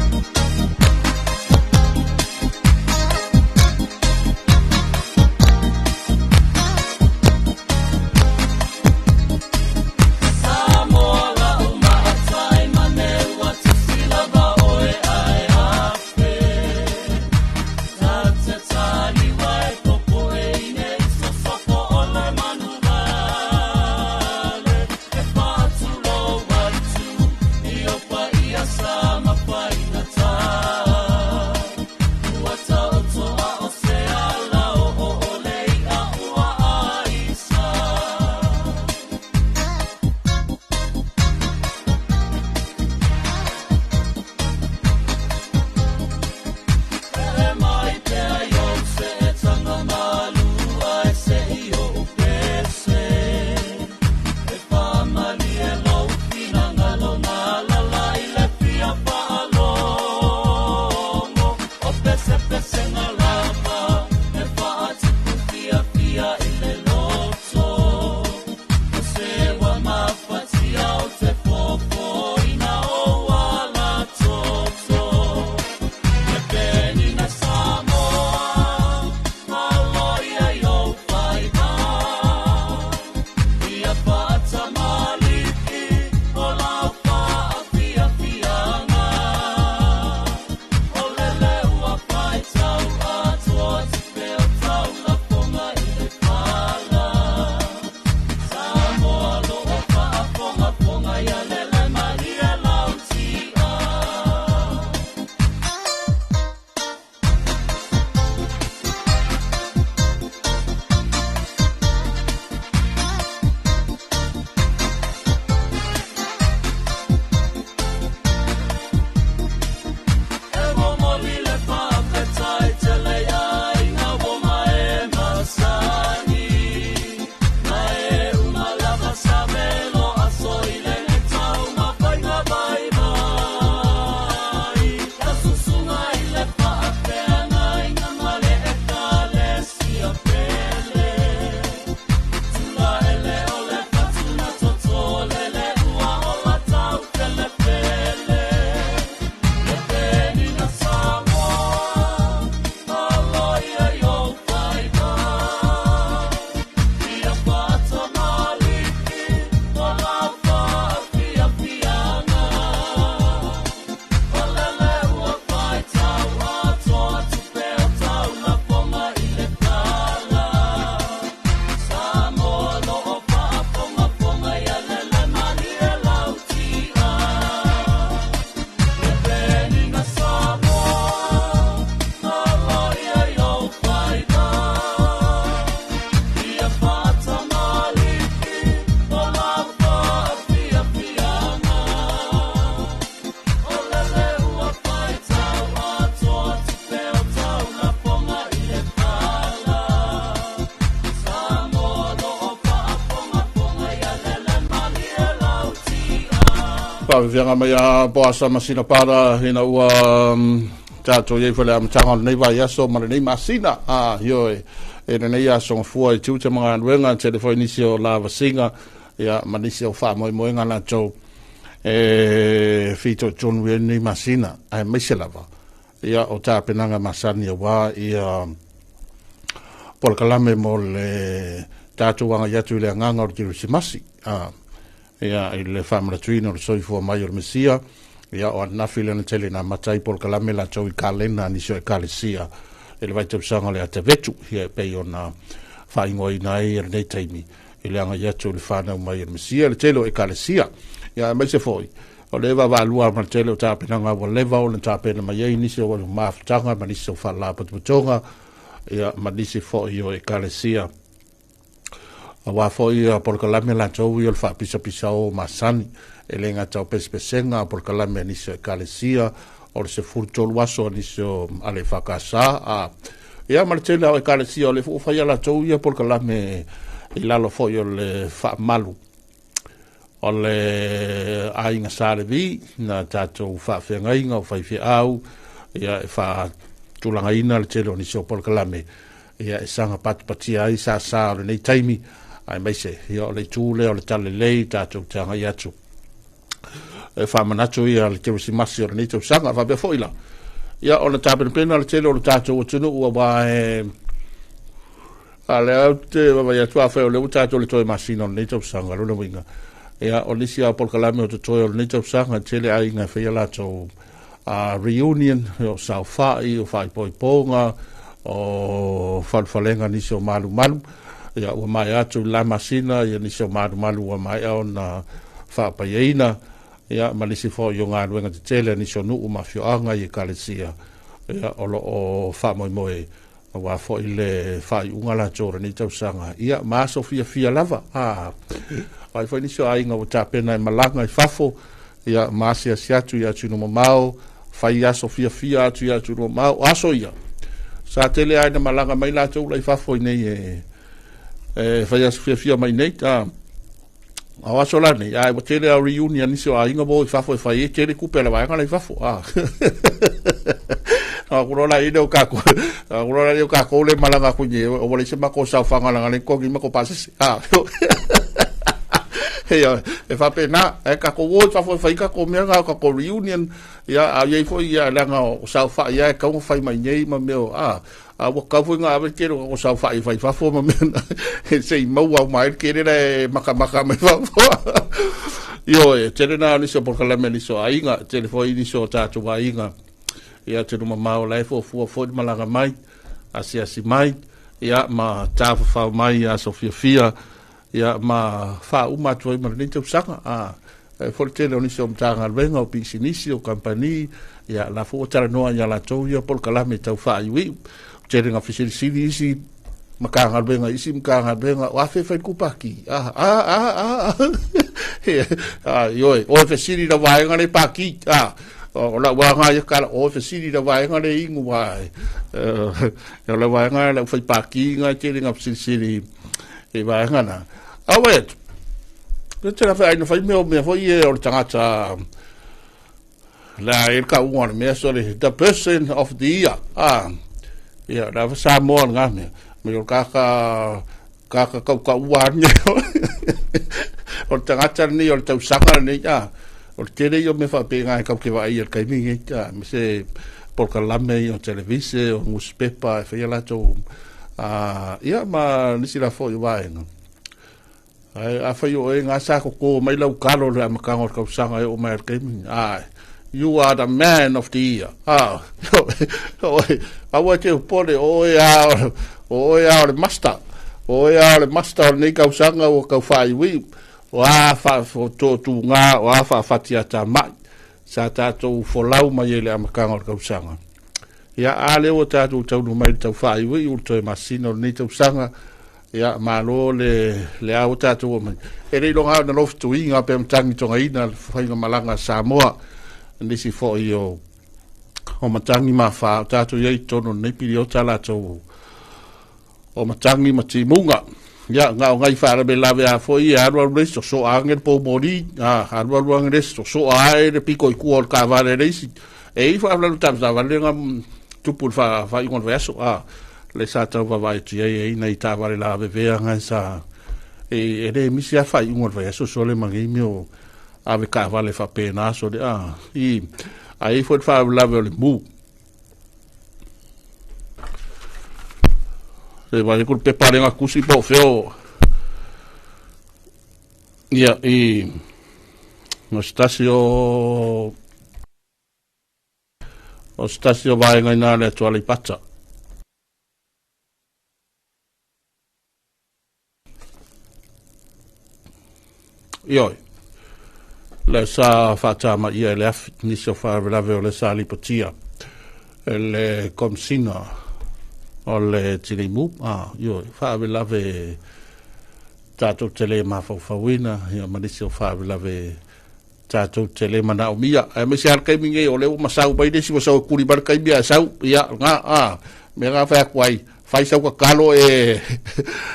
Faaviaviaga mai a Boasa ma Sinapara ina ua Tatou i ai foi le amataga o lenei vaiaso ma lenei masina. A, ioe, e lenei aso gafua i tiute ma galuega, tele foi nisi o lavasiga, ia, ma nisi o faamoemoega latou e fitoitonu i ai lenei masina, aemaise lava, ia, o tapenaga masani aua ia polokalame mo le tatou agai atu i le agaga o le Kerisimasi. A, ia, i le faamanatuina o le soifua mai o le Mesia, ia, o ananafi lea na tele ina amata ai polokalame latou i kalena a nisi o ekalesia i le vaitausaga o le Atevetu, ia, e pei ona faaigoaina ai lenei taimi i le agai atu i le fanau mai o le Mesia, le tele o ekalesia. Ia, aemaise foi, o le vaavaalua ma le tele o tapenaga ua leva ona tapena mai ai nisi o mafutaga ma nisi o faalapotopotoga, ia, ma nisi foi o ekalesia. Aua foi ia polokalame latou ia o le faapisapisao masani, e le gata o pesepesega o polokalame a nisi o ekalesia, o le 13 aso a nisi o ale EFKS, a, ia ma le tele o ekalesia o le ua faia latou ia polokalame i lalo foi o le faamalu o le aiga Sa Levi na tatou faafeagaiga o faifeau, ia e faatulagaina le tele o nisi o polokalame, ia e saga patipatia ai sasa o lenei taimi, aemaise ia o le itu lea o le talalelei tatou te agai atu e faamanatu ia le Kerisimasi o lenei tausaga. Faapea foi la, ia ona tapenapena le tele o le tatou atunuu aua e a lea ou te vaavaai atu afai o lea ua tatou le toe masina o lenei tausaga, lona uiga, ia o nisi lava o polokalame o totoe o lenei tausaga, e tele aiga e faia latou reunion, o saofai, o faaipoipoga, o falefalega nisi o malumalu, ia ua maea atu la masina, ia nisi o malumalu ua maea ona faapaiaina, ia ma nisi foi o galuega tetele a nisi o nuu ma afioaga i ekalesia, ia o lo o faamoemoe aua foi le faaiuga latou o lenei tausaga, ia ma aso fiafia lava. A ai foi nisi o aiga ua tapena e malaga i fafo, ia ma asiasi atu i atunuu mamao, fai aso fiafia atu i atunuu mamao, o aso ia sa tele lava ina malaga mai latou la i fafo i nei e fai aso fiafia mai nei. A o aso la nei, a ua tele a reunion nisi o aiga mo i fafo e fai ai tele tupe a le vaega la i fafo. A a ku lola ine o kako, a ku lola ine o kako le malaga ku nye, o wale se mako saofaga langa le kongi mako pasese. A Ia, e faapena, e kako o i fafo e fai kako mea ngā kako reunion, ia, a iai foi ia leaga o saofai ia e kau fai mai nei ma mea o, a, a ua kau foi ngā ave tele o kako saofai fai fafo ma mea na, e se i maua au mai le kere la e makamaka mai fafo. Io, e tele nā nisi o polokalame nisi o aiga, tele foi nisi o tātou aiga, ia te numa mao la e fuafua foi le malaga mai, asiasi mai, ia, ma tafafao mai i aso fiafia, ia, ma faauma atu ai ma lenei tausaga. A, e foi le tele o nisi o Matagaluega, o pisinisi, o kampani, ia, la foi ua talanoa ia latou ia polokalame tau faaiuiu. Tele na fesilisili isi Matagaluega, isi Matagaluega, o afe fai ku paki. A, a, a, a, a, ioe, o e fesili la vaega le paki. A, o la uaga ia kala, o e fesili la vaega le ingu wa. O la vaega la fai paki nga tele nga fesilisili i vaega na. A wai atu, le tele fai aina fai mea o mea foi e o le tagata la e ka unga o le mea so le the person of the year. Ah, ia, la fa Samoa ngā mea. Me o kaka kaka kau kau ua ne. O le tagata nei o le tausaga nei, ah, o le tele ia o mea faapena e kau ke vaai i le taimi nei, ah, me se polokalame o televise, o newspaper, e whaia latou, ah, ia, ma nisi la foi o vaega. Ai, a whai o e ngā sa koko mai lau kalo le amataga o le tausaga e o mai le taimi. Ah, you are the man of the year. Ah, aua te upole, o e a, o e a o le master. O e a o le master o lenei tausaga ua tau whaaiwi. O a wha, o tō tū ngā, o a wha whati a tā mai. Sa tātou folau mai e le amataga o le tausaga. Ia, a lea ua tātou taunu mai le tau whaaiwi, ua toe masina o lenei tausaga. Ia, malo le, le a ua tātou o mai. E le iloga au na lofi tuiga pe matangi tongaina le whainga malaga a Samoa. Nisi foi o, o matangi mawha o tātou iai tonu nei piriota lātou o matangi ma timunga. Ia, ngā o ngai whaarame lawe a foi e aru aru reisi, o so ange le pōmori, a, aru aru ange reisi, o so ae le piko i kua o le kāware reisi. E i faalavelave tavatavale na tupu i le faaiuga o le vaiaso, a le sa tau vaavaai atu i ai e i ai nai taavale lavevea na sa e le misi lava faaiuga o le vaiaso sole ma nei mea o ave taavale faapena sole a i a i ai foi le faalavelave o le mu. Se vaai atu le pepa lea na tusi po o fea o ia i o se tasi o o se tasi o vaega i nā le atu Aleipata. Ioe, le sa faatamaia e le afi nisi o faalavelave o le sa lipotia e le Komesina o le Tineimu. Ah, ioe, faalavelave tatou te le mafaufauina, ia ma nisi o faalavelave tatou te le manaomia. Aemaise lava le taimi nei o lea ua masau mai le isi ua sau e kuli mai le taimi ae sau, ia, na, a, mea na fai atu ai, fai sau tatalo e,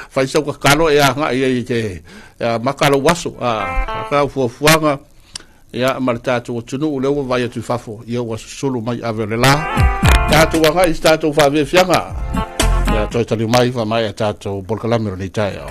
fai sau tatalo e agai ai i te, e amata lou aso, a, amata lau fuafuaga, ia, ma le tatou atunuu lea ua vaai atu i fafo, ia ua susulu mai ave o le la. Tatou agai i se tatou faafiafiaga. Ia, toe taliu mai, faamaea tatou polokalame o lenei taeao.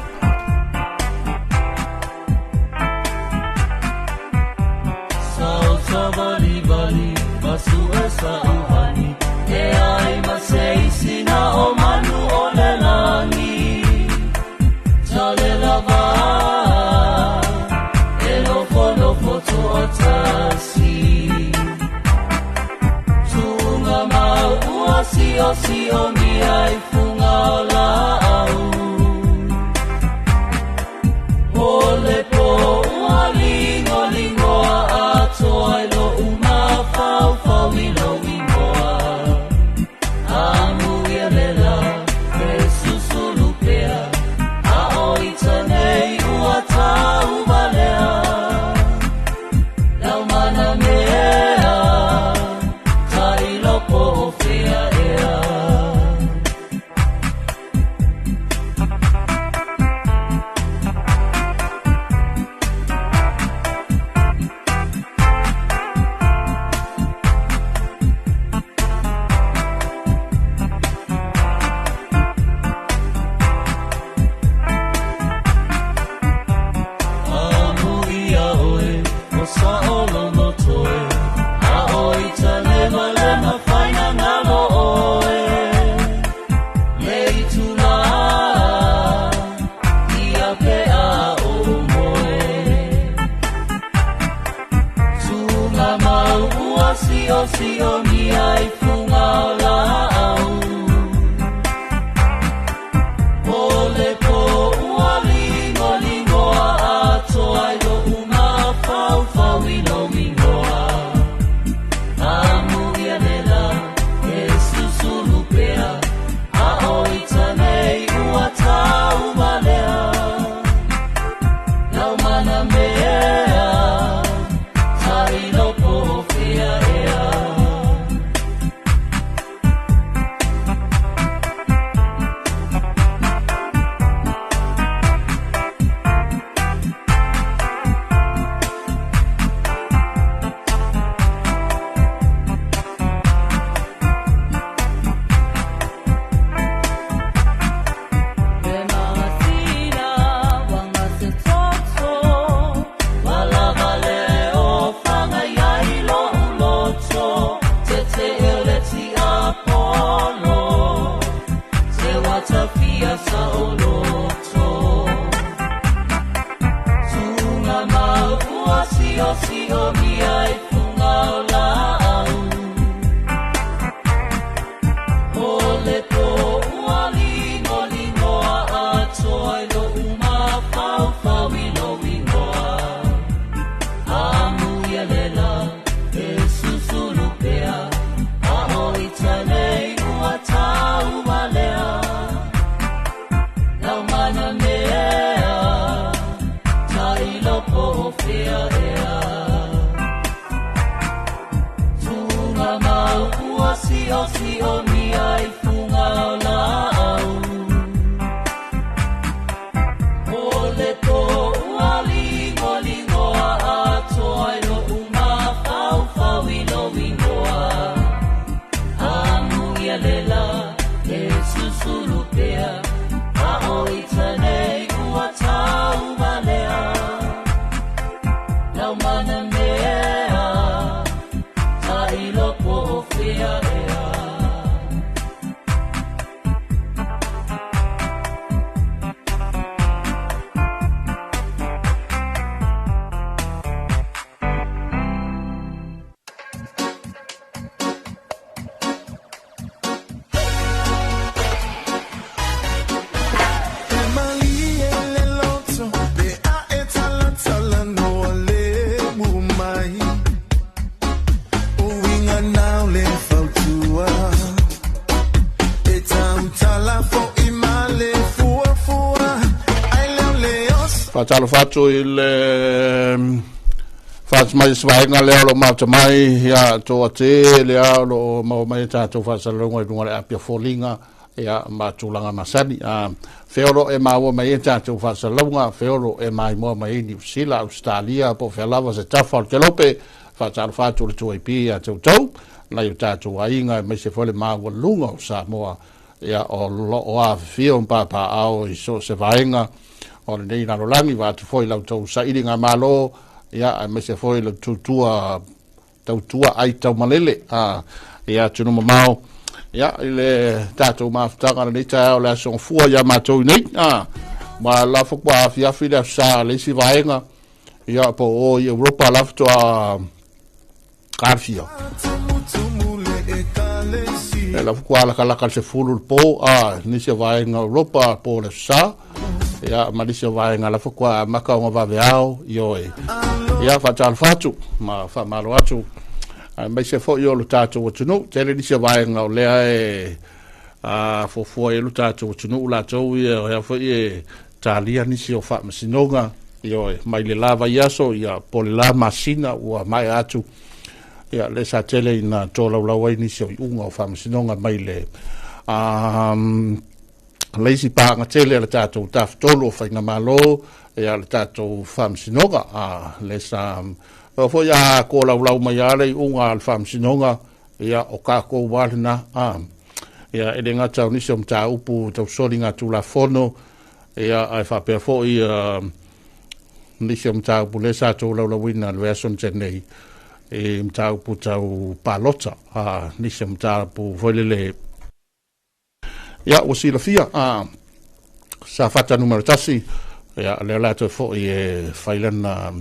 iloa po o fea ea. E malie le loto pe a e talatala noa le mai. Uiga nao le fautua e tautala fo'i ma le fuafua ai leo le oso. Faatalofa atu i le faatasi mai se vaega lea o lo o maota mai ia toa tele a o lo o maua mai e tatou faasalalauga i luga o le api a foliga ia ma tulaga masani. Fea o lo o e maua mai ai tatou faasalalauga, fea o lo o e maimoa mai ai Niu Sila, Ausetalia, po o fea lava se tafa o le kelope. Faatalofa atu le 2AP ia te outou nai o tatou aiga aemaise foi le maualuga o Samoa ia o lo o afifio ma papaaao i so o se vaega o lenei lalolagi. Vaeatu foi la outou sailiga malo ia aemaise foi le tutua tautua ai taumalele ia atunuu mamao ia i le tatou mafutaga lenei taeao le aso gafua ia matou i nei ma la faatoa afiafi le aso Sa le isi vaega ia po o i Europa la faatoa kafia e la faatoa lakalaka le 10 le po nisi o vaega o Europa po le aso Sa ia ma nisi o vaega la faatoa amata ona vaveao ioe. Ia faatalofa atu ma faamalo atu aemaise foi o le tatou atunuu. Tele nisi o vaega o lea e fuafua i ai lo tatou atunuu latou ia o ea foi e talia nisi o faamasinoga ioe mai le la vaiaso ia po le la masina ua maea atu ia le sa tele ina tolaulau ai nisi o iuga o faamasinoga mai le le isi paaga tele a le tatou Tafatolu o Faigamalo ia le tatou faamasinoga le sa o foi a tolaulau mai lava le iuga a le faamasinoga ia o tatou lava lena ia e le gata o nisi o mataupu tau soliga tulafono ia ae faapea foi nisi o mataupu lea sa tolaulauina le vaiaso na tea nei i mataupu tau palota nisi o mataupu foi lele ia ua silafia Safata Nu.1 ia lea o le a toe foi e fai lana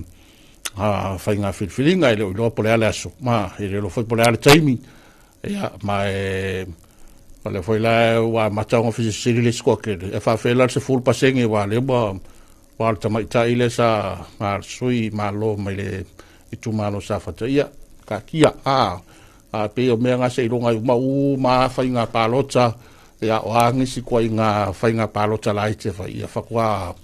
faiga filifiliga. E le o iloa po o le a le aso ma e le iloa foi po o le a le taimi ia ma e o lea foi la ua amata ona fesilisili le isi toatele e faafefea la le 10% aua lea ua o le tamaitai lea sa sui malo mai le itumalo Safata ia taatia pei o mea na seiloga ai uma uma faiga palota ia o a nisi ituaiga faiga palota laiti e fai ia faatoa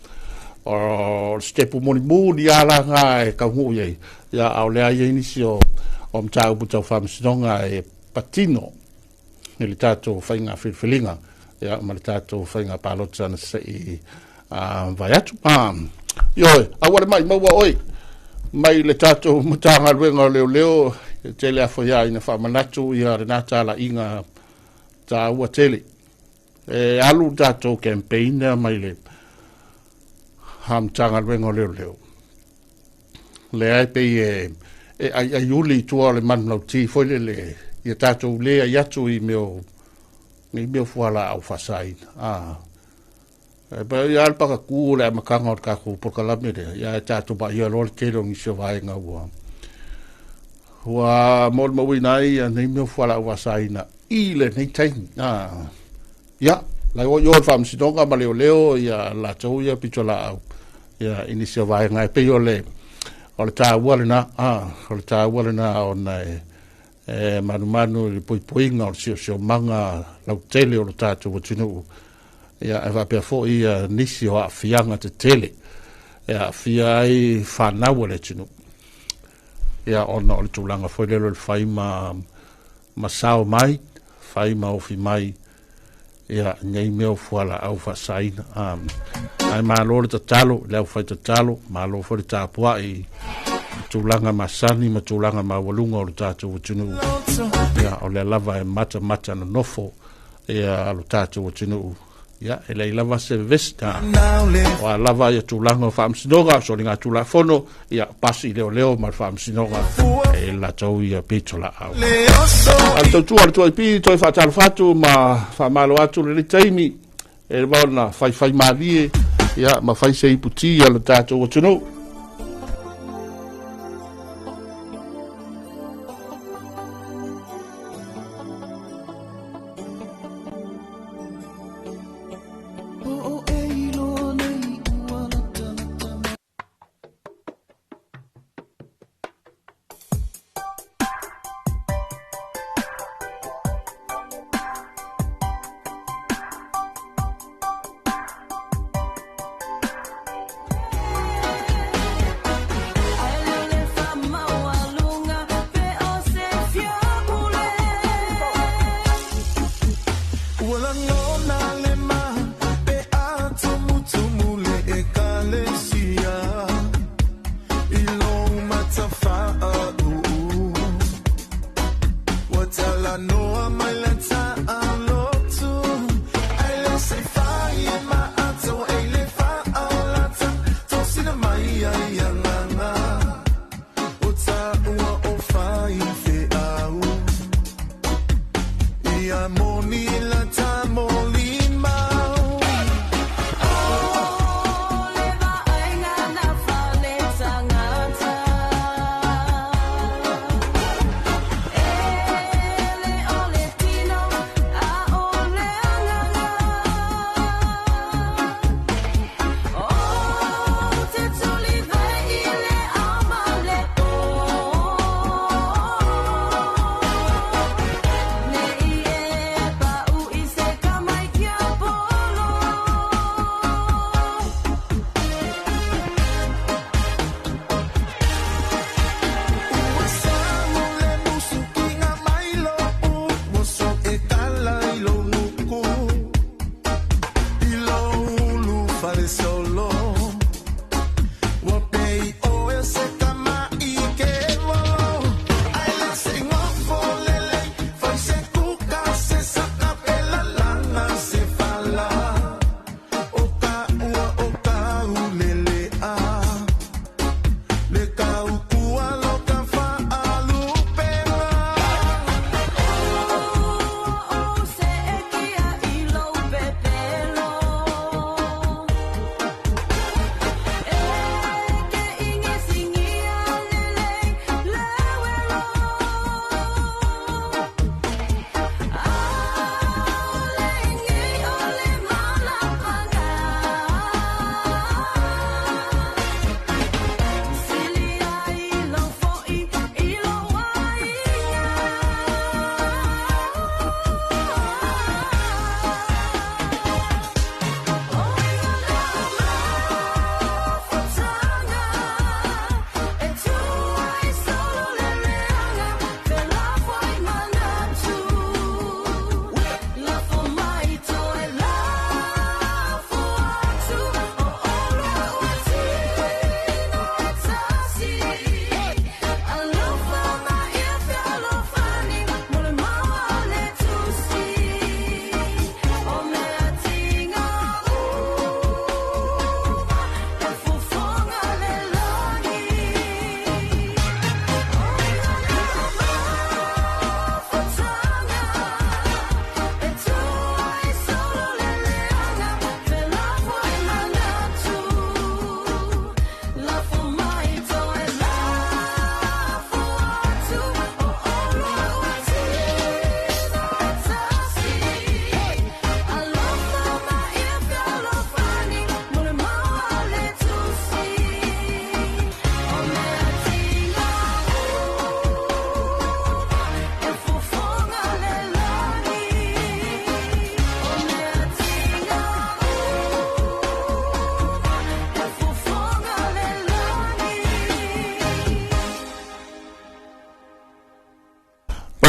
o le sitepu mulimuli lava la na e taunuu i ai ia a o lea i ai nisi o mataupu tau faamasinoga e patino i le tatou faiga filifiliga ia ma le tatou faiga palota na se i vai atu. Ioe, aua le maumau oe mai le tatou Matagaluega o Leoleo e tele afoia ina faamanatu ia lena talaiga taua tele. E alu le tatou campaign lea mai le Matagaluega o Leoleo. Lea e pei e aiaiuli i tua o le manulauti foi lele ia tatou le ai atu i mea o nei mea o fualaau faasaina. E pei ia le pakatu o le amataga o le tatou polokalame lea, ia e tatou vaaia loa le tele o nisi o vaega ua molimauina ai ia nei mea o fualaau faasaina i lenei taimi. Ia, lai o i o le faamasinoga ma leoleo ia latou ia pitolaau ia i nisi o vaega e pei o le taua lena, o le taua lena ona e manumanu i le puipuiga o le siosiomaga lautele o le tatou atunuu. Ia e faapea foi ia nisi o aafiaga tetele e aafia ai fanau a le atunuu. Ia ona o le tulaga foi lele o le fai ma sao mai, fai ma ofi mai ia nei mea o fualaau faasaina. Ae malo le tatalo, le aufai tatalo, malo foi le tapuai i tulaga masani ma tulaga maualuga o le tatou atunuu. Ia o lea lava e matamata nonofo ia lo tatou atunuu. Ia e leai lava se vevesi. O a lava ia tulaga o faamasinoga, soliga tulafono, ia pasi i leoleo ma le faamasinoga e latou ia pitolaau. A le tautua a le 2AP toe faatalofa atu ma faamalo atu lenei taimi e va ona faifaimalie ia ma fai se iputi a le tatou atunuu.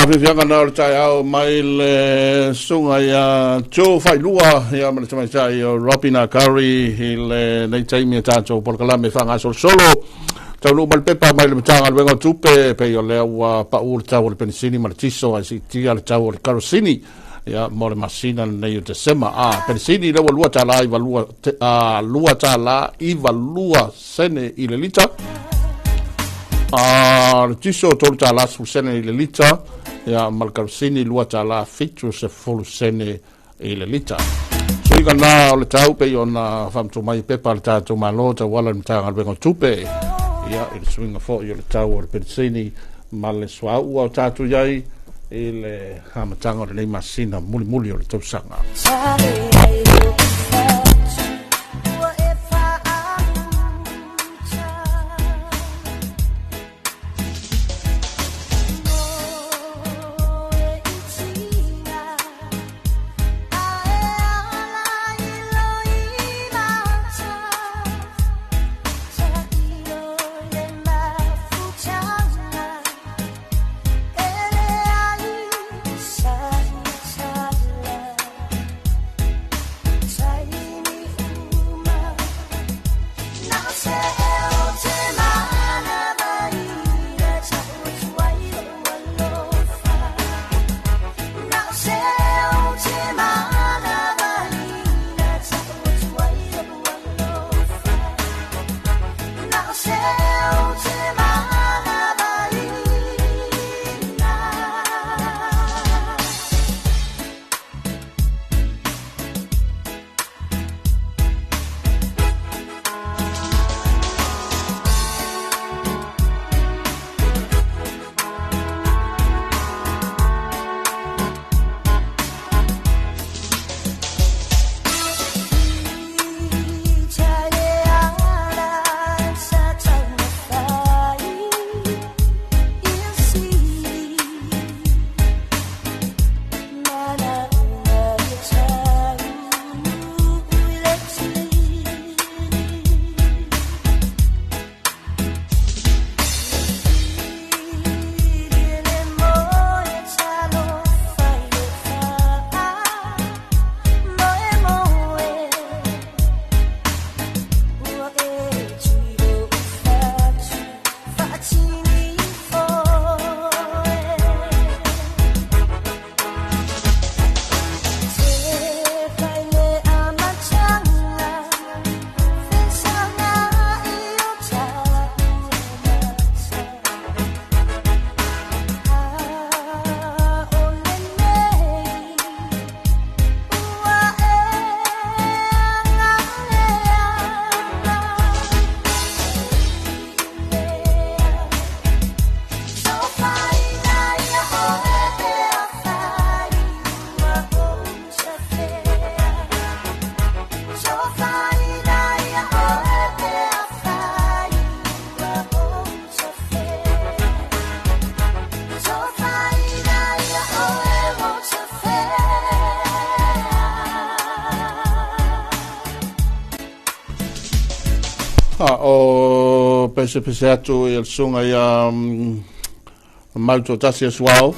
Faafiafiaga na o le taeao mai le susuga ia Joe Failua ia ma le tamaitai o Robina Curry i lenei taimi e tatou polokalame faagasolosolo. Taunuu mai le pepa mai le Matagaluega o Tupe, pei o lea ua pau le tau o le penisini ma le tiso ae siitia le tau o le karosini ia mo le masina lenei o Tesema. A, penisini lea ua $2.92 $2.92 sene i le lita. Le tiso $3.10 i le lita, ia ma le karosini $2.70 i le lita. Suiga na o le tau pei ona faamatuu mai i pepa a le tatou Malo tauala i le Matagaluega o Tupe. Ia, i le suiga foi o le tau o le penisini ma le suauu ua tatou i ai i le amataga o lenei masina mulimuli o le tausaga. O pesepese atu i le susuga ia Mautoatasi Asuao.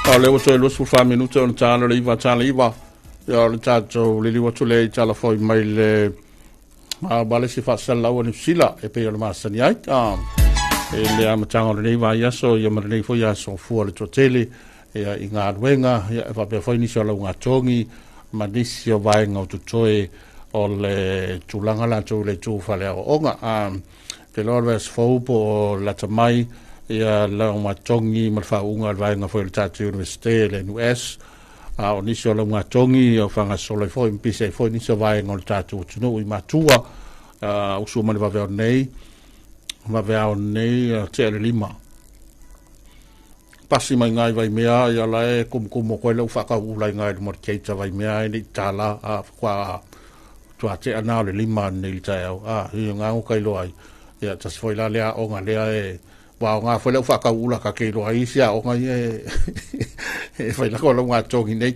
O lea ua toe 24 minute ona ta le 9 ta le 9. Ia o le tatou liliu atu lea i tala foi mai le wale si faasalalau a Niu Sila e pei o le masani ai. E le amataga o lenei vaiaso ia ma lenei foi aso fua le toatele ia i galuega ia e faapea foi nisi o laugatogi ma nisi o vaega o totoe o le tulaga latou i le itu faaleaoaoga. Te loa le vaiaso fou po o lata mai ia laugatogi ma le faauuga o le vaega foi o le tatou Universite le NUS. A o nisi o laugatogi o faagasolo ai foi ma pisi ai foi nisi o vaega o le tatou atunuu i matua usu ma le vaveao nei tea le lima. Pasi mai ngai vai mea ia la e kumukumu koe le whakau ulai ngai le keita vai mea e nei tala a whakwa tua te ana o le lima nei le taeao. Ia ngā o kailoa ai. Ia tasi foi la lea o ngā lea e wa o ngā foi le whakau ula ka keiloa ai sia o ngā e e whai lako lau ngā tongi nei.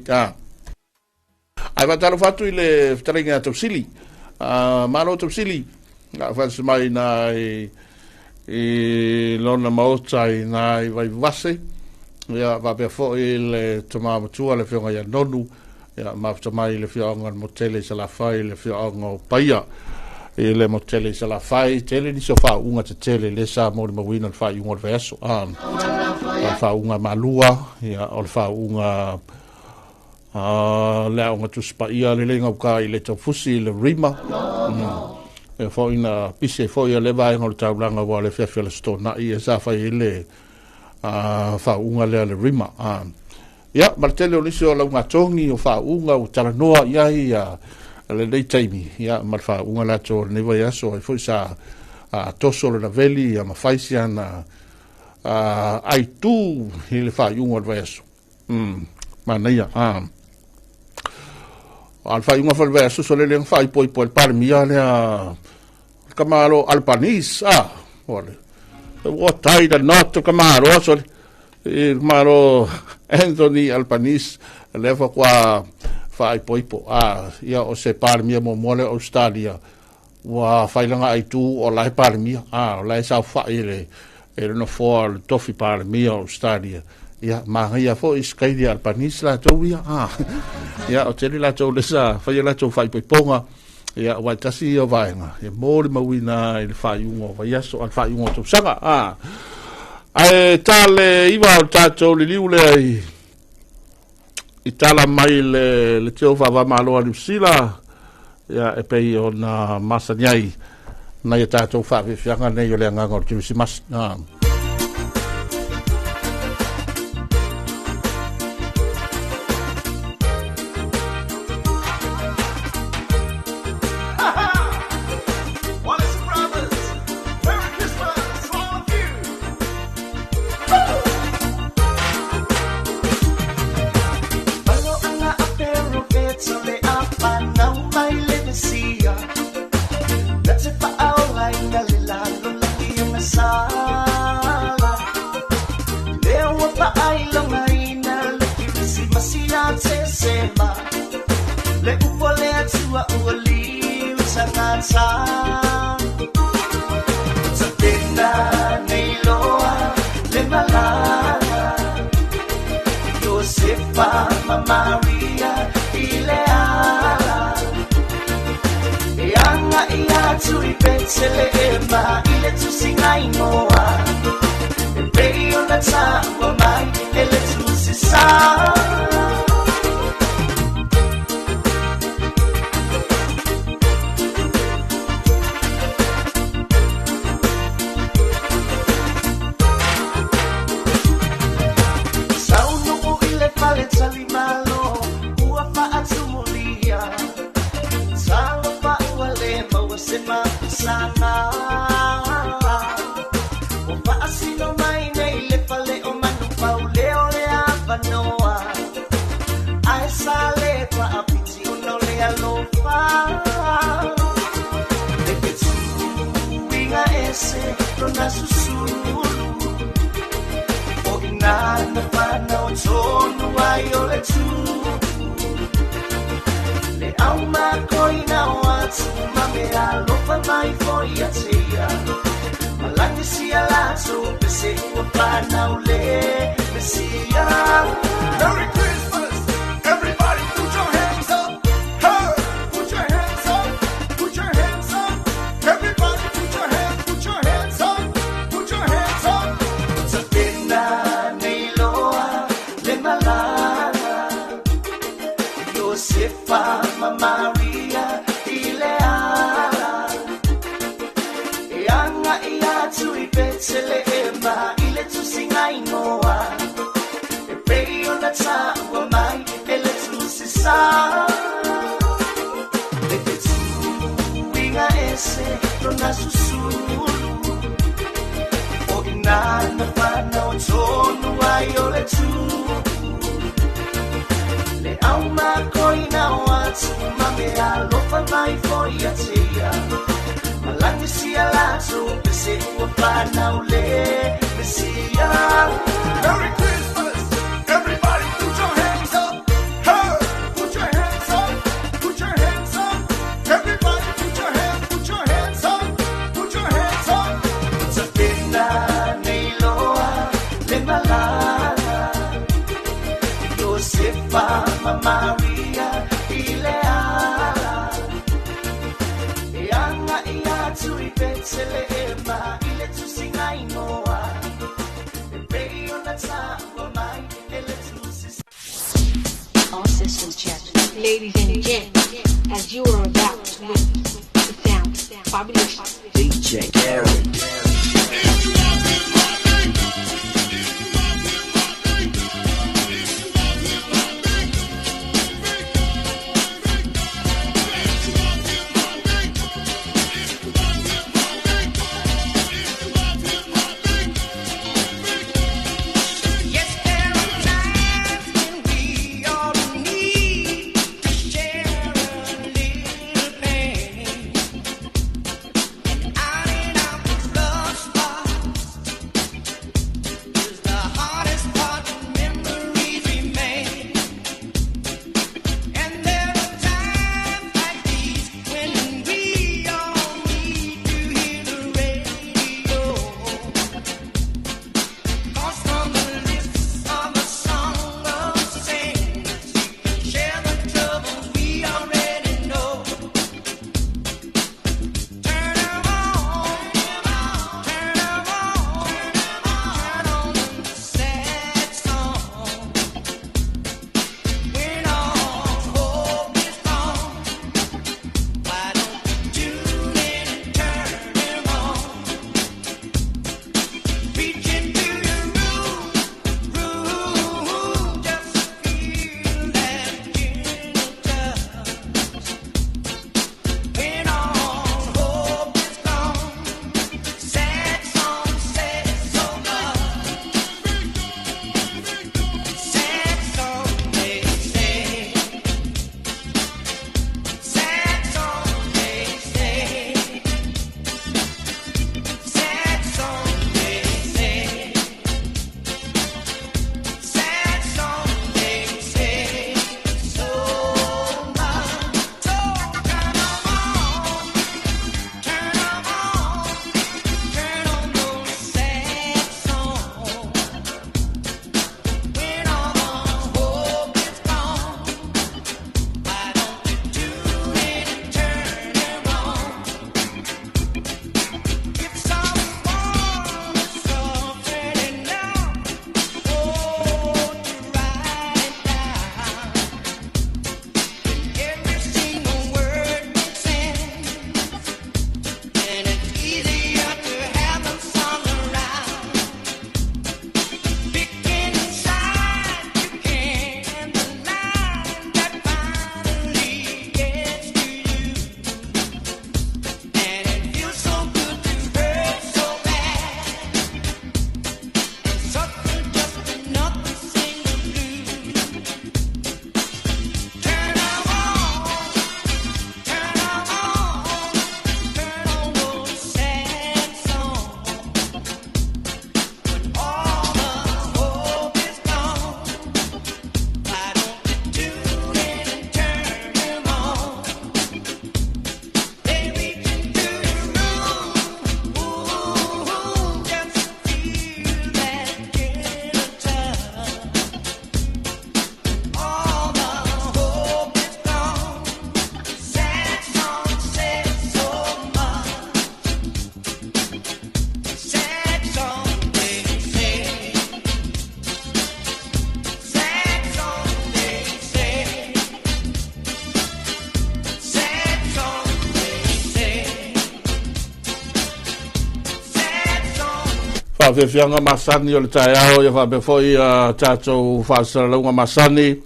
Ai whatalo whatu i le whataringa tausili. Malo tausili. Ngā whansi mai nā i lona maota i nā i vaivase. Ia wapea foi le tama matua le whionga ia nonu. Ia mafuta mai le whionga le motele i salawhai le whionga o paia. I le motele i salawhai tele nisi o whaunga te tele le sa mo le mawina le whaiunga o le vaiaso. O le whaunga malua, ia, o le whaunga le aonga tusipaia le lenga uka i le taufusi i le rima. E foi na pise foi le vaega o le taulaga ua le fiafia le stona'i e sa fai ai le faauuga lea le rima. Ia, ma le tele o nisi o laugatogi o faauuga ua talanoa i ai lenei taimi, ia, ma le faauuga latou o lenei vaiaso ai foi sa toso le laveli ia ma fai siana aitu i le faaiuga o le vaiaso. Manaia. A le faaiuga foi o le vaiaso so le lega faaipoipo e le Palemia lea le kamalo Albanese o le ua tai le noto kamalo so le malo Anthony Albanese lea faatoa faaipoipo ia o se Palemia muamua lea o Australia ua failaga aitu o la e Palemia o la e saofai le e le nofoa o le tofi Palemia o Australia. Ia, manaia foi Australia Albanese latou ia. Ia, o tele latou le sa faia latou faaipoipoga. Ia, ua tasi ia o vaega e molimauina i le faaiuga o vaiaso, a le faaiuga o tausaga. Ae tale iva o tatou liliu lea i tala mai le teo faavamalo a Niu Sila, ia, e pei ona masani ai nai a tatou faafiafiaga nei o le agaga o le Kerisimasi. Wallace Brothers, Merry Christmas to all of you. Maloanga a perofeta le a whanau mai le Mesia. Na te whaaola ina le lalo laki o masala. Lea ua whaailonga ina le Kirisimasi a te sema. Le upo le atua ua liu tangata. Tapena nei loa le malala. Josefa ma Maria i le ala. E anga i atu i Betelehema i le tusinga ingoa. E pei ona taua mai e le tusi sa. Saunu'u i le fale talimalo ua faatumulia. Talofa ua le maua se mapusaga. Ua faasino mai nei le fale o manupau leo le avanoa. Ae sa le paapiti ona o le alofa. Le fetuiga ese lona susulu. O ina na whanau tonu ai o le tū. Le au makoina o atu ma me alofa mai foi a te ia. Malagi sia lato pese ua whanau le Mesia. Merry Christmas, everybody put your hands up. Hey, put your hands up, put your hands up. Everybody put your hands, put your hands up, put your hands up. Tapena nei loa le malala. Josefa ma Maria i le ala. E anga i atu i Betelehema i le tusinga ingoa. E pei ona taua mai e le tusi sa. Le fetuiga ese lona susulu. O ina na whanau tonu ai o le tū. Le au makoina o atu ma me alofa mai foi a te ia. Malagi sia lato pese ua whanau le Mesia. Merry Christmas, everybody put your hands up. Hey, put your hands up, put your hands up. Everybody put your hands, put your hands up, put your hands up. Tapena nei loa le malala. Josefa ma Maria i le ala. E anga i atu i Betelehema i le tusinga ingoa. E pei ona taua mai e le tusi. All systems check. Ladies and gents, as you are about to witness the sound Fabulous. DJ Gary. Yes, there are times when we all need to share a little pain. And out in our rough spots is the hardest part when memories remain. And there are times like these when we all need to hear the radio. 'Cause from the lips of a song of saints, share the troubles we already know. Turn 'em on, turn 'em on, turn on the sad song. When all hope is gone, why don't you tune in and turn 'em on? Reach into your room, just feel that gentle touch. When all hope is gone, sad songs say so much. Sad songs they say. Sad songs they say. Sad song they say. Sad song they say. So much. So turn 'em on, turn 'em on, turn on those sad songs. When all hope is gone, why don't you tune in and turn 'em on? If someone is suffering enough, oh, to write it down, then every single word makes sense, and it's easier to have them sung around. Pick inside you can the line that finally gets to you. And it feels so good to hurt so bad and suffer just enough to sing the blues. Turn 'em on, turn 'em on, turn on those sad songs. When all the hope is gone, why don't you tune in and turn 'em on? They reach into your room, ooh, just feel that gentle touch. All the hope is gone. Sad songs say so much. Sad songs they say. Sad songs they say. Sad songs they say. Sad songs. Faafiafiaga masani o le taeao ia faapea fo'i tatou faasalalauga masani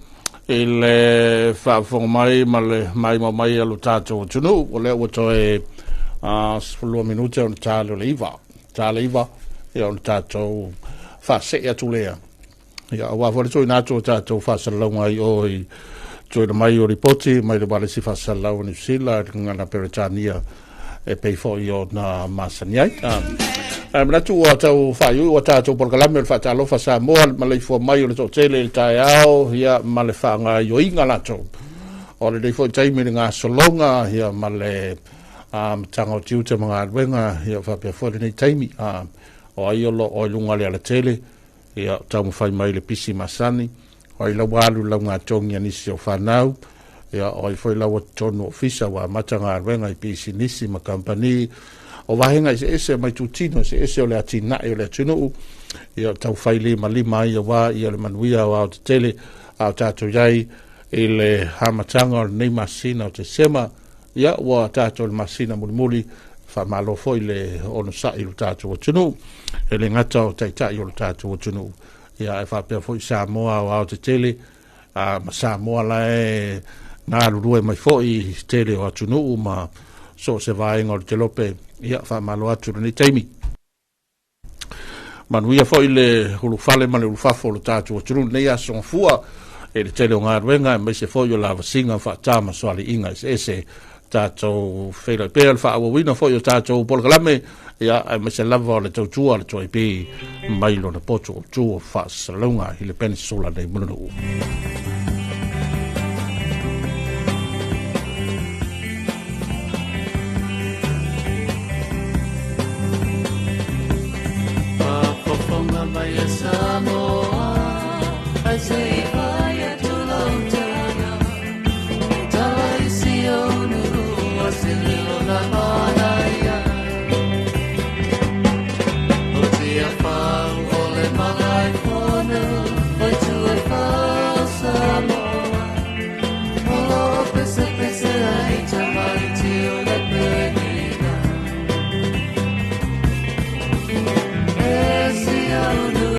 i le faafofoga mai ma le maimoa mai a lo tatou atunuu. O lea ua toe 12 minute ona ta lea o le 9, ta le 9 ia ona tatou faasee atu lea ia auā foi le tuuina atu o tatou faasalalauga ai o i tuuina mai o lipoti mai le ualesi faasalalau o Niusila i le gagana Peretania e pei fo'i ona masani ai. Ae manatu ua tau faaiuiu ua tatou polokalame o le Faatalofa Samoa ma le ifua mai o le toatele i le taeao ia ma le faagaoioiga latou o lenei foi taimi i le gasologa ia ma le amataga o tiute ma galuega ia faapea foi lenei taimi o ai o loo i luga o le alatele ia taumafai mai le pisi masani o ai lau alu laugatogi a nisi o fanau ia o ai foi laua totonu ofisa ua amata galuega i pisinisi ma kamupani o vaega eseese mai tutino eseese o le atinae o le atunuu ia taufai limalima ai auā ia le manuia o aotetele a o tatou iai i le amataga o lenei masina o Tesema. Ia, ua tatou i le masina mulimuli, faamalo foi le onosai i lo tatou atunuu, e le gata o taitai o lo tatou atunuu, ia ae faapea foi Samoa aoaotetele, ma Samoa la e galulue mai foi i tele o atunuu ma so o se vaega o le telope. Ia, faamalo atu i lenei taimi. Manuia foi le ulufale ma le ulufafo o lo tatou atunuu i lenei aso Gafua i le tele o galuega aemaise foi o lavasiga faata ma soaliiga eseese. Tatou feiloai pea le faaauauina foi o tatou polokalame, ia, aemaise lava o le tautua a le 2AP mai lona poto o tu o faasalalauga i le Peninsula nei Mulinuu.